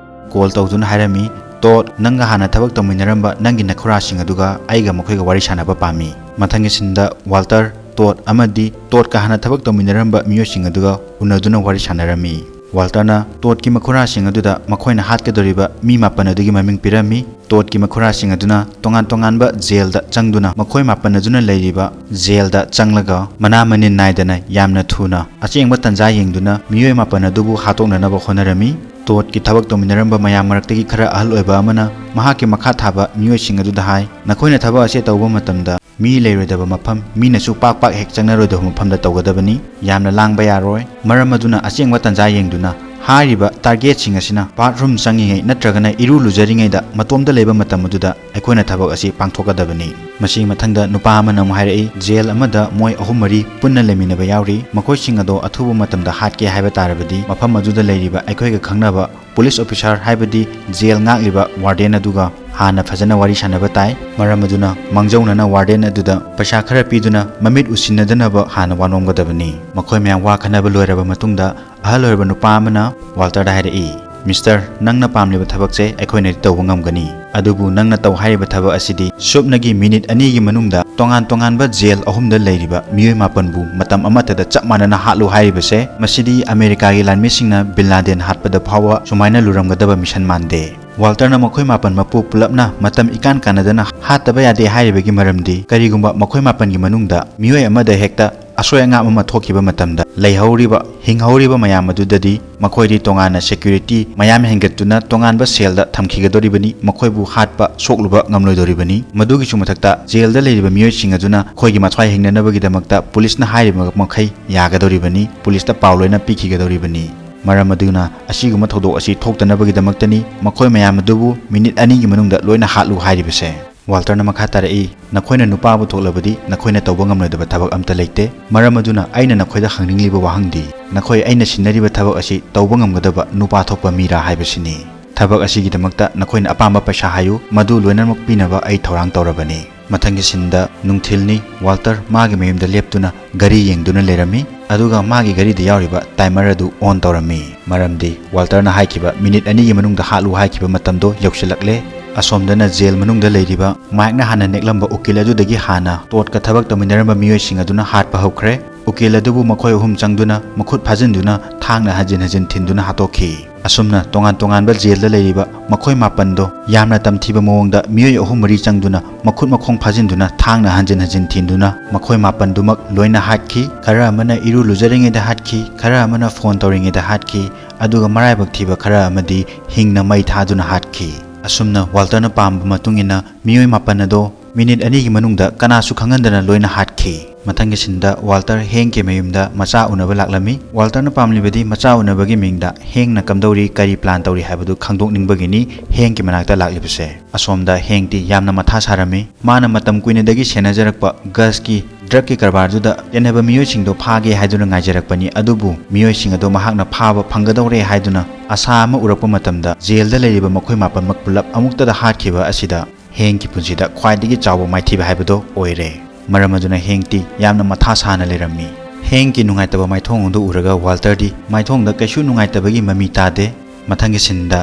ꯀꯣꯜ ꯇꯧꯗꯨꯅ ꯍꯥꯏꯔꯝꯃꯤ, "ꯇꯣꯗ, ꯅꯪꯒ ꯍꯥꯟꯅ ꯊꯕꯛ ꯇꯧꯃꯤꯟꯅꯔꯝꯕ ꯅꯪꯒꯤ ꯅꯈꯨꯔꯥꯁꯤꯡ ꯑꯗꯨꯒ ꯑꯩꯒ ꯃꯈꯣꯏꯒ ꯋꯥꯔꯤ ꯁꯥꯟꯅꯕ ꯄꯥꯝꯃꯤ꯫" ꯃꯊꯪꯒꯤ ꯁꯤꯟꯗ ꯋꯥꯜꯇꯔ, ꯇꯣꯗ ꯑꯃꯗꯤ ꯇꯣꯗꯀ ꯍꯥꯟꯅ ꯊꯕꯛ ꯇꯧꯃꯤꯟꯅꯔꯝꯕ ꯃꯤꯑꯣꯏꯁꯤꯡ ꯑꯗꯨꯒ ꯎꯅꯗꯨꯅ ꯋꯥꯔꯤ ꯁꯥꯟꯅꯔꯝꯃꯤ꯫ ꯋꯥꯜꯇꯔꯅ ꯇꯣꯠꯀꯤ ꯃꯈꯨꯔꯥꯁꯤꯡ ꯑꯗꯨꯗ ꯃꯈꯣꯏꯅ ꯍꯥꯠꯀꯗꯧꯔꯤꯕ ꯃꯤ ꯃꯥꯄꯟ ꯑꯗꯨꯒꯤ ꯃꯃꯤꯡ ꯄꯤꯔꯝꯃꯤ꯫ ꯇꯣꯠꯀꯤ ꯃꯈꯨꯔꯥꯁꯤꯡ ꯑꯗꯨꯅ ꯇꯣꯉꯥꯟ ꯇꯣꯉꯥꯟꯕ ꯖꯦꯜꯗ ꯆꯪꯗꯨꯅ ꯃꯈꯣꯏ ꯃꯥꯄꯟ ꯑꯗꯨꯅ ꯂꯩꯔꯤꯕ ꯖꯦꯜꯗ ꯆꯪꯂꯒ ꯃꯅꯥ ꯃꯅꯤꯟ ꯅꯥꯏꯗꯅ ꯌꯥꯝꯅ ꯊꯨꯅ ꯑꯆꯦꯡꯕ ꯇꯟꯖꯥ ꯌꯦꯡꯗꯨꯅ ꯃꯤꯑꯣꯏ ꯃꯥꯄꯟ ꯑꯗꯨꯕꯨ ꯍꯥꯠꯇꯣꯛꯅꯅꯕ ꯍꯣꯠꯅꯔꯝꯃꯤ꯫ ꯇꯣꯠꯀꯤ ꯊꯕꯛ ꯇꯧꯃꯤꯟꯅꯔꯝꯕ ꯃꯌꯥꯝ ꯃꯔꯛꯇꯒꯤ ꯈꯔ ꯑꯍꯜ ꯑꯣꯏꯕ ꯑꯃꯅ ꯃꯍꯥꯛꯀꯤ ꯃꯈꯥ ꯊꯥꯕ ꯃꯤꯑꯣꯏꯁꯤꯡ ꯑꯗꯨꯗ ꯍꯥꯏ, "ꯅꯈꯣꯏꯅ ꯊꯕꯛ ꯑꯁꯤ ꯇꯧꯕ ꯃꯇꯝꯗ ꯃꯤ ꯂꯩꯔꯣꯏꯗꯕ ꯃꯐꯝ, ꯃꯤꯅꯁꯨ ꯄꯥꯛ ꯄꯥꯛ ꯍꯦꯛ ꯆꯪꯅꯔꯣꯏꯗꯕ ꯃꯐꯝꯗ ꯇꯧꯒꯗꯕꯅꯤ꯫ ꯌꯥꯝꯅ ꯂꯥꯡꯕ ꯌꯥꯔꯣꯏ꯫ ꯃꯔꯝ ꯑꯗꯨꯅ ꯑꯆꯦꯡꯕ ꯇꯟꯖꯥ ꯌꯦꯡꯗꯨꯅ ꯍꯥꯏꯔꯤꯕ ꯇꯥꯔꯒꯦꯠꯁꯤꯡ ꯑꯁꯤꯅ ꯕꯥꯊꯔꯨꯝ ꯆꯪꯉꯤꯉꯩ ꯅꯠꯇ꯭ꯔꯒꯅ ꯏꯔꯨ ꯂꯨꯖꯔꯤꯉꯩꯗ ꯃꯇꯣꯝꯇ ꯂꯩꯕ ꯃꯇꯝ ꯑꯗꯨꯗ ꯑꯩꯈꯣꯏꯅ ꯊꯕꯛ ꯑꯁꯤ ꯄꯥꯡꯊꯣꯛꯀꯗꯕꯅꯤ"꯫ ꯃꯁꯤꯒꯤ ꯃꯊꯪꯗ ꯅꯨꯄꯥ ꯑꯃꯅ ꯑꯃꯨꯛ ꯍꯥꯏꯔꯛꯏ, "ꯖꯦꯜ ꯑꯃꯗ ꯃꯣꯏ ꯑꯍꯨꯝ ꯃꯔꯤ ꯄꯨꯟꯅ ꯂꯩꯃꯤꯟꯅꯕ ꯌꯥꯎꯔꯤ꯫ ꯃꯈꯣꯏꯁꯤꯡ ꯑꯗꯣ ꯑꯊꯨꯕ ꯃꯇꯝꯗ ꯍꯥꯠꯀꯦ ꯍꯥꯏꯕ ꯇꯥꯔꯕꯗꯤ ꯃꯐꯝ ꯑꯗꯨꯗ ꯂꯩꯔꯤꯕ ꯑꯩꯈꯣꯏꯒ ꯈꯪꯅꯕ ꯄꯨꯂꯤꯁ ꯑꯣꯐꯤꯁꯥꯔ, ꯍꯥꯏꯕꯗꯤ ꯖꯦꯜ ꯉꯥꯛꯂꯤꯕ ꯋꯥꯔꯗꯦꯟ ꯑꯗꯨꯒ ꯍꯥꯟꯅ ꯐꯖꯅ ꯋꯥꯔꯤ ꯁꯥꯟꯅꯕ ꯇꯥꯏ꯫ ꯃꯔꯝ ꯑꯗꯨꯅ ꯃꯥꯡꯖꯧꯅꯅ ꯋꯥꯔꯗꯦꯟ ꯑꯗꯨꯗ ꯄꯩꯁꯥ ꯈꯔ ꯄꯤꯗꯨꯅ ꯃꯃꯤꯠ ꯎꯁꯤꯟꯅꯗꯅꯕ ꯍꯥꯟꯅ ꯋꯥ ꯅꯣꯝꯒꯗꯕꯅꯤ"꯫ ꯃꯈꯣꯏ ꯃꯌꯥꯝ ꯋꯥ ꯈꯟꯅꯕ ꯂꯣꯏꯔꯕ ꯃꯇꯨꯡꯗ ꯑꯍꯜ ꯑꯣꯏꯔꯕ ꯅꯨꯄꯥ ꯑꯃꯅ ꯋꯥꯜꯇꯔꯗ ꯍꯥꯏꯔꯛꯏ, "ꯃꯤꯁꯇꯔ, ꯅꯪꯅ ꯄꯥꯝꯂꯤꯕ ꯊꯕꯛꯁꯦ ꯑꯩꯈꯣꯏꯅꯗꯤ ꯇꯧꯕ ꯉꯝꯒꯅꯤ, ꯑꯗꯨꯕꯨ ꯅꯪꯅ ꯇꯧ ꯍꯥꯏꯔꯤꯕ ꯊꯕꯛ ꯑꯁꯤꯗꯤ ꯁꯨꯞꯅꯒꯤ ꯃꯤꯅꯤꯠ ꯑꯅꯤꯒꯤ ꯃꯅꯨꯡꯗ ꯇꯣꯉꯥꯟ ꯇꯣꯉꯥꯟꯕ ꯖꯦꯜ ꯑꯍꯨꯝꯗ ꯂꯩꯔꯤꯕ ꯃꯤꯑꯣꯏ ꯃꯥꯄꯟꯕꯨ ꯃꯇꯝ ꯑꯃꯠꯇꯗ ꯆꯞ ꯃꯥꯟꯅꯅ ꯍꯥꯠꯂꯨ ꯍꯥꯏꯔꯤꯕꯁꯦ, ꯃꯁꯤꯗꯤ ꯑꯃꯦꯔꯤꯀꯥꯒꯤ ꯂꯥꯟꯃꯤꯁꯤꯡꯅ ꯕꯤꯟ ꯂꯥꯗꯦꯟ ꯍꯥꯠꯄꯗ ꯐꯥꯎꯕ ꯁꯨꯃꯥꯏꯅ ꯂꯨꯔꯝꯒꯗꯕ ꯃꯤꯁꯟ ꯃꯥꯟꯗꯦ"꯫ ꯋꯥꯜꯇꯔꯅ ꯃꯈꯣꯏ ꯃꯥꯄꯟ ꯃꯄꯨ ꯄꯨꯂꯞꯅ ꯃꯇꯝ ꯏꯀꯥꯟ ꯀꯥꯟꯅꯗꯅ ꯍꯥꯠꯇꯕ ꯌꯥꯗꯦ ꯍꯥꯏꯔꯤꯕꯒꯤ ꯃꯔꯝꯗꯤ, ꯀꯔꯤꯒꯨꯝꯕ ꯃꯈꯣꯏ ꯃꯥꯄꯟꯒꯤ ꯃꯅꯨꯡꯗ ꯃꯤꯑꯣꯏ ꯑꯃꯗ ꯍꯦꯛꯇ ꯑꯁꯣꯏ ꯑꯉꯥꯝ ꯑꯃ ꯊꯣꯛꯈꯤꯕ ꯃꯇꯝꯗ, ꯂꯩꯍꯧꯔꯤꯕ, ꯍꯤꯡꯍꯧꯔꯤꯕ ꯃꯌꯥꯝ ꯑꯗꯨꯗꯗꯤ ꯃꯈꯣꯏꯗꯤ ꯇꯣꯉꯥꯟꯅ ꯁꯦꯀ꯭ꯌꯨꯔꯤꯇꯤ ꯃꯌꯥꯝ ꯍꯦꯟꯒꯠꯇꯨꯅ ꯇꯣꯉꯥꯟꯕ ꯁꯦꯜꯗ ꯊꯝꯈꯤꯒꯗꯧꯔꯤꯕꯅꯤ, ꯃꯈꯣꯏꯕꯨ ꯍꯥꯠꯄ, ꯁꯣꯛꯂꯨꯕ ꯉꯝꯂꯣꯏꯗꯧꯔꯤꯕꯅꯤ꯫ ꯃꯗꯨꯒꯤꯁꯨ ꯃꯊꯛꯇ ꯖꯦꯜꯗ ꯂꯩꯔꯤꯕ ꯃꯤꯑꯣꯏꯁꯤꯡ ꯑꯗꯨꯅ ꯑꯩꯈꯣꯏꯒꯤ ꯃꯊ꯭ꯋꯥꯏ ꯍꯤꯡꯅꯅꯕꯒꯤꯗꯃꯛꯇ ꯄꯨꯂꯤꯁꯅ ꯍꯥꯏꯔꯤꯕ ꯃꯈꯩ ꯌꯥꯒꯗꯧꯔꯤꯕꯅꯤ, ꯄꯨꯂꯤꯁꯇ ꯄꯥꯎ ꯂꯣꯏꯅ ꯄꯤꯈꯤꯒꯗꯧꯔꯤꯕꯅꯤ꯫ ꯃꯔꯝ ꯑꯗꯨꯅ ꯑꯁꯤꯒꯨꯝꯕ ꯊꯧꯗꯣꯛ ꯑꯁꯤ ꯊꯣꯛꯇꯅꯕꯒꯤꯗꯃꯛꯇꯅꯤ ꯃꯈꯣꯏ ꯃꯌꯥꯝ ꯑꯗꯨꯕꯨ ꯃꯤꯅꯤꯠ ꯑꯅꯤꯒꯤ ꯃꯅꯨꯡꯗ ꯂꯣꯏꯅ ꯍꯥꯠꯂꯨ ꯍꯥꯏꯔꯤꯕꯁꯦ꯫ ꯋꯥꯜꯇꯔꯅ ꯃꯈꯥ ꯇꯥꯔꯛꯏ, "ꯅꯈꯣꯏꯅ ꯅꯨꯄꯥ ꯑꯃ ꯊꯣꯛꯂꯕꯗꯤ ꯅꯈꯣꯏꯅ ꯇꯧꯕ ꯉꯝꯂꯣꯏꯗꯕ ꯊꯕꯛ ꯑꯝꯇ ꯂꯩꯇꯦ꯫ ꯃꯔꯝ ꯑꯗꯨꯅ ꯑꯩꯅ ꯅꯈꯣꯏꯗ ꯍꯪꯅꯤꯡꯂꯤꯕ ꯋꯥꯍꯪꯗꯤ, ꯅꯈꯣꯏ ꯑꯩꯅ ꯁꯤꯟꯅꯔꯤꯕ ꯊꯕꯛ ꯑꯁꯤ ꯇꯧꯕ ꯉꯝꯒꯗꯕ ꯅꯨꯄꯥ ꯊꯣꯛꯄ ꯃꯤꯔꯥ ꯍꯥꯏꯕꯁꯤꯅꯤ꯫ ꯊꯕꯛ ꯑꯁꯤꯒꯤꯗꯃꯛꯇ ꯅꯈꯣꯏꯅ ꯑꯄꯥꯝꯕ ꯄꯩꯁꯥ ꯍꯥꯏꯌꯨ, ꯃꯗꯨ ꯂꯣꯏꯅꯃꯛ ꯄꯤꯅꯕ ꯑꯩ ꯊꯧꯔꯥꯡ ꯇꯧꯔꯕꯅꯤ"꯫ ꯃꯊꯪꯒꯤ ꯁꯤꯟꯗ ꯅꯨꯡꯊꯤꯜꯅꯤ꯫ ꯋꯥꯜꯇꯔ ꯃꯥꯒꯤ ꯃꯌꯨꯝꯗ ꯂꯦꯞꯇꯨꯅ ꯒꯥꯔꯤ ꯌꯦꯡꯗꯨꯅ ꯂꯩꯔꯝꯃꯤ, ꯑꯗꯨꯒ ꯃꯥꯒꯤ ꯒꯥꯔꯤꯗ ꯌꯥꯎꯔꯤꯕ ꯇꯥꯏꯃꯔ ꯑꯗꯨ ꯑꯣꯟ ꯇꯧꯔꯝꯃꯤ꯫ ꯃꯔꯝꯗꯤ ꯋꯥꯜꯇꯔꯅ ꯍꯥꯏꯈꯤꯕ ꯃꯤꯅꯤꯠ ꯑꯅꯤꯒꯤ ꯃꯅꯨꯡꯗ ꯍꯥꯠꯂꯨ ꯍꯥꯏꯈꯤꯕ ꯃꯇꯝꯗꯣ ꯌꯧꯁꯤꯜꯂꯛꯂꯦ꯫ ꯑꯁꯣꯝꯗꯅ ꯖꯦꯜ ꯃꯅꯨꯡꯗ ꯂꯩꯔꯤꯕ ꯃꯥꯏꯛꯅ ꯍꯥꯟꯅ ꯅꯦꯛꯂꯝꯕ ꯎꯀꯤꯜ ꯑꯗꯨꯗꯒꯤ ꯍꯥꯟꯅ ꯇꯣꯠꯀ ꯊꯕꯛ ꯇꯧꯃꯤꯟꯅꯔꯝꯕ ꯃꯤꯑꯣꯏꯁꯤꯡ ꯑꯗꯨꯅ ꯍꯥꯠꯄ ꯍꯧꯈ꯭ꯔꯦ꯫ ꯎꯀꯤꯜ ꯑꯗꯨꯕꯨ ꯃꯈꯣꯏ ꯑꯍꯨꯝ ꯆꯪꯗꯨꯅ ꯃꯈꯨꯠ ꯐꯥꯖꯤꯟꯗꯨꯅ ꯊꯥꯡꯅ ꯍꯟꯖꯤꯟ ꯍꯟꯖꯤꯟ ꯊꯤꯟꯗꯨꯅ ꯍꯥꯠꯇꯣꯛꯈꯤ꯫ ꯑꯁꯨꯝꯅ ꯇꯣꯉꯥꯟ ꯇꯣꯉꯥꯟꯕ ꯖꯦꯜꯗ ꯂꯩꯔꯤꯕ ꯃꯈꯣꯏ ꯃꯥꯄꯟꯗꯣ ꯌꯥꯝꯅ ꯇꯝꯊꯤꯕ ꯃꯑꯣꯡꯗ ꯃꯤꯑꯣꯏ ꯑꯍꯨꯝ ꯃꯔꯤ ꯆꯪꯗꯨꯅ ꯃꯈꯨꯠ ꯃꯈꯣꯡ ꯐꯥꯖꯤꯟꯗꯨꯅ ꯊꯥꯡꯅ ꯍꯟꯖꯤꯟ ꯍꯟꯖꯤꯟ ꯊꯤꯟꯗꯨꯅ ꯃꯈꯣꯏ ꯃꯥꯄꯟꯗꯨꯃꯛ ꯂꯣꯏꯅ ꯍꯥꯠꯈꯤ꯫ ꯈꯔ ꯑꯃꯅ ꯏꯔꯨ ꯂꯨꯖꯔꯤꯉꯩꯗ ꯍꯥꯠꯈꯤ, ꯈꯔ ꯑꯃꯅ ꯐꯣꯟ ꯇꯧꯔꯤꯉꯩꯗ ꯍꯥꯠꯈꯤ, ꯑꯗꯨꯒ ꯃꯔꯥꯏꯕꯛ ꯊꯤꯕ ꯈꯔ ꯑꯃꯗꯤ ꯍꯤꯡꯅ ꯃꯩ ꯊꯥꯗꯨꯅ ꯍꯥꯠꯈꯤ꯫ ꯑꯁꯨꯝꯅ ꯋꯥꯜꯇꯔꯅ ꯄꯥꯝꯕ ꯃꯇꯨꯡ ꯏꯟꯅ ꯃꯤꯑꯣꯏ ꯃꯥꯄꯟ ꯑꯗꯣ ꯃꯤꯅꯤꯠ ꯑꯅꯤꯒꯤ ꯃꯅꯨꯡꯗ ꯀꯅꯥꯁꯨ ꯈꯪꯍꯟꯗꯅ ꯂꯣꯏꯅ ꯍꯥꯠꯈꯤ꯫ ꯃꯊꯪꯒꯤ ꯁꯤꯟꯗ ꯋꯥꯜꯇꯔ ꯍꯦꯡꯀꯤ ꯃꯌꯨꯝꯗ ꯃꯆꯥ ꯎꯅꯕ ꯂꯥꯛꯂꯝꯃꯤ꯫ ꯋꯥꯜꯇꯔꯅ ꯄꯥꯝꯂꯤꯕꯗꯤ ꯃꯆꯥ ꯎꯅꯕꯒꯤ ꯃꯤꯡꯗ ꯍꯦꯡꯅ ꯀꯝꯗꯧꯔꯤ, ꯀꯔꯤ ꯄ꯭ꯂꯥꯟ ꯇꯧꯔꯤ ꯍꯥꯏꯕꯗꯨ ꯈꯪꯗꯣꯛꯅꯤꯡꯕꯒꯤꯅꯤ ꯍꯦꯡꯀꯤ ꯃꯅꯥꯛꯇ ꯂꯥꯛꯂꯤꯕꯁꯦ꯫ ꯑꯁꯣꯝꯗ ꯍꯦꯡꯇꯤ ꯌꯥꯝꯅ ꯃꯊꯥ ꯁꯥꯔꯝꯃꯤ꯫ ꯃꯥꯅ ꯃꯇꯝ ꯀꯨꯏꯅꯗꯒꯤ ꯁꯦꯟꯅꯖꯔꯛꯄ ꯒꯁꯀꯤ ꯗ꯭ꯔꯒꯀꯤ ꯀꯔꯕꯥꯔꯗꯨꯗ ꯌꯦꯠꯅꯕ ꯃꯤꯑꯣꯏꯁꯤꯡꯗꯣ ꯐꯥꯒꯦ ꯍꯥꯏꯗꯨꯅ ꯉꯥꯏꯖꯔꯛꯄꯅꯤ, ꯑꯗꯨꯕꯨ ꯃꯤꯑꯣꯏꯁꯤꯡ ꯑꯗꯣ ꯃꯍꯥꯛꯅ ꯐꯥꯕ ꯐꯪꯒꯗꯧꯔꯦ ꯍꯥꯏꯗꯨꯅ ꯑꯁꯥ ꯑꯃ ꯎꯔꯛꯄ ꯃꯇꯝꯗ ꯖꯦꯜꯗ ꯂꯩꯔꯤꯕ ꯃꯈꯣꯏ ꯃꯥꯄꯟꯃꯛ ꯄꯨꯂꯞ ꯑꯃꯨꯛꯇꯗ ꯍꯥꯠꯈꯤꯕ ꯑꯁꯤꯗ ꯍꯦꯡꯀꯤ ꯄꯨꯟꯁꯤꯗ ꯈ꯭ꯋꯥꯏꯗꯒꯤ ꯆꯥꯎꯕ ꯃꯥꯏꯊꯤꯕ ꯍꯥꯏꯕꯗꯣ ꯑꯣꯏꯔꯦ꯫ ꯃꯔꯝ ꯑꯗꯨꯅ ꯍꯦꯡꯇꯤ ꯌꯥꯝꯅ ꯃꯊꯥ ꯁꯥꯅ ꯂꯩꯔꯝꯃꯤ꯫ ꯍꯦꯡꯀꯤ ꯅꯨꯡꯉꯥꯏꯇꯕ ꯃꯥꯏꯊꯣꯡ ꯑꯗꯨ ꯎꯔꯒ ꯋꯥꯜꯇꯔꯗꯤ ꯃꯥꯏꯊꯣꯡꯗ ꯀꯩꯁꯨ ꯅꯨꯡꯉꯥꯏꯇꯕꯒꯤ ꯃꯃꯤ ꯇꯥꯗꯦ꯫ ꯃꯊꯪꯒꯤ ꯁꯤꯟꯗ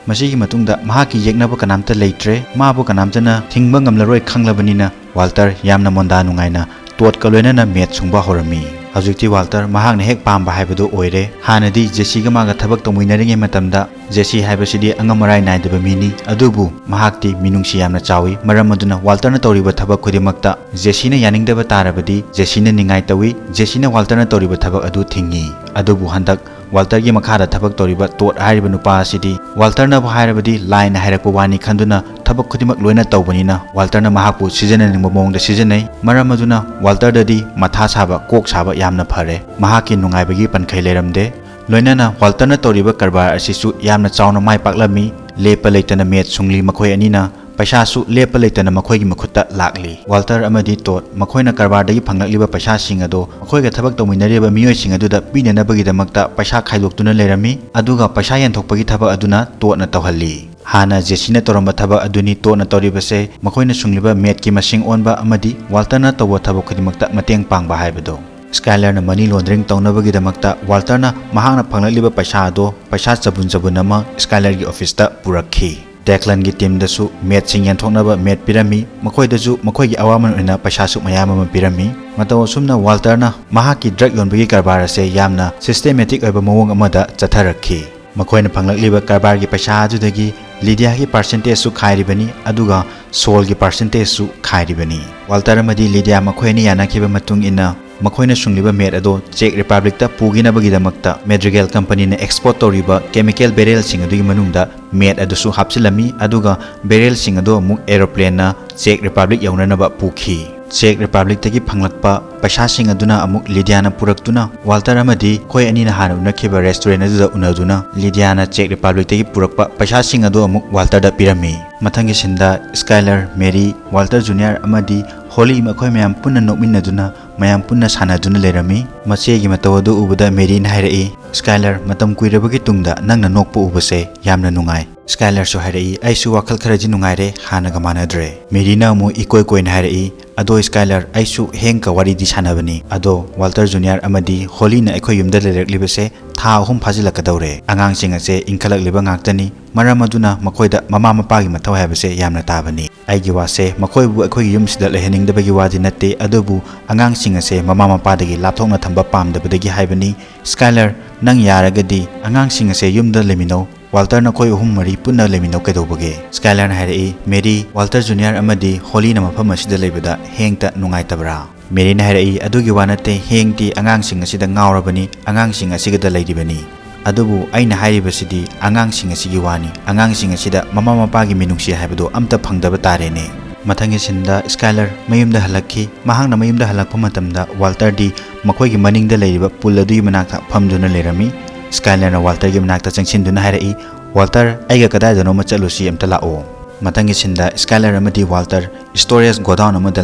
ꯃꯁꯤꯒꯤ ꯃꯇꯨꯡꯗ ꯃꯍꯥꯛꯀꯤ ꯌꯦꯛꯅꯕ ꯀꯅꯥꯝꯇ ꯂꯩꯇ꯭ꯔꯦ꯫ ꯃꯥꯕꯨ ꯀꯅꯥꯝꯇꯅ ꯊꯤꯡꯕ ꯉꯝꯂꯔꯣꯏ ꯈꯪꯂꯕꯅꯤꯅ ꯋꯥꯜꯇꯔ ꯌꯥꯝꯅ ꯃꯣꯟꯗꯥ ꯅꯨꯡꯉꯥꯏꯅ ꯇꯣꯠꯀ ꯂꯣꯏꯅꯅ ꯃꯦꯠ ꯁꯨꯡꯕ ꯍꯧꯔꯝꯃꯤ꯫ ꯍꯧꯖꯤꯛꯇꯤ ꯋꯥꯜꯇꯔ ꯃꯍꯥꯛꯅ ꯍꯦꯛ ꯄꯥꯝꯕ ꯍꯥꯏꯕꯗꯨ ꯑꯣꯏꯔꯦ꯫ ꯍꯥꯟꯅꯗꯤ ꯖꯦꯁꯤꯒ ꯃꯥꯒ ꯊꯕꯛ ꯇꯧꯃꯤꯟꯅꯔꯤꯉꯩ ꯃꯇꯝꯗ ꯖꯦꯁꯤ ꯍꯥꯏꯕꯁꯤꯗꯤ ꯑꯉꯝ ꯑꯔꯥꯏ ꯅꯥꯏꯗꯕ ꯃꯤꯅꯤ, ꯑꯗꯨꯕꯨ ꯃꯍꯥꯛꯇꯤ ꯃꯤꯅꯨꯡꯁꯤ ꯌꯥꯝꯅ ꯆꯥꯎꯏ꯫ ꯃꯔꯝ ꯑꯗꯨꯅ ꯋꯥꯜꯇꯔꯅ ꯇꯧꯔꯤꯕ ꯊꯕꯛ ꯈꯨꯗꯤꯡꯃꯛꯇ ꯖꯦꯁꯤꯅ ꯌꯥꯅꯤꯡꯗꯕ ꯇꯥꯔꯕꯗꯤ ꯖꯦꯁꯤꯅ ꯅꯤꯡꯉꯥꯏ ꯇꯧꯏ꯫ ꯖꯦꯁꯤꯅ ꯋꯥꯜꯇꯔꯅ ꯇꯧꯔꯤꯕ ꯊꯕꯛ ꯑꯗꯨ ꯊꯤꯡꯏ꯫ ꯑꯗꯨꯕꯨ ꯍꯟꯗꯛ ꯋꯥꯜꯇꯔꯒꯤ ꯃꯈꯥꯗ ꯊꯕꯛ ꯇꯧꯔꯤꯕ ꯇꯣꯠ ꯍꯥꯏꯔꯤꯕ ꯅꯨꯄꯥ ꯑꯁꯤꯗꯤ ꯋꯥꯜꯇꯔꯅꯕꯨ ꯍꯥꯏꯔꯕꯗꯤ ꯂꯥꯏꯅ ꯍꯥꯏꯔꯛꯄ ꯋꯥꯅꯤ ꯈꯟꯗꯨꯅ ꯊꯕꯛ ꯈꯨꯗꯤꯡꯃꯛ ꯂꯣꯏꯅ ꯇꯧꯕꯅꯤꯅ ꯋꯥꯜꯇꯔꯅ ꯃꯍꯥꯛꯄꯨ ꯁꯤꯖꯤꯟꯅꯅꯤꯡꯕ ꯃꯑꯣꯡꯗ ꯁꯤꯖꯤꯟꯅꯩ꯫ ꯃꯔꯝ ꯑꯗꯨꯅ ꯋꯥꯜꯇꯔꯗꯗꯤ ꯃꯊꯥ ꯁꯥꯕ, ꯀꯣꯛ ꯁꯥꯕ ꯌꯥꯝꯅ ꯐꯔꯦ꯫ ꯃꯍꯥꯛꯀꯤ ꯅꯨꯡꯉꯥꯏꯕꯒꯤ ꯄꯟꯈꯩ ꯂꯩꯔꯝꯗꯦ꯫ ꯂꯣꯏꯅꯅ ꯋꯥꯜꯇꯔꯅ ꯇꯧꯔꯤꯕ ꯀꯔꯕꯥꯔ ꯑꯁꯤꯁꯨ ꯌꯥꯝꯅ ꯆꯥꯎꯅ ꯃꯥꯏ ꯄꯥꯛꯂꯝꯃꯤ꯫ ꯂꯦꯞꯄ ꯂꯩꯇꯅ ꯃꯦꯠ ꯁꯨꯡꯂꯤ ꯃꯈꯣꯏ ꯑꯅꯤꯅ꯫ ꯄꯩꯁꯥꯁꯨ ꯂꯦꯞꯄ ꯂꯩꯇꯅ ꯃꯈꯣꯏꯒꯤ ꯃꯈꯨꯠꯇ ꯂꯥꯛꯂꯤ꯫ ꯋꯥꯜꯇꯔ ꯑꯃꯗꯤ ꯇꯣꯠ ꯃꯈꯣꯏꯅ ꯀꯔꯕꯥꯔꯗꯒꯤ ꯐꯪꯂꯛꯂꯤꯕ ꯄꯩꯁꯥꯁꯤꯡ ꯑꯗꯣ ꯃꯈꯣꯏꯒ ꯊꯕꯛ ꯇꯧꯃꯤꯟꯅꯔꯤꯕ ꯃꯤꯑꯣꯏꯁꯤꯡ ꯑꯗꯨꯗ ꯄꯤꯅꯅꯕꯒꯤꯗꯃꯛꯇ ꯄꯩꯁꯥ ꯈꯥꯏꯗꯣꯛꯇꯨꯅ ꯂꯩꯔꯝꯃꯤ꯫ ꯑꯗꯨꯒ ꯄꯩꯁꯥ ꯌꯦꯟꯊꯣꯛꯄꯒꯤ ꯊꯕꯛ ꯑꯗꯨꯅ ꯇꯣꯠꯅ ꯇꯧꯍꯜꯂꯤ꯫ ꯍꯥꯟꯅ ꯖꯦꯁꯤꯅ ꯇꯧꯔꯝꯕ ꯊꯕꯛ ꯑꯗꯨꯅꯤ ꯇꯣꯠꯅ ꯇꯧꯔꯤꯕꯁꯦ꯫ ꯃꯈꯣꯏꯅ ꯁꯨꯡꯂꯤꯕ ꯃꯦꯠꯀꯤ ꯃꯁꯤꯡ ꯑꯣꯟꯕ ꯑꯃꯗꯤ ꯋꯥꯜꯇꯔꯅ ꯇꯧꯕ ꯊꯕꯛ ꯈꯨꯗꯤꯡꯃꯛꯇ ꯃꯇꯦꯡ ꯄꯥꯡꯕ ꯍꯥꯏꯕꯗꯣ꯫ ꯁ꯭ꯀꯥꯏꯂꯔꯅ ꯃꯅꯤ ꯂꯣꯟꯗ꯭ꯔꯤꯡ ꯇꯧꯅꯕꯒꯤꯗꯃꯛꯇ ꯋꯥꯜꯇꯔꯅ ꯃꯍꯥꯛꯅ ꯐꯪꯂꯛꯂꯤꯕ ꯄꯩꯁꯥ ꯑꯗꯣ ꯄꯩꯁꯥ ꯆꯕꯨꯟ ꯆꯕꯨꯟ ꯑꯃ ꯁ꯭ꯀꯥꯏꯂꯔꯒꯤ ꯑꯣꯐꯤꯁꯇ ꯄꯨꯔꯛꯈꯤ꯫ ꯗꯦꯛꯂꯟꯒꯤ ꯇꯤꯝꯗꯁꯨ ꯃꯦꯠꯁꯤꯡ ꯌꯦꯟꯊꯣꯛꯅꯕ ꯃꯦꯠ ꯄꯤꯔꯝꯃꯤ꯫ ꯃꯈꯣꯏꯗꯁꯨ ꯃꯈꯣꯏꯒꯤ ꯑꯋꯥꯃꯟ ꯑꯣꯏꯅ ꯄꯩꯁꯥꯁꯨ ꯃꯌꯥꯝ ꯑꯃ ꯄꯤꯔꯝꯃꯤ꯫ ꯃꯇꯧ ꯑꯁꯨꯝꯅ ꯋꯥꯜꯇꯔꯅ ꯃꯍꯥꯛꯀꯤ ꯗ꯭ꯔꯒ ꯌꯣꯟꯕꯒꯤ ꯀꯔꯕꯥꯔ ꯑꯁꯦ ꯌꯥꯝꯅ ꯁꯤꯁꯇꯦꯃꯦꯇꯤꯛ ꯑꯣꯏꯕ ꯃꯑꯣꯡ ꯑꯃꯗ ꯆꯠꯊꯔꯛꯈꯤ꯫ ꯃꯈꯣꯏꯅ ꯐꯪꯂꯛꯂꯤꯕ ꯀꯔꯕꯥꯔꯒꯤ ꯄꯩꯁꯥ ꯑꯗꯨꯗꯒꯤ ꯂꯤꯗꯤꯌꯥꯒꯤ ꯄꯥꯔꯁꯦꯟꯇꯦꯖꯁꯨ ꯈꯥꯏꯔꯤꯕꯅꯤ, ꯑꯗꯨꯒ ꯁꯣꯜꯒꯤ ꯄꯥꯔꯁꯦꯟꯇꯦꯖꯁꯨ ꯈꯥꯏꯔꯤꯕꯅꯤ꯫ ꯋꯥꯜꯇꯔ ꯑꯃꯗꯤ ꯂꯤꯗꯤꯌꯥ ꯃꯈꯣꯏ ꯑꯅꯤ ꯌꯥꯅꯈꯤꯕ ꯃꯇꯨꯡ ꯏꯟꯅ, ꯃꯈꯣꯏꯅ ꯁꯨꯡꯂꯤꯕ ꯃꯦꯠ ꯑꯗꯣ ꯆꯦꯛ ꯔꯤꯄꯕ꯭ꯂꯤꯛꯇ ꯄꯨꯈꯤꯅꯕꯒꯤꯗꯃꯛꯇ ꯃꯦꯗ꯭ꯔꯤꯒꯦꯜ ꯀꯝꯄꯅꯤꯅ ꯑꯦꯛꯁꯄꯣꯔꯠ ꯇꯧꯔꯤꯕ ꯀꯦꯃꯤꯀꯦꯜ ꯕꯦꯔꯦꯜꯁꯤꯡ ꯑꯗꯨꯒꯤ ꯃꯅꯨꯡꯗ ꯃꯦꯠ ꯑꯗꯨꯁꯨ ꯍꯥꯞꯆꯤꯜꯂꯝꯃꯤ, ꯑꯗꯨꯒ ꯕꯦꯔꯦꯜꯁꯤꯡ ꯑꯗꯨ ꯑꯃꯨꯛ ꯑꯦꯔꯣꯄ꯭ꯂꯦꯟꯅ ꯆꯦꯛ ꯔꯤꯄꯕ꯭ꯂꯤꯛ ꯌꯧꯅꯅꯕ ꯄꯨꯈꯤ꯫ ꯆꯦꯛ ꯔꯤꯄꯕ꯭ꯂꯤꯛꯇꯒꯤ ꯐꯪꯂꯛꯄ ꯄꯩꯁꯥꯁꯤꯡ ꯑꯗꯨꯅ ꯑꯃꯨꯛ ꯂꯤꯗꯤꯌꯥꯅ ꯄꯨꯔꯛꯇꯨꯅ ꯋꯥꯜꯇꯔ ꯑꯃꯗꯤ ꯑꯩꯈꯣꯏ ꯑꯅꯤꯅ ꯍꯥꯟꯅ ꯎꯅꯈꯤꯕ ꯔꯦꯁꯇꯨꯔꯦꯟ ꯑꯗꯨꯗ ꯎꯅꯗꯨꯅ ꯂꯤꯗꯤꯌꯥꯅ ꯆꯦꯛ ꯔꯤꯄꯕ꯭ꯂꯤꯛꯇꯒꯤ ꯄꯨꯔꯛꯄ ꯄꯩꯁꯥꯁꯤꯡ ꯑꯗꯨ ꯑꯃꯨꯛ ꯋꯥꯜꯇꯔꯗ ꯄꯤꯔꯝꯃꯤ꯫ ꯃꯊꯪꯒꯤ ꯁꯤꯟꯗ ꯁ꯭ꯀꯥꯏꯂꯔ, ꯃꯦꯔꯤ, ꯋꯥꯜꯇꯔ ꯖꯨꯅꯤꯌꯔ ꯑꯃꯗꯤ ꯍꯣꯂꯤ ꯃꯈꯣꯏ ꯃꯌꯥꯝ ꯄꯨꯟꯅ ꯅꯣꯛꯃꯤꯟꯅꯗꯨꯅ, ꯃꯌꯥꯝ ꯄꯨꯟꯅ ꯁꯥꯟꯅꯗꯨꯅ ꯂꯩꯔꯝꯃꯤ꯫ ꯃꯆꯦꯒꯤ ꯃꯇꯧ ꯑꯗꯨ ꯎꯕꯗ ꯃꯦꯔꯤꯅ ꯍꯥꯏꯔꯛꯏ, "ꯁ꯭ꯀꯥꯏꯂꯔ, ꯃꯇꯝ ꯀꯨꯏꯔꯕꯒꯤ ꯇꯨꯡꯗ ꯅꯪꯅ ꯅꯣꯛꯄ ꯎꯕꯁꯦ ꯌꯥꯝꯅ ꯅꯨꯡꯉꯥꯏ꯫" ꯁ꯭ꯀꯥꯏꯂꯔꯁꯨ ꯍꯥꯏꯔꯛꯏ, "ꯑꯩꯁꯨ ꯋꯥꯈꯜ ꯈꯔꯗꯤ ꯅꯨꯡꯉꯥꯏꯔꯦ, ꯍꯥꯟꯅꯒ ꯃꯥꯟꯅꯗ꯭ꯔꯦ꯫" ꯃꯦꯔꯤꯅ ꯑꯃꯨꯛ ꯏꯀꯣꯏ ꯀꯣꯏꯅ ꯍꯥꯏꯔꯛꯏ, "ꯑꯗꯣ ꯁ꯭ꯀꯥꯏꯂꯔ, ꯑꯩꯁꯨ ꯍꯦꯡꯀ ꯋꯥꯔꯤꯗꯤ ꯁꯥꯟꯅꯕꯅꯤ꯫ ꯑꯗꯣ ꯋꯥꯜꯇꯔ ꯖꯨꯅꯤꯌꯔ ꯑꯃꯗꯤ ꯍꯣꯂꯤꯅ ꯑꯩꯈꯣꯏ ꯌꯨꯝꯗ ꯂꯩꯔꯛꯂꯤꯕꯁꯦ ꯊꯥ ꯑꯍꯨꯝ ꯐꯥꯖꯤꯜꯂꯛꯀꯗꯧꯔꯦ꯫ ꯑꯉꯥꯡꯁꯤꯡ ꯑꯁꯦ ꯏꯟꯈꯠꯂꯛꯂꯤꯕ ꯉꯥꯛꯇꯅꯤ꯫ ꯃꯔꯝ ꯑꯗꯨꯅ ꯃꯈꯣꯏꯗ ꯃꯃꯥ ꯃꯄꯥꯒꯤ ꯃꯊꯧ ꯍꯥꯏꯕꯁꯦ ꯌꯥꯝꯅ ꯇꯥꯕꯅꯤ꯫ ꯑꯩꯒꯤ ꯋꯥꯁꯦ ꯃꯈꯣꯏꯕꯨ ꯑꯩꯈꯣꯏꯒꯤ ꯌꯨꯝꯁꯤꯗ ꯂꯩꯍꯟꯅꯤꯡꯗꯕꯒꯤ ꯋꯥꯗꯤ ꯅꯠꯇꯦ, ꯑꯗꯨꯕꯨ ꯑꯉꯥꯡꯁꯤꯡ ꯑꯁꯦ ꯃꯃꯥ ꯃꯄꯥꯗꯒꯤ ꯂꯥꯞꯊꯣꯛꯅ ꯊꯝꯕ ꯄꯥꯝꯗꯕꯗꯒꯤ ꯍꯥꯏꯕꯅꯤ꯫ ꯁ꯭ꯀꯥꯏꯂꯔ, ꯅꯪ ꯌꯥꯔꯒꯗꯤ ꯑꯉꯥꯡꯁꯤꯡ ꯑꯁꯦ ꯌꯨꯝꯗ ꯂꯩꯃꯤꯟꯅꯧ꯫ ꯋꯥꯜꯇꯔ, ꯅꯈꯣꯏ ꯑꯍꯨꯝ ꯃꯔꯤ ꯄꯨꯟꯅ ꯂꯩꯃꯤꯟꯅꯧ ꯀꯩꯗꯧꯕꯒꯦ?" ꯁ꯭ꯀꯥꯏꯂꯔꯅ ꯍꯥꯏꯔꯛꯏ, "ꯃꯦꯔꯤ, ꯋꯥꯜꯇꯔ ꯖꯨꯅꯤꯌꯔ ꯑꯃꯗꯤ ꯍꯣꯂꯤꯅ ꯃꯐꯝ ꯑꯁꯤꯗ ꯂꯩꯕꯗ ꯍꯦꯡꯇ ꯅꯨꯡꯉꯥꯏꯇꯕ꯭ꯔꯥ?" ꯃꯦꯔꯤꯅ ꯍꯥꯏꯔꯛꯏ, "ꯑꯗꯨꯒꯤ ꯋꯥ ꯅꯠꯇꯦ, ꯍꯦꯡꯇꯤ ꯑꯉꯥꯡꯁꯤꯡ ꯑꯁꯤꯗ ꯉꯥꯎꯔꯕꯅꯤ, ꯑꯉꯥꯡꯁꯤꯡ ꯑꯁꯤꯒꯗ ꯂꯩꯔꯤꯕꯅꯤ꯫ ꯑꯗꯨꯕꯨ ꯑꯩꯅ ꯍꯥꯏꯔꯤꯕꯁꯤꯗꯤ ꯑꯉꯥꯡꯁꯤꯡ ꯑꯁꯤꯒꯤ ꯋꯥꯅꯤ꯫ ꯑꯉꯥꯡꯁꯤꯡ ꯑꯁꯤꯗ ꯃꯃꯥ ꯃꯄꯥꯒꯤ ꯃꯤꯅꯨꯡꯁꯤ ꯍꯥꯏꯕꯗꯨ ꯑꯝꯇ ꯐꯪꯗꯕ ꯇꯥꯔꯦꯅꯦ꯫" ꯃꯊꯪꯒꯤ ꯁꯤꯟꯗ ꯁ꯭ꯀꯥꯏꯂꯔ ꯃꯌꯨꯝꯗ ꯍꯜꯂꯛꯈꯤ꯫ ꯃꯍꯥꯛꯅ ꯃꯌꯨꯝꯗ ꯍꯜꯂꯛꯄ ꯃꯇꯝꯗ ꯋꯥꯜꯇꯔꯗꯤ ꯃꯈꯣꯏꯒꯤ ꯃꯅꯤꯡꯗ ꯂꯩꯔꯤꯕ ꯄꯨꯜ ꯑꯗꯨꯒꯤ ꯃꯅꯥꯛꯇ ꯐꯝꯗꯨꯅ ꯂꯩꯔꯝꯃꯤ꯫ ꯁ꯭ꯀꯥꯏꯂꯔꯅ ꯋꯥꯜꯇꯔꯒꯤ ꯃꯅꯥꯛꯇ ꯆꯪꯁꯤꯟꯗꯨꯅ ꯍꯥꯏꯔꯛꯏ, "ꯋꯥꯜꯇꯔ, ꯑꯩꯒ ꯀꯗꯥꯏꯗꯅꯣꯃ ꯆꯠꯂꯨꯁꯤ, ꯑꯝꯇ ꯂꯥꯛꯑꯣ꯫" ꯃꯊꯪꯒꯤ ꯁꯤꯟꯗ ꯁ꯭ꯀꯥꯏꯂꯔ ꯑꯃꯗꯤ ꯋꯥꯜꯇꯔ ꯁ꯭ꯇꯣꯔꯦꯖ ꯒꯣꯗꯥꯎꯟ ꯑꯃꯗ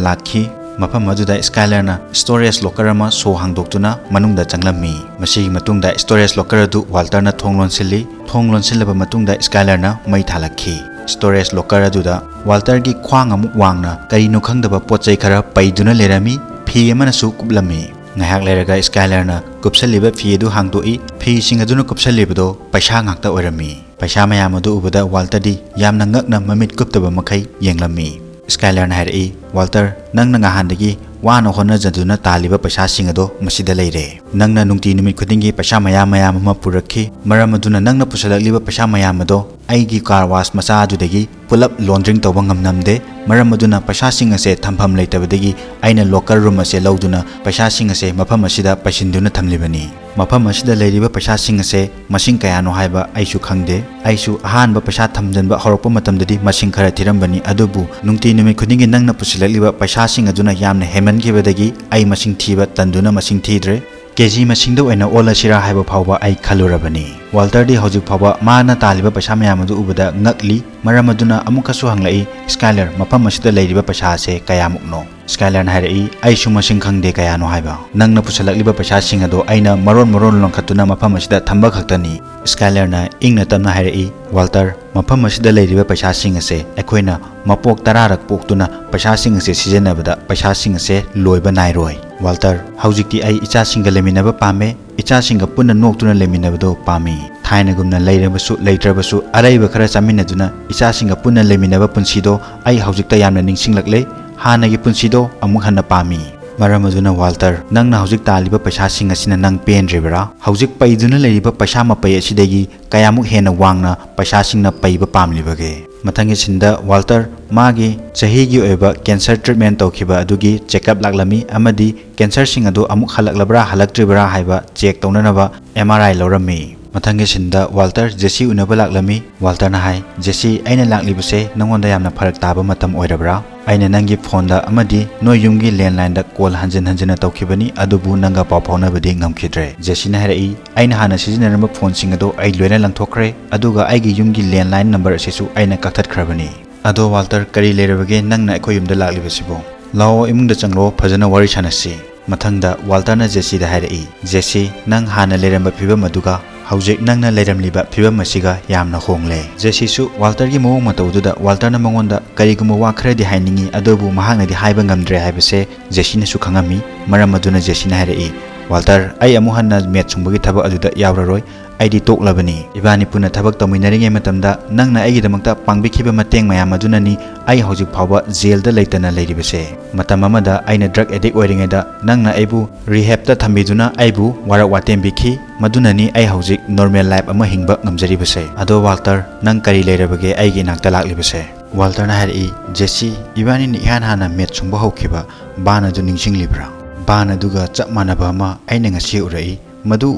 ꯂꯥꯛꯈꯤ꯫ ꯃꯐꯝ ꯑꯗꯨꯗ ꯁ꯭ꯀꯥꯏꯂꯔꯅ ꯁ꯭ꯇꯣꯔꯦꯖ ꯂꯣꯀꯔ ꯑꯃ ꯁꯣ ꯍꯥꯡꯗꯣꯛꯇꯨꯅ ꯃꯅꯨꯡꯗ ꯆꯪꯂꯝꯃꯤ꯫ ꯃꯁꯤꯒꯤ ꯃꯇꯨꯡꯗ ꯁ꯭ꯇꯣꯔꯦꯖ ꯂꯣꯀꯔ ꯑꯗꯨ ꯋꯥꯜꯇꯔꯅ ꯊꯣꯡ ꯂꯣꯟꯁꯤꯜꯂꯤ꯫ ꯊꯣꯡ ꯂꯣꯟꯁꯤꯜꯂꯕ ꯃꯇꯨꯡꯗ ꯁ꯭ꯀꯥꯏꯂꯔꯅ ꯃꯩ ꯊꯥꯜꯂꯛꯈꯤ꯫ ꯁ꯭ꯇꯣꯔꯦꯖ ꯂꯣꯀꯔ ꯑꯗꯨꯗ ꯋꯥꯜꯇꯔꯒꯤ ꯈ꯭ꯋꯥꯡ ꯑꯃꯨꯛ ꯋꯥꯡꯅ ꯀꯔꯤꯅꯣ ꯈꯪꯗꯕ ꯄꯣꯠ ꯆꯩ ꯈꯔ ꯄꯩꯗꯨꯅ ꯂꯩꯔꯝꯃꯤ꯫ ꯐꯤ ꯑꯃꯅꯁꯨ ꯀꯨꯞꯂꯝꯃꯤ꯫ ꯉꯥꯏꯍꯥꯛ ꯂꯩꯔꯒ ꯁ꯭ꯀꯥꯏꯂꯔꯅ ꯀꯨꯞꯁꯜꯂꯤꯕ ꯐꯤ ꯑꯗꯨ ꯍꯥꯡꯗꯣꯛꯏ꯫ ꯐꯤꯁꯤꯡ ꯑꯗꯨꯅ ꯀꯨꯞꯁꯜꯂꯤꯕꯗꯣ ꯄꯩꯁꯥ ꯉꯥꯛꯇ ꯑꯣꯏꯔꯝꯃꯤ꯫ ꯄꯩꯁꯥ ꯃꯌꯥꯝ ꯑꯗꯨ ꯎꯕꯗ ꯋꯥꯜꯇꯔꯗꯤ ꯌꯥꯝꯅ ꯉꯛꯅ ꯃꯃꯤꯠ ꯀꯨꯞꯇꯕ ꯃꯈꯩ ꯌꯦꯡꯂꯝꯃꯤ꯫ ꯁ꯭ꯀꯥꯏꯂꯔꯅ ꯍꯥꯏꯔꯛꯏ, "ꯋꯥꯜꯇꯔ, ꯅꯪꯅ ꯉꯍꯥꯟꯗꯒꯤ ꯋꯥꯅ ꯍꯣꯠꯅꯖꯗꯨꯅ ꯇꯥꯜꯂꯤꯕ ꯄꯩꯁꯥꯁꯤꯡ ꯑꯗꯣ ꯃꯁꯤꯗ ꯂꯩꯔꯦ꯫ ꯅꯪꯅ ꯅꯨꯡꯇꯤ ꯅꯨꯃꯤꯠ ꯈꯨꯗꯤꯡꯒꯤ ꯄꯩꯁꯥ ꯃꯌꯥꯝ ꯃꯌꯥꯝ ꯑꯃ ꯄꯨꯔꯛꯈꯤ꯫ ꯃꯔꯝ ꯑꯗꯨꯅ ꯅꯪꯅ ꯄꯨꯁꯜꯂꯛꯂꯤꯕ ꯄꯩꯁꯥ ꯃꯌꯥꯝ ꯑꯗꯣ ꯑꯩꯒꯤ car wash ꯃꯆꯥ ꯑꯗꯨꯗꯒꯤ ꯄꯨꯂꯞ laundering ꯇꯧꯕ ꯉꯝꯂꯝꯗꯦ꯫ ꯃꯔꯝ ꯑꯗꯨꯅ ꯄꯩꯁꯥꯁꯤꯡ ꯑꯁꯦ ꯊꯝꯐꯝ ꯂꯩꯇꯕꯗꯒꯤ ꯑꯩꯅ locker room ꯑꯁꯦ ꯂꯧꯗꯨꯅ ꯄꯩꯁꯥꯁꯤꯡ ꯑꯁꯦ ꯃꯐꯝ ꯑꯁꯤꯗ ꯄꯩꯁꯤꯟꯗꯨꯅ ꯊꯝꯂꯤꯕꯅꯤ꯫ ꯃꯐꯝ ꯑꯁꯤꯗ ꯂꯩꯔꯤꯕ ꯄꯩꯁꯥꯁꯤꯡ ꯑꯁꯦ ꯃꯁꯤꯡ ꯀꯌꯥꯅꯣ ꯍꯥꯏꯕ ꯑꯩꯁꯨ ꯈꯪꯗꯦ꯫ ꯑꯩꯁꯨ ꯑꯍꯥꯟꯕ ꯄꯩꯁꯥ ꯊꯝꯖꯤꯟꯕ ꯍꯧꯔꯛꯄ ꯃꯇꯝꯗꯗꯤ ꯃꯁꯤꯡ ꯈꯔ ꯊꯤꯔꯝꯕꯅꯤ, ꯑꯗꯨꯕꯨ ꯅꯨꯡꯇꯤ ꯅꯨꯃꯤꯠ ꯈꯨꯗꯤꯡꯒꯤ ꯅꯪꯅ ꯄꯨꯁꯤꯜꯂꯛꯂꯤꯕ ꯄꯩꯁꯥꯁꯤꯡ ꯑꯗꯨꯅ ꯌꯥꯝꯅ ꯍꯦꯟꯃꯟꯈꯤꯕꯗꯒꯤ ꯑꯩ ꯃꯁꯤꯡ ꯊꯤꯕ ꯇꯟꯗꯨꯅ ꯃꯁꯤꯡ ꯊꯤꯗ꯭ꯔꯦ꯫ ꯀꯦ ꯖꯤ ꯃꯁꯤꯡꯗ ꯑꯣꯏꯅ ꯑꯣꯜꯂꯁꯤꯔꯥ ꯍꯥꯏꯕ ꯐꯥꯎꯕ ꯑꯩ ꯈꯜꯂꯨꯔꯕꯅꯤ꯫" ꯋꯥꯜꯇꯔꯗꯤ ꯍꯧꯖꯤꯛ ꯐꯥꯎꯕ ꯃꯥꯅ ꯇꯥꯜꯂꯤꯕ ꯄꯩꯁꯥ ꯃꯌꯥꯝ ꯑꯗꯨ ꯎꯕꯗ ꯉꯛꯂꯤ꯫ ꯃꯔꯝ ꯑꯗꯨꯅ ꯑꯃꯨꯛꯀꯁꯨ ꯍꯪꯂꯛꯏ, "ꯁ꯭ꯀꯥꯏꯂꯔ, ꯃꯐꯝ ꯑꯁꯤꯗ ꯂꯩꯔꯤꯕ ꯄꯩꯁꯥ ꯑꯁꯦ ꯀꯌꯥꯃꯨꯛꯅꯣ?" ꯁ꯭ꯀꯥꯏꯂꯔꯅ ꯍꯥꯏꯔꯛꯏ, "ꯑꯩꯁꯨ ꯃꯁꯤꯡ ꯈꯪꯗꯦ ꯀꯌꯥꯅꯣ ꯍꯥꯏꯕ꯫ ꯅꯪꯅ ꯄꯨꯁꯜꯂꯛꯂꯤꯕ ꯄꯩꯁꯥꯁꯤꯡ ꯑꯗꯣ ꯑꯩꯅ ꯃꯔꯣꯟ ꯃꯔꯣꯟ ꯂꯪꯈꯠꯇꯨꯅ ꯃꯐꯝ ꯑꯁꯤꯗ ꯊꯝꯕ ꯈꯛꯇꯅꯤ꯫" ꯁ꯭ꯀꯥꯏꯂꯔꯅ ꯏꯪꯅ ꯇꯞꯅ ꯍꯥꯏꯔꯛꯏ, "ꯋꯥꯜꯇꯔ, ꯃꯐꯝ ꯑꯁꯤꯗ ꯂꯩꯔꯤꯕ ꯄꯩꯁꯥꯁꯤꯡ ꯑꯁꯦ ꯑꯩꯈꯣꯏꯅ ꯃꯄꯣꯛ ꯇꯔꯥꯔꯛ ꯄꯣꯛꯇꯨꯅ ꯄꯩꯁꯥꯁꯤꯡ ꯑꯁꯦ ꯁꯤꯖꯤꯟꯅꯕꯗ ꯄꯩꯁꯥꯁꯤꯡ ꯑꯁꯦ ꯂꯣꯏꯕ ꯅꯥꯏꯔꯣꯏ꯫ ꯋꯥꯜꯇꯔ, ꯍꯧꯖꯤꯛꯇꯤ ꯑꯩ ꯏꯆꯥꯁꯤꯡꯒ ꯂꯩꯃꯤꯟꯅꯕ ꯄꯥꯝꯃꯦ꯫ ꯏꯆꯥꯁꯤꯡꯒ ꯄꯨꯟꯅ ꯅꯣꯛꯇꯨꯅ ꯂꯩꯃꯤꯟꯅꯕꯗꯣ ꯄꯥꯝꯃꯤ꯫ ꯊꯥꯏꯅꯒꯨꯝꯅ ꯂꯩꯔꯕꯁꯨ ꯂꯩꯇ꯭ꯔꯕꯁꯨ ꯑꯔꯩꯕ ꯈꯔ ꯆꯥꯃꯤꯟꯅꯗꯨꯅ ꯏꯆꯥꯁꯤꯡꯒ ꯄꯨꯟꯅ ꯂꯩꯃꯤꯟꯅꯕ ꯄꯨꯟꯁꯤꯗꯣ ꯑꯩ ꯍꯧꯖꯤꯛꯇ ꯌꯥꯝꯅ ꯅꯤꯡꯁꯤꯡꯂꯛꯂꯦ꯫ ꯍꯥꯟꯅꯒꯤ ꯄꯨꯟꯁꯤꯗꯣ ꯑꯃꯨꯛ ꯍꯟꯅ ꯄꯥꯝꯃꯤ꯫ ꯃꯔꯝ ꯑꯗꯨꯅ ꯋꯥꯜꯇꯔ, ꯅꯪꯅ ꯍꯧꯖꯤꯛ ꯇꯥꯜꯂꯤꯕ ꯄꯩꯁꯥꯁꯤꯡ ꯑꯁꯤꯅ ꯅꯪ ꯄꯦꯟꯗ꯭ꯔꯤꯕꯔꯥ? ꯍꯧꯖꯤꯛ ꯄꯩꯗꯨꯅ ꯂꯩꯔꯤꯕ ꯄꯩꯁꯥ ꯃꯄꯩ ꯑꯁꯤꯗꯒꯤ ꯀꯌꯥꯃꯨꯛ ꯍꯦꯟꯅ ꯋꯥꯡꯅ ꯄꯩꯁꯥꯁꯤꯡꯅ ꯄꯩꯕ ꯄꯥꯝꯂꯤꯕꯒꯦ?" ꯃꯊꯪꯒꯤ ꯁꯤꯟꯗ ꯋꯥꯜꯇꯔ ꯃꯥꯒꯤ ꯆꯍꯤꯒꯤ ꯑꯣꯏꯕ cancer treatment ꯇꯧꯈꯤꯕ ꯑꯗꯨꯒꯤ checkup ꯂꯥꯛꯂꯝꯃꯤ ꯑꯃꯗꯤ cancerꯁꯤꯡ ꯑꯗꯨ ꯑꯃꯨꯛ ꯍꯜꯂꯛꯂꯕ꯭ꯔꯥ ꯍꯜꯂꯛꯇ꯭ꯔꯤꯕ꯭ꯔꯥ ꯍꯥꯏꯕ check ꯇꯧꯅꯅꯕ M R I ꯂꯧꯔꯝꯃꯤ꯫ ꯃꯊꯪꯒꯤ ꯁꯤꯟꯗ ꯋꯥꯜꯇꯔ ꯖꯦꯁꯤ ꯎꯅꯕ ꯂꯥꯛꯂꯝꯃꯤ꯫ ꯋꯥꯜꯇꯔꯅ ꯍꯥꯏ, "ꯖꯦꯁꯤ, ꯑꯩꯅ ꯂꯥꯛꯂꯤꯕꯁꯦ ꯅꯉꯣꯟꯗ ꯌꯥꯝꯅ ꯐꯔꯛ ꯇꯥꯕ ꯃꯇꯝ ꯑꯣꯏꯔꯕ꯭ꯔꯥ? ꯑꯩꯅ ꯅꯪꯒꯤ phoneꯗ ꯑꯃꯗꯤ ꯅꯣꯏ ꯌꯨꯝꯒꯤ landlineꯗ call ꯍꯟꯖꯤꯟ ꯍꯟꯖꯤꯟꯅ ꯇꯧꯈꯤꯕꯅꯤ, ꯑꯗꯨꯕꯨ ꯅꯪꯒ ꯄꯥꯎ ꯐꯥꯎꯅꯕꯗꯤ ꯉꯝꯈꯤꯗ꯭ꯔꯦ꯫" ꯖꯦꯁꯤꯅ ꯍꯥꯏꯔꯛꯏ, "ꯑꯩꯅ ꯍꯥꯟꯅ ꯁꯤꯖꯤꯟꯅꯔꯝꯕ phoneꯁꯤꯡ ꯑꯗꯣ ꯑꯩ ꯂꯣꯏꯅ ꯂꯪꯊꯣꯛꯈ꯭ꯔꯦ, ꯑꯗꯨꯒ ꯑꯩꯒꯤ ꯌꯨꯝꯒꯤ landline number ꯑꯁꯤꯁꯨ ꯑꯩꯅ ꯀꯛꯊꯠꯈ꯭ꯔꯕꯅꯤ꯫" "ꯑꯗꯣ ꯋꯥꯜꯇꯔ, ꯀꯔꯤ ꯂꯩꯔꯕꯒꯦ ꯅꯪꯅ ꯑꯩꯈꯣꯏ ꯌꯨꯝꯗ ꯂꯥꯛꯂꯤꯕꯁꯤꯕꯨ? ꯂꯥꯛꯑꯣ, ꯏꯃꯨꯡꯗ ꯆꯪꯂꯛꯑꯣ, ꯐꯖꯅ ꯋꯥꯔꯤ ꯁꯥꯟꯅꯁꯤ꯫" ꯃꯊꯪꯗ ꯋꯥꯜꯇꯔꯅ ꯖꯦꯁꯤꯗ ꯍꯥꯏꯔꯛꯏ, "ꯖꯦꯁꯤ, ꯅꯪ ꯍꯥꯟꯅ ꯂꯩꯔꯝꯕ ꯐꯤꯕꯝ ꯑꯗꯨꯒ ꯍꯧꯖꯤꯛ ꯅꯪꯅ ꯂꯩꯔꯝꯂꯤꯕ ꯐꯤꯕꯝ ꯑꯁꯤꯒ ꯌꯥꯝꯅ ꯍꯣꯡꯂꯦ꯫" ꯖꯦꯁꯤꯁꯨ ꯋꯥꯜꯇꯔꯒꯤ ꯃꯑꯣꯡ ꯃꯇꯧꯗꯨꯗ ꯋꯥꯜꯇꯔꯅ ꯃꯉꯣꯟꯗ ꯀꯔꯤꯒꯨꯝꯕ ꯋꯥ ꯈꯔꯗꯤ ꯍꯥꯏꯅꯤꯡꯏ, ꯑꯗꯨꯕꯨ ꯃꯍꯥꯛꯅꯗꯤ ꯍꯥꯏꯕ ꯉꯝꯗ꯭ꯔꯦ ꯍꯥꯏꯕꯁꯦ ꯖꯦꯁꯤꯅꯁꯨ ꯈꯪꯉꯝꯃꯤ꯫ ꯃꯔꯝ ꯑꯗꯨꯅ ꯖꯦꯁꯤꯅ ꯍꯥꯏꯔꯛꯏ, "ꯋꯥꯜꯇꯔ, ꯑꯩ ꯑꯃꯨꯛ ꯍꯟꯅ ꯃꯦꯠ ꯁꯨꯡꯕꯒꯤ ꯊꯕꯛ ꯑꯗꯨꯗ ꯌꯥꯎꯔꯔꯣꯏ꯫ ꯑꯩꯗꯤ ꯇꯣꯛꯂꯕꯅꯤ꯫ ꯏꯕꯥꯅꯤ ꯄꯨꯟꯅ ꯊꯕꯛ ꯇꯧꯃꯤꯟꯅꯔꯤꯉꯩ ꯃꯇꯝꯗ ꯅꯪꯅ ꯑꯩꯒꯤꯗꯃꯛꯇ ꯄꯥꯡꯕꯤꯈꯤꯕ ꯃꯇꯦꯡ ꯃꯌꯥꯝ ꯑꯗꯨꯅꯅꯤ ꯑꯩ ꯍꯧꯖꯤꯛ ꯐꯥꯎꯕ ꯖꯦꯜꯗ ꯂꯩꯇꯅ ꯂꯩꯔꯤꯕꯁꯦ꯫ ꯃꯇꯝ ꯑꯃꯗ ꯑꯩꯅ ꯗ꯭ꯔꯒ ꯑꯦꯗꯤꯛ ꯑꯣꯏꯔꯤꯉꯩꯗ ꯅꯪꯅ ꯑꯩꯕꯨ ꯔꯤꯍꯦꯞꯇ ꯊꯝꯕꯤꯗꯨꯅ ꯑꯩꯕꯨ ꯋꯥꯔꯛ ꯋꯥꯇꯦꯝꯕꯤꯈꯤ꯫ ꯃꯗꯨꯅꯅꯤ ꯑꯩ ꯍꯧꯖꯤꯛ ꯅꯣꯔꯃꯦꯜ ꯂꯥꯏꯐ ꯑꯃ ꯍꯤꯡꯕ ꯉꯝꯖꯔꯤꯕꯁꯦ꯫ ꯑꯗꯣ ꯋꯥꯜꯇꯔ, ꯅꯪ ꯀꯔꯤ ꯂꯩꯔꯕꯒꯦ ꯑꯩꯒꯤ ꯏꯅꯥꯛꯇ ꯂꯥꯛꯂꯤꯕꯁꯦ? ꯋꯥꯜꯇꯔꯅ ꯍꯥꯏꯔꯛꯏ, "ꯖꯦꯁꯤ, ꯏꯕꯥꯅꯤꯅ ꯏꯍꯥꯟ ꯍꯥꯟꯅ ꯃꯦꯠ ꯁꯨꯡꯕ ꯍꯧꯈꯤꯕ ꯕꯥꯟ ꯑꯗꯨ ꯅꯤꯡꯁꯤꯡꯂꯤꯕ꯭ꯔꯥ? ꯕꯥꯟ ꯑꯗꯨꯒ ꯆꯞ ꯃꯥꯟꯅꯕ ꯑꯃ ꯑꯩꯅ ꯉꯁꯤ ꯎꯔꯛꯏ꯫ ꯃꯗꯨ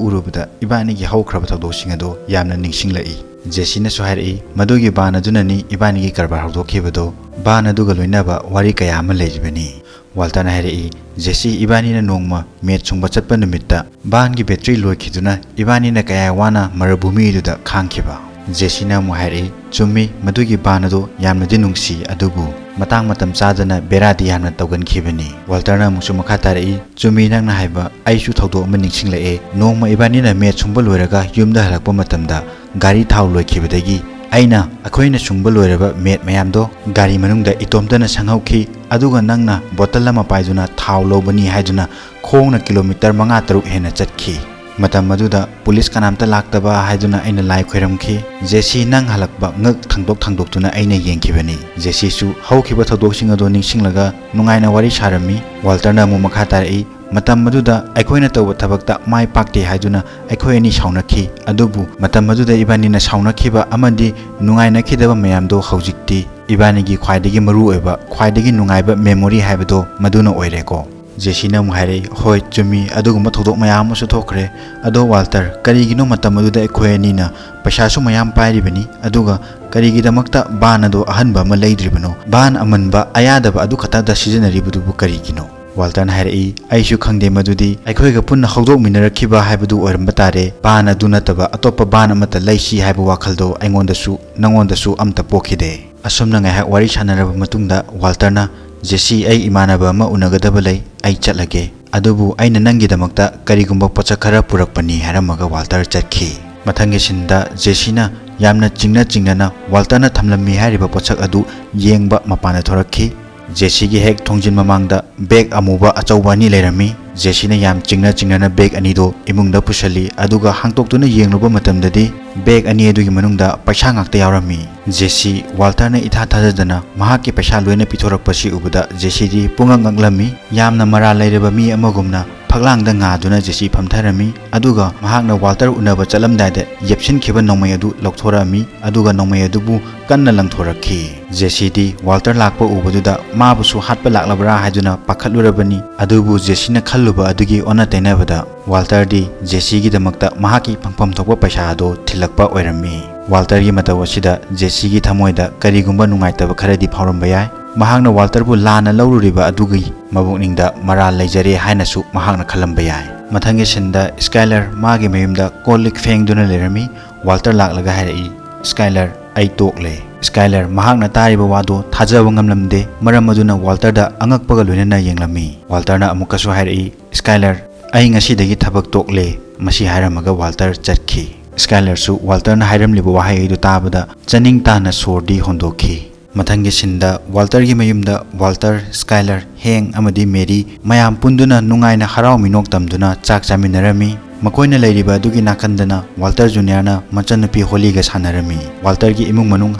ꯎꯔꯨꯕꯗ ꯏꯕꯥꯅꯤꯒꯤ ꯍꯧꯈ꯭ꯔꯕ ꯊꯧꯗꯣꯛꯁꯤꯡ ꯑꯗꯣ ꯌꯥꯝꯅ ꯅꯤꯡꯁꯤꯡꯂꯛꯏ꯫" ꯖꯦꯁꯤꯅꯁꯨ ꯍꯥꯏꯔꯛꯏ, "ꯃꯗꯨꯒꯤ ꯕꯥꯟ ꯑꯗꯨꯅꯅꯤ ꯏꯕꯥꯅꯤꯒꯤ ꯀꯔꯕꯥꯔ ꯍꯧꯗꯣꯛꯈꯤꯕꯗꯣ꯫ ꯕꯥꯟ ꯑꯗꯨꯒ ꯂꯣꯏꯅꯕ ꯋꯥꯔꯤ ꯀꯌꯥ ꯑꯃ ꯂꯩꯔꯤꯕꯅꯤ꯫" ꯋꯥꯜꯇꯔꯅ ꯍꯥꯏꯔꯛꯏ, "ꯖꯦꯁꯤ, ꯏꯕꯥꯅꯤꯅ ꯅꯣꯡꯃ ꯃꯦꯠ ꯁꯨꯡꯕ ꯆꯠꯄ ꯅꯨꯃꯤꯠꯇ ꯕꯥꯟꯒꯤ ꯕꯦꯇ꯭ꯔꯤ ꯂꯣꯏꯈꯤꯗꯨꯅ ꯏꯕꯥꯅꯤꯅ ꯀꯌꯥ ꯋꯥꯅ ꯃꯔꯨꯚꯨꯃꯤꯗꯨꯗ ꯈꯥꯡꯈꯤꯕ꯫" ꯖꯦꯁꯤꯅ ꯑꯃꯨꯛ ꯍꯥꯏꯔꯛꯏ, "ꯆꯨꯝꯃꯤ, ꯃꯗꯨꯒꯤ ꯕꯥꯟ ꯑꯗꯨ ꯌꯥꯝꯅꯗꯤ ꯅꯨꯡꯁꯤ, ꯑꯗꯨꯕꯨ ꯃꯇꯥꯡ ꯃꯇꯝ ꯆꯥꯗꯅ ꯕꯦꯔꯥꯗꯤ ꯌꯥꯝꯅ ꯇꯧꯒꯟꯈꯤꯕꯅꯤ꯫" ꯋꯥꯜꯇꯔꯅ ꯑꯃꯨꯛꯁꯨ ꯃꯈꯥ ꯇꯥꯔꯛꯏ, "ꯆꯨꯝꯃꯤ ꯅꯪꯅ ꯍꯥꯏꯕ, ꯑꯩꯁꯨ ꯊꯧꯗꯣꯛ ꯑꯃ ꯅꯤꯡꯁꯤꯡꯂꯛꯑꯦ꯫ ꯅꯣꯡꯃ ꯏꯕꯥꯅꯤꯅ ꯃꯦꯠ ꯁꯨꯡꯕ ꯂꯣꯏꯔꯒ ꯌꯨꯝꯗ ꯍꯜꯂꯛꯄ ꯃꯇꯝꯗ ꯒꯥꯔꯤ ꯊꯥꯎ ꯂꯣꯏꯈꯤꯕꯗꯒꯤ ꯑꯩꯅ ꯑꯩꯈꯣꯏꯅ ꯁꯨꯡꯕ ꯂꯣꯏꯔꯕ ꯃꯦꯠ ꯃꯌꯥꯝꯗꯣ ꯒꯥꯔꯤ ꯃꯅꯨꯡꯗ ꯏꯇꯣꯝꯇꯅ ꯁꯪꯍꯧꯈꯤ, ꯑꯗꯨꯒ ꯅꯪꯅ ꯕꯣꯇꯜ ꯑꯃ ꯄꯥꯏꯗꯨꯅ ꯊꯥꯎ ꯂꯧꯕꯅꯤ ꯍꯥꯏꯗꯨꯅ ꯈꯣꯡꯅ ꯀꯤꯂꯣꯃꯤꯇꯔ ꯃꯉꯥ ꯇꯔꯨꯛ ꯍꯦꯟꯅ ꯆꯠꯈꯤ꯫ ꯃꯇꯝ ꯑꯗꯨꯗ ꯄꯨꯂꯤꯁ ꯀꯅꯥꯝꯇ ꯂꯥꯛꯇꯕ ꯍꯥꯏꯗꯨꯅ ꯑꯩꯅ ꯂꯥꯏ ꯈꯣꯏꯔꯝꯈꯤ꯫ ꯖꯦꯁꯤ ꯅꯪ ꯍꯜꯂꯛꯄ ꯉꯛ ꯊꯥꯡꯗꯣꯛ ꯊꯥꯡꯗꯣꯛꯇꯨꯅ ꯑꯩꯅ ꯌꯦꯡꯈꯤꯕꯅꯤ꯫" ꯖꯦꯁꯤꯁꯨ ꯍꯧꯈꯤꯕ ꯊꯧꯗꯣꯛꯁꯤꯡ ꯑꯗꯨ ꯅꯤꯡꯁꯤꯡꯂꯒ ꯅꯨꯡꯉꯥꯏꯅ ꯋꯥꯔꯤ ꯁꯥꯔꯝꯃꯤ꯫ ꯋꯥꯜꯇꯔꯅ ꯑꯃꯨꯛ ꯃꯈꯥ ꯇꯥꯔꯛꯏ, "ꯃꯇꯝ ꯑꯗꯨꯗ ꯑꯩꯈꯣꯏꯅ ꯇꯧꯕ ꯊꯕꯛꯇ ꯃꯥꯏ ꯄꯥꯛꯇꯦ ꯍꯥꯏꯗꯨꯅ ꯑꯩꯈꯣꯏ ꯑꯅꯤ ꯁꯥꯎꯅꯈꯤ꯫ ꯑꯗꯨꯕꯨ ꯃꯇꯝ ꯑꯗꯨꯗ ꯏꯕꯥꯅꯤꯅ ꯁꯥꯎꯅꯈꯤꯕ ꯑꯃꯗꯤ ꯅꯨꯡꯉꯥꯏꯅꯈꯤꯗꯕ ꯃꯌꯥꯝꯗꯣ ꯍꯧꯖꯤꯛꯇꯤ ꯏꯕꯥꯅꯤꯒꯤ ꯈ꯭ꯋꯥꯏꯗꯒꯤ ꯃꯔꯨ ꯑꯣꯏꯕ, ꯈ꯭ꯋꯥꯏꯗꯒꯤ ꯅꯨꯡꯉꯥꯏꯕ ꯃꯦꯃꯣꯔꯤ ꯍꯥꯏꯕꯗꯣ ꯃꯗꯨꯅ ꯑꯣꯏꯔꯦꯀꯣ꯫" ꯖꯦꯁꯤꯅ ꯑꯃꯨꯛ ꯍꯥꯏꯔꯛꯏ, "ꯍꯣꯏ, ꯆꯨꯝꯃꯤ, ꯑꯗꯨꯒꯨꯝꯕ ꯊꯧꯗꯣꯛ ꯃꯌꯥꯝ ꯑꯃꯁꯨ ꯊꯣꯛꯈ꯭ꯔꯦ꯫ ꯑꯗꯣ ꯋꯥꯜꯇꯔ, ꯀꯔꯤꯒꯤꯅꯣ ꯃꯇꯝ ꯑꯗꯨꯗ ꯑꯩꯈꯣꯏ ꯑꯅꯤꯅ ꯄꯩꯁꯥꯁꯨ ꯃꯌꯥꯝ ꯄꯥꯏꯔꯤꯕꯅꯤ, ꯑꯗꯨꯒ ꯀꯔꯤꯒꯤꯗꯃꯛꯇ ꯕꯥꯟ ꯑꯗꯣ ꯑꯍꯟꯕ ꯑꯃ ꯂꯩꯗ꯭ꯔꯤꯕꯅꯣ? ꯕꯥꯟ ꯑꯃꯟꯕ ꯑꯌꯥꯗꯕ ꯑꯗꯨ ꯈꯛꯇꯗ ꯁꯤꯖꯤꯟꯅꯔꯤꯕꯗꯨꯕꯨ ꯀꯔꯤꯒꯤꯅꯣ?" ꯋꯥꯜꯇꯔꯅ ꯍꯥꯏꯔꯛꯏ, "ꯑꯩꯁꯨ ꯈꯪꯗꯦ, ꯃꯗꯨꯗꯤ ꯑꯩꯈꯣꯏꯒ ꯄꯨꯟꯅ ꯍꯧꯗꯣꯛꯃꯤꯟꯅꯔꯛꯈꯤꯕ ꯍꯥꯏꯕꯗꯨ ꯑꯣꯏꯔꯝꯕ ꯇꯥꯔꯦ꯫ ꯕꯥꯟ ꯑꯗꯨ ꯅꯠꯇꯕ ꯑꯇꯣꯞꯄ ꯕꯥꯟ ꯑꯃꯠꯇ ꯂꯩꯁꯤ ꯍꯥꯏꯕ ꯋꯥꯈꯜꯗꯣ ꯑꯩꯉꯣꯟꯗꯁꯨ, ꯅꯉꯣꯟꯗꯁꯨ ꯑꯝꯇ ꯄꯣꯛꯈꯤꯗꯦ꯫" ꯑꯁꯨꯝꯅ ꯉꯥꯏꯍꯥꯛ ꯋꯥꯔꯤ ꯁꯥꯟꯅꯔꯕ ꯃꯇꯨꯡꯗ ꯋꯥꯜꯇꯔꯅ, "ꯖꯦꯁꯤ, ꯑꯩ ꯏꯃꯥꯟꯅꯕ ꯑꯃ ꯎꯅꯒꯗꯕ ꯂꯩ, ꯑꯩ ꯆꯠꯂꯒꯦ꯫ ꯑꯗꯨꯕꯨ ꯑꯩꯅ ꯅꯪꯒꯤꯗꯃꯛꯇ ꯀꯔꯤꯒꯨꯝꯕ ꯄꯣꯠꯁꯛ ꯈꯔ ꯄꯨꯔꯛꯄꯅꯤ," ꯍꯥꯏꯔꯝꯃꯒ ꯋꯥꯜꯇꯔ ꯆꯠꯈꯤ꯫ ꯃꯊꯪꯒꯤ ꯁꯤꯟꯗ ꯖꯦꯁꯤꯅ ꯌꯥꯝꯅ ꯆꯤꯡꯅ ꯆꯤꯡꯅꯅ ꯋꯥꯜꯇꯔꯅ ꯊꯝꯂꯝꯃꯤ ꯍꯥꯏꯔꯤꯕ ꯄꯣꯠꯁꯛ ꯑꯗꯨ ꯌꯦꯡꯕ ꯃꯄꯥꯟꯗ ꯊꯣꯔꯛꯈꯤ꯫ ꯖꯦꯁꯤꯒꯤ ꯍꯦꯛ ꯊꯣꯡꯖꯤꯟ ꯃꯃꯥꯡꯗ ꯕꯦꯒ ꯑꯃꯨꯕ ꯑꯆꯧꯕ ꯑꯅꯤ ꯂꯩꯔꯝꯃꯤ꯫ ꯖꯦꯁꯤꯅ ꯌꯥꯝ ꯆꯤꯡꯅ ꯆꯤꯡꯅꯅ ꯕꯦꯒ ꯑꯅꯤꯗꯣ ꯏꯃꯨꯡꯗ ꯄꯨꯁꯜꯂꯤ, ꯑꯗꯨꯒ ꯍꯥꯡꯇꯣꯛꯇꯨꯅ ꯌꯦꯡꯂꯨꯕ ꯃꯇꯝꯗꯗꯤ ꯕꯦꯒ ꯑꯅꯤ ꯑꯗꯨꯒꯤ ꯃꯅꯨꯡꯗ ꯄꯩꯁꯥ ꯉꯥꯛꯇ ꯌꯥꯎꯔꯝꯃꯤ꯫ ꯖꯦꯁꯤ ꯋꯥꯜꯇꯔꯅ ꯏꯊꯥ ꯊꯥꯖꯗꯅ ꯃꯍꯥꯛꯀꯤ ꯄꯩꯁꯥ ꯂꯣꯏꯅ ꯄꯤꯊꯣꯔꯛꯄꯁꯤ ꯎꯕꯗ ꯖꯦꯁꯤꯗꯤ ꯄꯨꯡꯉꯛ ꯉꯛꯂꯝꯃꯤ꯫ ꯌꯥꯝꯅ ꯃꯔꯥꯜ ꯂꯩꯔꯕ ꯃꯤ ꯑꯃꯒꯨꯝꯅ ꯐꯛꯂꯥꯡꯗ ꯉꯥꯗꯨꯅ ꯖꯦꯁꯤ ꯐꯝꯊꯔꯝꯃꯤ, ꯑꯗꯨꯒ ꯃꯍꯥꯛꯅ ꯋꯥꯜꯇꯔ ꯎꯅꯕ ꯆꯠꯂꯝꯗꯥꯏꯗ ꯌꯦꯞꯁꯤꯟꯈꯤꯕ ꯅꯣꯡꯃꯩ ꯑꯗꯨ ꯂꯧꯊꯣꯔꯛꯑꯝꯃꯤ, ꯑꯗꯨꯒ ꯅꯣꯡꯃꯩ ꯑꯗꯨꯕꯨ ꯀꯟꯅ ꯂꯪꯊꯣꯔꯛꯈꯤ꯫ ꯖꯦꯁꯤꯗꯤ ꯋꯥꯜꯇꯔ ꯂꯥꯛꯄ ꯎꯕꯗꯨꯗ ꯃꯥꯕꯨꯁꯨ ꯍꯥꯠꯄ ꯂꯥꯛꯂꯕ꯭ꯔꯥ ꯍꯥꯏꯗꯨꯅ ꯄꯥꯈꯠꯂꯨꯔꯕꯅꯤ, ꯑꯗꯨꯕꯨ ꯖꯦꯁꯤꯅ ꯈꯜꯂꯨꯕ ꯑꯗꯨꯒꯤ ꯑꯣꯟꯅ ꯇꯩꯅꯕꯗ ꯋꯥꯜꯇꯔꯗꯤ ꯖꯦꯁꯤꯒꯤꯗꯃꯛꯇ ꯃꯍꯥꯛꯀꯤ ꯐꯪꯐꯝ ꯊꯣꯛꯄ ꯄꯩꯁꯥ ꯑꯗꯨ ꯊꯤꯜꯂꯛꯄ ꯑꯣꯏꯔꯝꯃꯤ꯫ ꯋꯥꯜꯇꯔꯒꯤ ꯃꯇꯧ ꯑꯁꯤꯗ ꯖꯦꯁꯤꯒꯤ ꯊꯃꯣꯏꯗ ꯀꯔꯤꯒꯨꯝꯕ ꯅꯨꯡꯉꯥꯏꯇꯕ ꯈꯔꯗꯤ ꯐꯥꯎꯔꯝꯕ ꯌꯥꯏ꯫ ꯃꯍꯥꯛꯅ ꯋꯥꯜꯇꯔꯕꯨ ꯂꯥꯟꯅ ꯂꯧꯔꯨꯔꯤꯕ ꯑꯗꯨꯒꯤ ꯃꯕꯨꯛꯅꯤꯡꯗ ꯃꯔꯥꯜ ꯂꯩꯖꯔꯦ ꯍꯥꯏꯅꯁꯨ ꯃꯍꯥꯛꯅ ꯈꯜꯂꯝꯕ ꯌꯥꯏ꯫ ꯃꯊꯪꯒꯤ ꯁꯤꯟꯗ ꯁ꯭ꯀꯥꯏꯂꯔ ꯃꯥꯒꯤ ꯃꯌꯨꯝꯗ ꯀꯣꯜ ꯂꯤꯛ ꯐꯦꯡꯗꯨꯅ ꯂꯩꯔꯝꯃꯤ꯫ ꯋꯥꯜꯇꯔ ꯂꯥꯛꯂꯒ ꯍꯥꯏꯔꯛꯏ, "ꯁ꯭ꯀꯥꯏꯂꯔ, ꯑꯩ ꯇꯣꯛꯂꯦ꯫" ꯁ꯭ꯀꯥꯏꯂꯔ ꯃꯍꯥꯛꯅ ꯇꯥꯔꯤꯕ ꯋꯥꯗꯨ ꯊꯥꯖꯕ ꯉꯝꯂꯝꯗꯦ, ꯃꯔꯝ ꯑꯗꯨꯅ ꯋꯥꯜꯇꯔꯗ ꯑꯉꯛꯄꯒ ꯂꯣꯏꯅꯅ ꯌꯦꯡꯂꯝꯃꯤ꯫ ꯋꯥꯜꯇꯔꯅ ꯑꯃꯨꯛꯀꯁꯨ ꯍꯥꯏꯔꯛꯏ, "ꯁ꯭ꯀꯥꯏꯂꯔ, ꯑꯩ ꯉꯁꯤꯗꯒꯤ ꯊꯕꯛ ꯇꯣꯛꯂꯦ꯫" ꯃꯁꯤ ꯍꯥꯏꯔꯝꯃꯒ ꯋꯥꯜꯇꯔ ꯆꯠꯈꯤ꯫ ꯁ꯭ꯀꯥꯏꯂꯔꯁꯨ ꯋꯥꯜꯇꯔꯅ ꯍꯥꯏꯔꯝꯂꯤꯕ ꯋꯥꯍꯩ ꯑꯗꯨ ꯇꯥꯕꯗ ꯆꯅꯤꯡ ꯇꯥꯅ ꯁꯣꯔꯗꯤ ꯍꯣꯟꯗꯣꯛꯈꯤ꯫ ꯃꯊꯪꯒꯤ ꯁꯤꯟꯗ ꯋꯥꯜꯇꯔꯒꯤ ꯃꯌꯨꯝꯗ ꯋꯥꯜꯇꯔ, ꯁ꯭ꯀꯥꯏꯂꯔ, ꯍꯦꯡ ꯑꯃꯗꯤ ꯃꯦꯔꯤ ꯃꯌꯥꯝ ꯄꯨꯟꯗꯨꯅ ꯅꯨꯡꯉꯥꯏꯅ ꯍꯔꯥꯎ ꯃꯤꯅꯣꯛ ꯇꯝꯗꯨꯅ ꯆꯥꯛ ꯆꯥꯃꯤꯟꯅꯔꯝꯃꯤ꯫ ꯃꯈꯣꯏꯅ ꯂꯩꯔꯤꯕ ꯑꯗꯨꯒꯤ ꯅꯥꯀꯟꯗꯅ ꯋꯥꯜꯇꯔ ꯖꯨꯅꯤꯌꯔꯅ ꯃꯆꯟꯅꯨꯄꯤ ꯍꯣꯂꯤꯒ ꯁꯥꯟꯅꯔꯝꯃꯤ꯫ ꯋꯥꯜꯇꯔꯒꯤ ꯏꯃꯨꯡ ꯃꯅꯨꯡ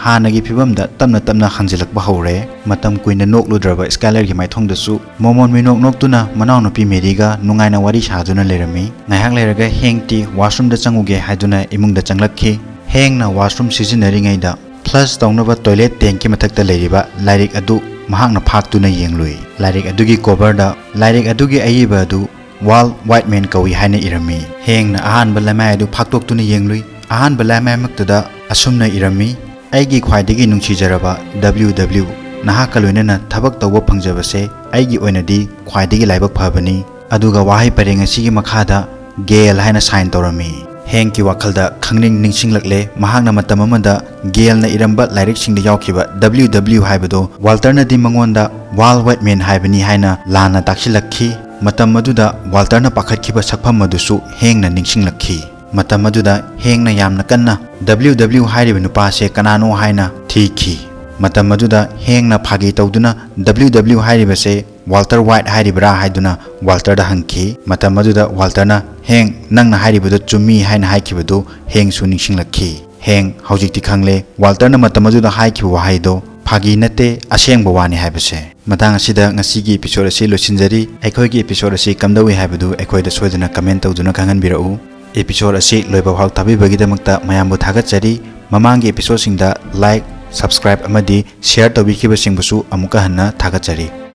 ꯍꯥꯟꯅꯒꯤ ꯐꯤꯕꯝꯗ ꯇꯞꯅ ꯇꯞꯅ ꯍꯟꯖꯤꯜꯂꯛꯄ ꯍꯧꯔꯦ꯫ ꯃꯇꯝ ꯀꯨꯏꯅ ꯅꯣꯛꯂꯨꯗ꯭ꯔꯕ ꯁ꯭ꯀꯥꯏꯂꯔꯒꯤ ꯃꯥꯏꯊꯣꯡꯗꯁꯨ ꯃꯣꯃꯣꯟ ꯃꯤꯅꯣꯛ ꯅꯣꯛꯇꯨꯅ ꯃꯅꯥꯎꯅꯨꯄꯤ ꯃꯦꯔꯤꯒ ꯅꯨꯡꯉꯥꯏꯅ ꯋꯥꯔꯤ ꯁꯥꯗꯨꯅ ꯂꯩꯔꯝꯃꯤ꯫ ꯉꯥꯏꯍꯥꯛ ꯂꯩꯔꯒ ꯍꯦꯡꯇꯤ ꯋꯥꯁꯔꯨꯝꯗ ꯆꯪꯉꯨꯒꯦ ꯍꯥꯏꯗꯨꯅ ꯏꯃꯨꯡꯗ ꯆꯪꯂꯛꯈꯤ꯫ ꯍꯦꯡꯅ ꯋꯥꯁꯔꯨꯝ ꯁꯤꯖꯤꯟꯅꯔꯤꯉꯩꯗ ꯐ꯭ꯂꯁ ꯇꯧꯅꯕ ꯇꯣꯏꯂꯦꯠ ꯇꯦꯡꯀꯤ ꯃꯊꯛꯇ ꯂꯩꯔꯤꯕ ꯂꯥꯏꯔꯤꯛ ꯑꯗꯨ ꯃꯍꯥꯛꯅ ꯐꯥꯛꯇꯨꯅ ꯌꯦꯡꯂꯨꯏ꯫ ꯂꯥꯏꯔꯤꯛ ꯑꯗꯨꯒꯤ ꯀꯣꯚꯔꯗ ꯂꯥꯏꯔꯤꯛ ꯑꯗꯨꯒꯤ ꯑꯏꯕ ꯑꯗꯨ ꯋꯥꯜ ꯋꯥꯏꯠꯃꯦꯟ ꯀꯧꯏ ꯍꯥꯏꯅ ꯏꯔꯝꯃꯤ꯫ ꯍꯦꯡꯅ ꯑꯍꯥꯟꯕ ꯂꯃꯥꯏ ꯑꯗꯨ ꯐꯥꯛꯇꯣꯛꯇꯨꯅ ꯌꯦꯡꯂꯨꯏ꯫ ꯑꯍꯥꯟꯕ ꯂꯃꯥꯏꯃꯛꯇꯨꯗ ꯑꯁꯨꯝꯅ ꯏꯔꯝꯃꯤ, "ꯑꯩꯒꯤ ꯈ꯭ꯋꯥꯏꯗꯒꯤ ꯅꯨꯡꯁꯤꯖꯔꯕ ꯗꯕ꯭ꯂꯤꯎ ꯗꯕ꯭ꯂꯤꯎ, ꯅꯍꯥꯛꯀ ꯂꯣꯏꯅꯅ ꯊꯕꯛ ꯇꯧꯕ ꯐꯪꯖꯕꯁꯦ ꯑꯩꯒꯤ ꯑꯣꯏꯅꯗꯤ ꯈ꯭ꯋꯥꯏꯗꯒꯤ ꯂꯥꯏꯕꯛ ꯐꯕꯅꯤ꯫" ꯑꯗꯨꯒ ꯋꯥꯍꯩ ꯄꯔꯦꯡ ꯑꯁꯤꯒꯤ ꯃꯈꯥꯗ ꯒꯦꯜ ꯍꯥꯏꯅ ꯁꯥꯏꯟ ꯇꯧꯔꯝꯃꯤ꯫ ꯍꯦꯡꯀꯤ ꯋꯥꯈꯜꯗ ꯈꯪꯅꯤꯡ ꯅꯤꯡꯁꯤꯡꯂꯛꯂꯦ, ꯃꯍꯥꯛꯅ ꯃꯇꯝ ꯑꯃꯗ ꯒꯦꯜꯅ ꯏꯔꯝꯕ ꯂꯥꯏꯔꯤꯛꯁꯤꯡꯗ ꯌꯥꯎꯈꯤꯕ ꯗꯕ꯭ꯂꯤꯎ ꯗꯕ꯭ꯂꯤꯎ ꯍꯥꯏꯕꯗꯨ ꯋꯥꯜꯇꯔꯅꯗꯤ ꯃꯉꯣꯟꯗ ꯋꯥꯜ ꯋꯥꯏꯠꯃꯦꯟ ꯍꯥꯏꯕꯅꯤ ꯍꯥꯏꯅ ꯂꯥꯟꯅ ꯇꯥꯛꯁꯤꯜꯂꯛꯈꯤ꯫ ꯃꯇꯝ ꯑꯗꯨꯗ ꯋꯥꯜꯇꯔꯅ ꯄꯥꯈꯠꯈꯤꯕ ꯁꯛꯐꯝ ꯑꯗꯨꯁꯨ ꯍꯦꯡꯅ ꯅꯤꯡꯁꯤꯡꯂꯛꯈꯤ꯫ ꯃꯇꯝ ꯑꯗꯨꯗ ꯍꯦꯡꯅ ꯌꯥꯝꯅ ꯀꯟꯅ ꯗꯕ꯭ꯂꯤꯎ ꯗꯕ꯭ꯂꯤꯎ ꯍꯥꯏꯔꯤꯕ ꯅꯨꯄꯥꯁꯦ ꯀꯅꯥꯅꯣ ꯍꯥꯏꯅ ꯊꯤꯈꯤ꯫ ꯃꯇꯝ ꯑꯗꯨꯗ ꯍꯦꯡꯅ ꯐꯥꯒꯤ ꯇꯧꯗꯨꯅ ꯗꯕ꯭ꯂꯤꯎ ꯗꯕ꯭ꯂꯤꯎ ꯍꯥꯏꯔꯤꯕꯁꯦ "Walter White ꯍꯥꯏꯔꯤꯕ꯭ꯔꯥ?" ꯍꯥꯏꯗꯨꯅ ꯋꯥꯜꯇꯔꯗ ꯍꯪꯈꯤ꯫ ꯃꯇꯝ ꯑꯗꯨꯗ ꯋꯥꯜꯇꯔꯅ, "ꯍꯦꯡ, ꯅꯪꯅ ꯍꯥꯏꯔꯤꯕꯗꯨ ꯆꯨꯝꯃꯤ" ꯍꯥꯏꯅ ꯍꯥꯏꯈꯤꯕꯗꯨ ꯍꯦꯡꯁꯨ ꯅꯤꯡꯁꯤꯡꯂꯛꯈꯤ꯫ ꯍꯦꯡ ꯍꯧꯖꯤꯛꯇꯤ ꯈꯪꯂꯦ꯫ ꯋꯥꯜꯇꯔꯅ ꯃꯇꯝ ꯑꯗꯨꯗ ꯍꯥꯏꯈꯤꯕ ꯋꯥꯍꯩꯗꯣ ꯐꯥꯒꯤ ꯅꯠꯇꯦ, ꯑꯁꯦꯡꯕ ꯋꯥꯅꯤ ꯍꯥꯏꯕꯁꯦ꯫ ꯃꯇꯥꯡ ꯑꯁꯤꯗ ꯉꯁꯤꯒꯤ episode ꯑꯁꯤ ꯂꯣꯏꯁꯤꯟꯖꯔꯤ꯫ ꯑꯩꯈꯣꯏꯒꯤ episode ꯑꯁꯤ ꯀꯝꯗꯧꯏ ꯍꯥꯏꯕꯗꯨ ꯑꯩꯈꯣꯏꯗ ꯁꯣꯏꯗꯅ comment ꯇꯧꯗꯨꯅ ꯈꯪꯍꯟꯕꯤꯔꯛꯎ꯫ Episode ꯑꯁꯤ ꯂꯣꯏꯕ ꯐꯥꯎ ꯊꯥꯕꯤꯕꯒꯤꯗꯃꯛꯇ ꯃꯌꯥꯝꯕꯨ ꯊꯥꯒꯠꯆꯔꯤ꯫ ꯃꯃꯥꯡꯒꯤ episodeꯁꯤꯡꯗ like, subscribe ꯑꯃꯗꯤ share ꯇꯧꯕꯤꯈꯤꯕꯁꯤꯡꯕꯨꯁꯨ ꯑꯃꯨꯛꯀ ꯍꯟꯅ ꯊꯥꯒꯠꯆꯔꯤ꯫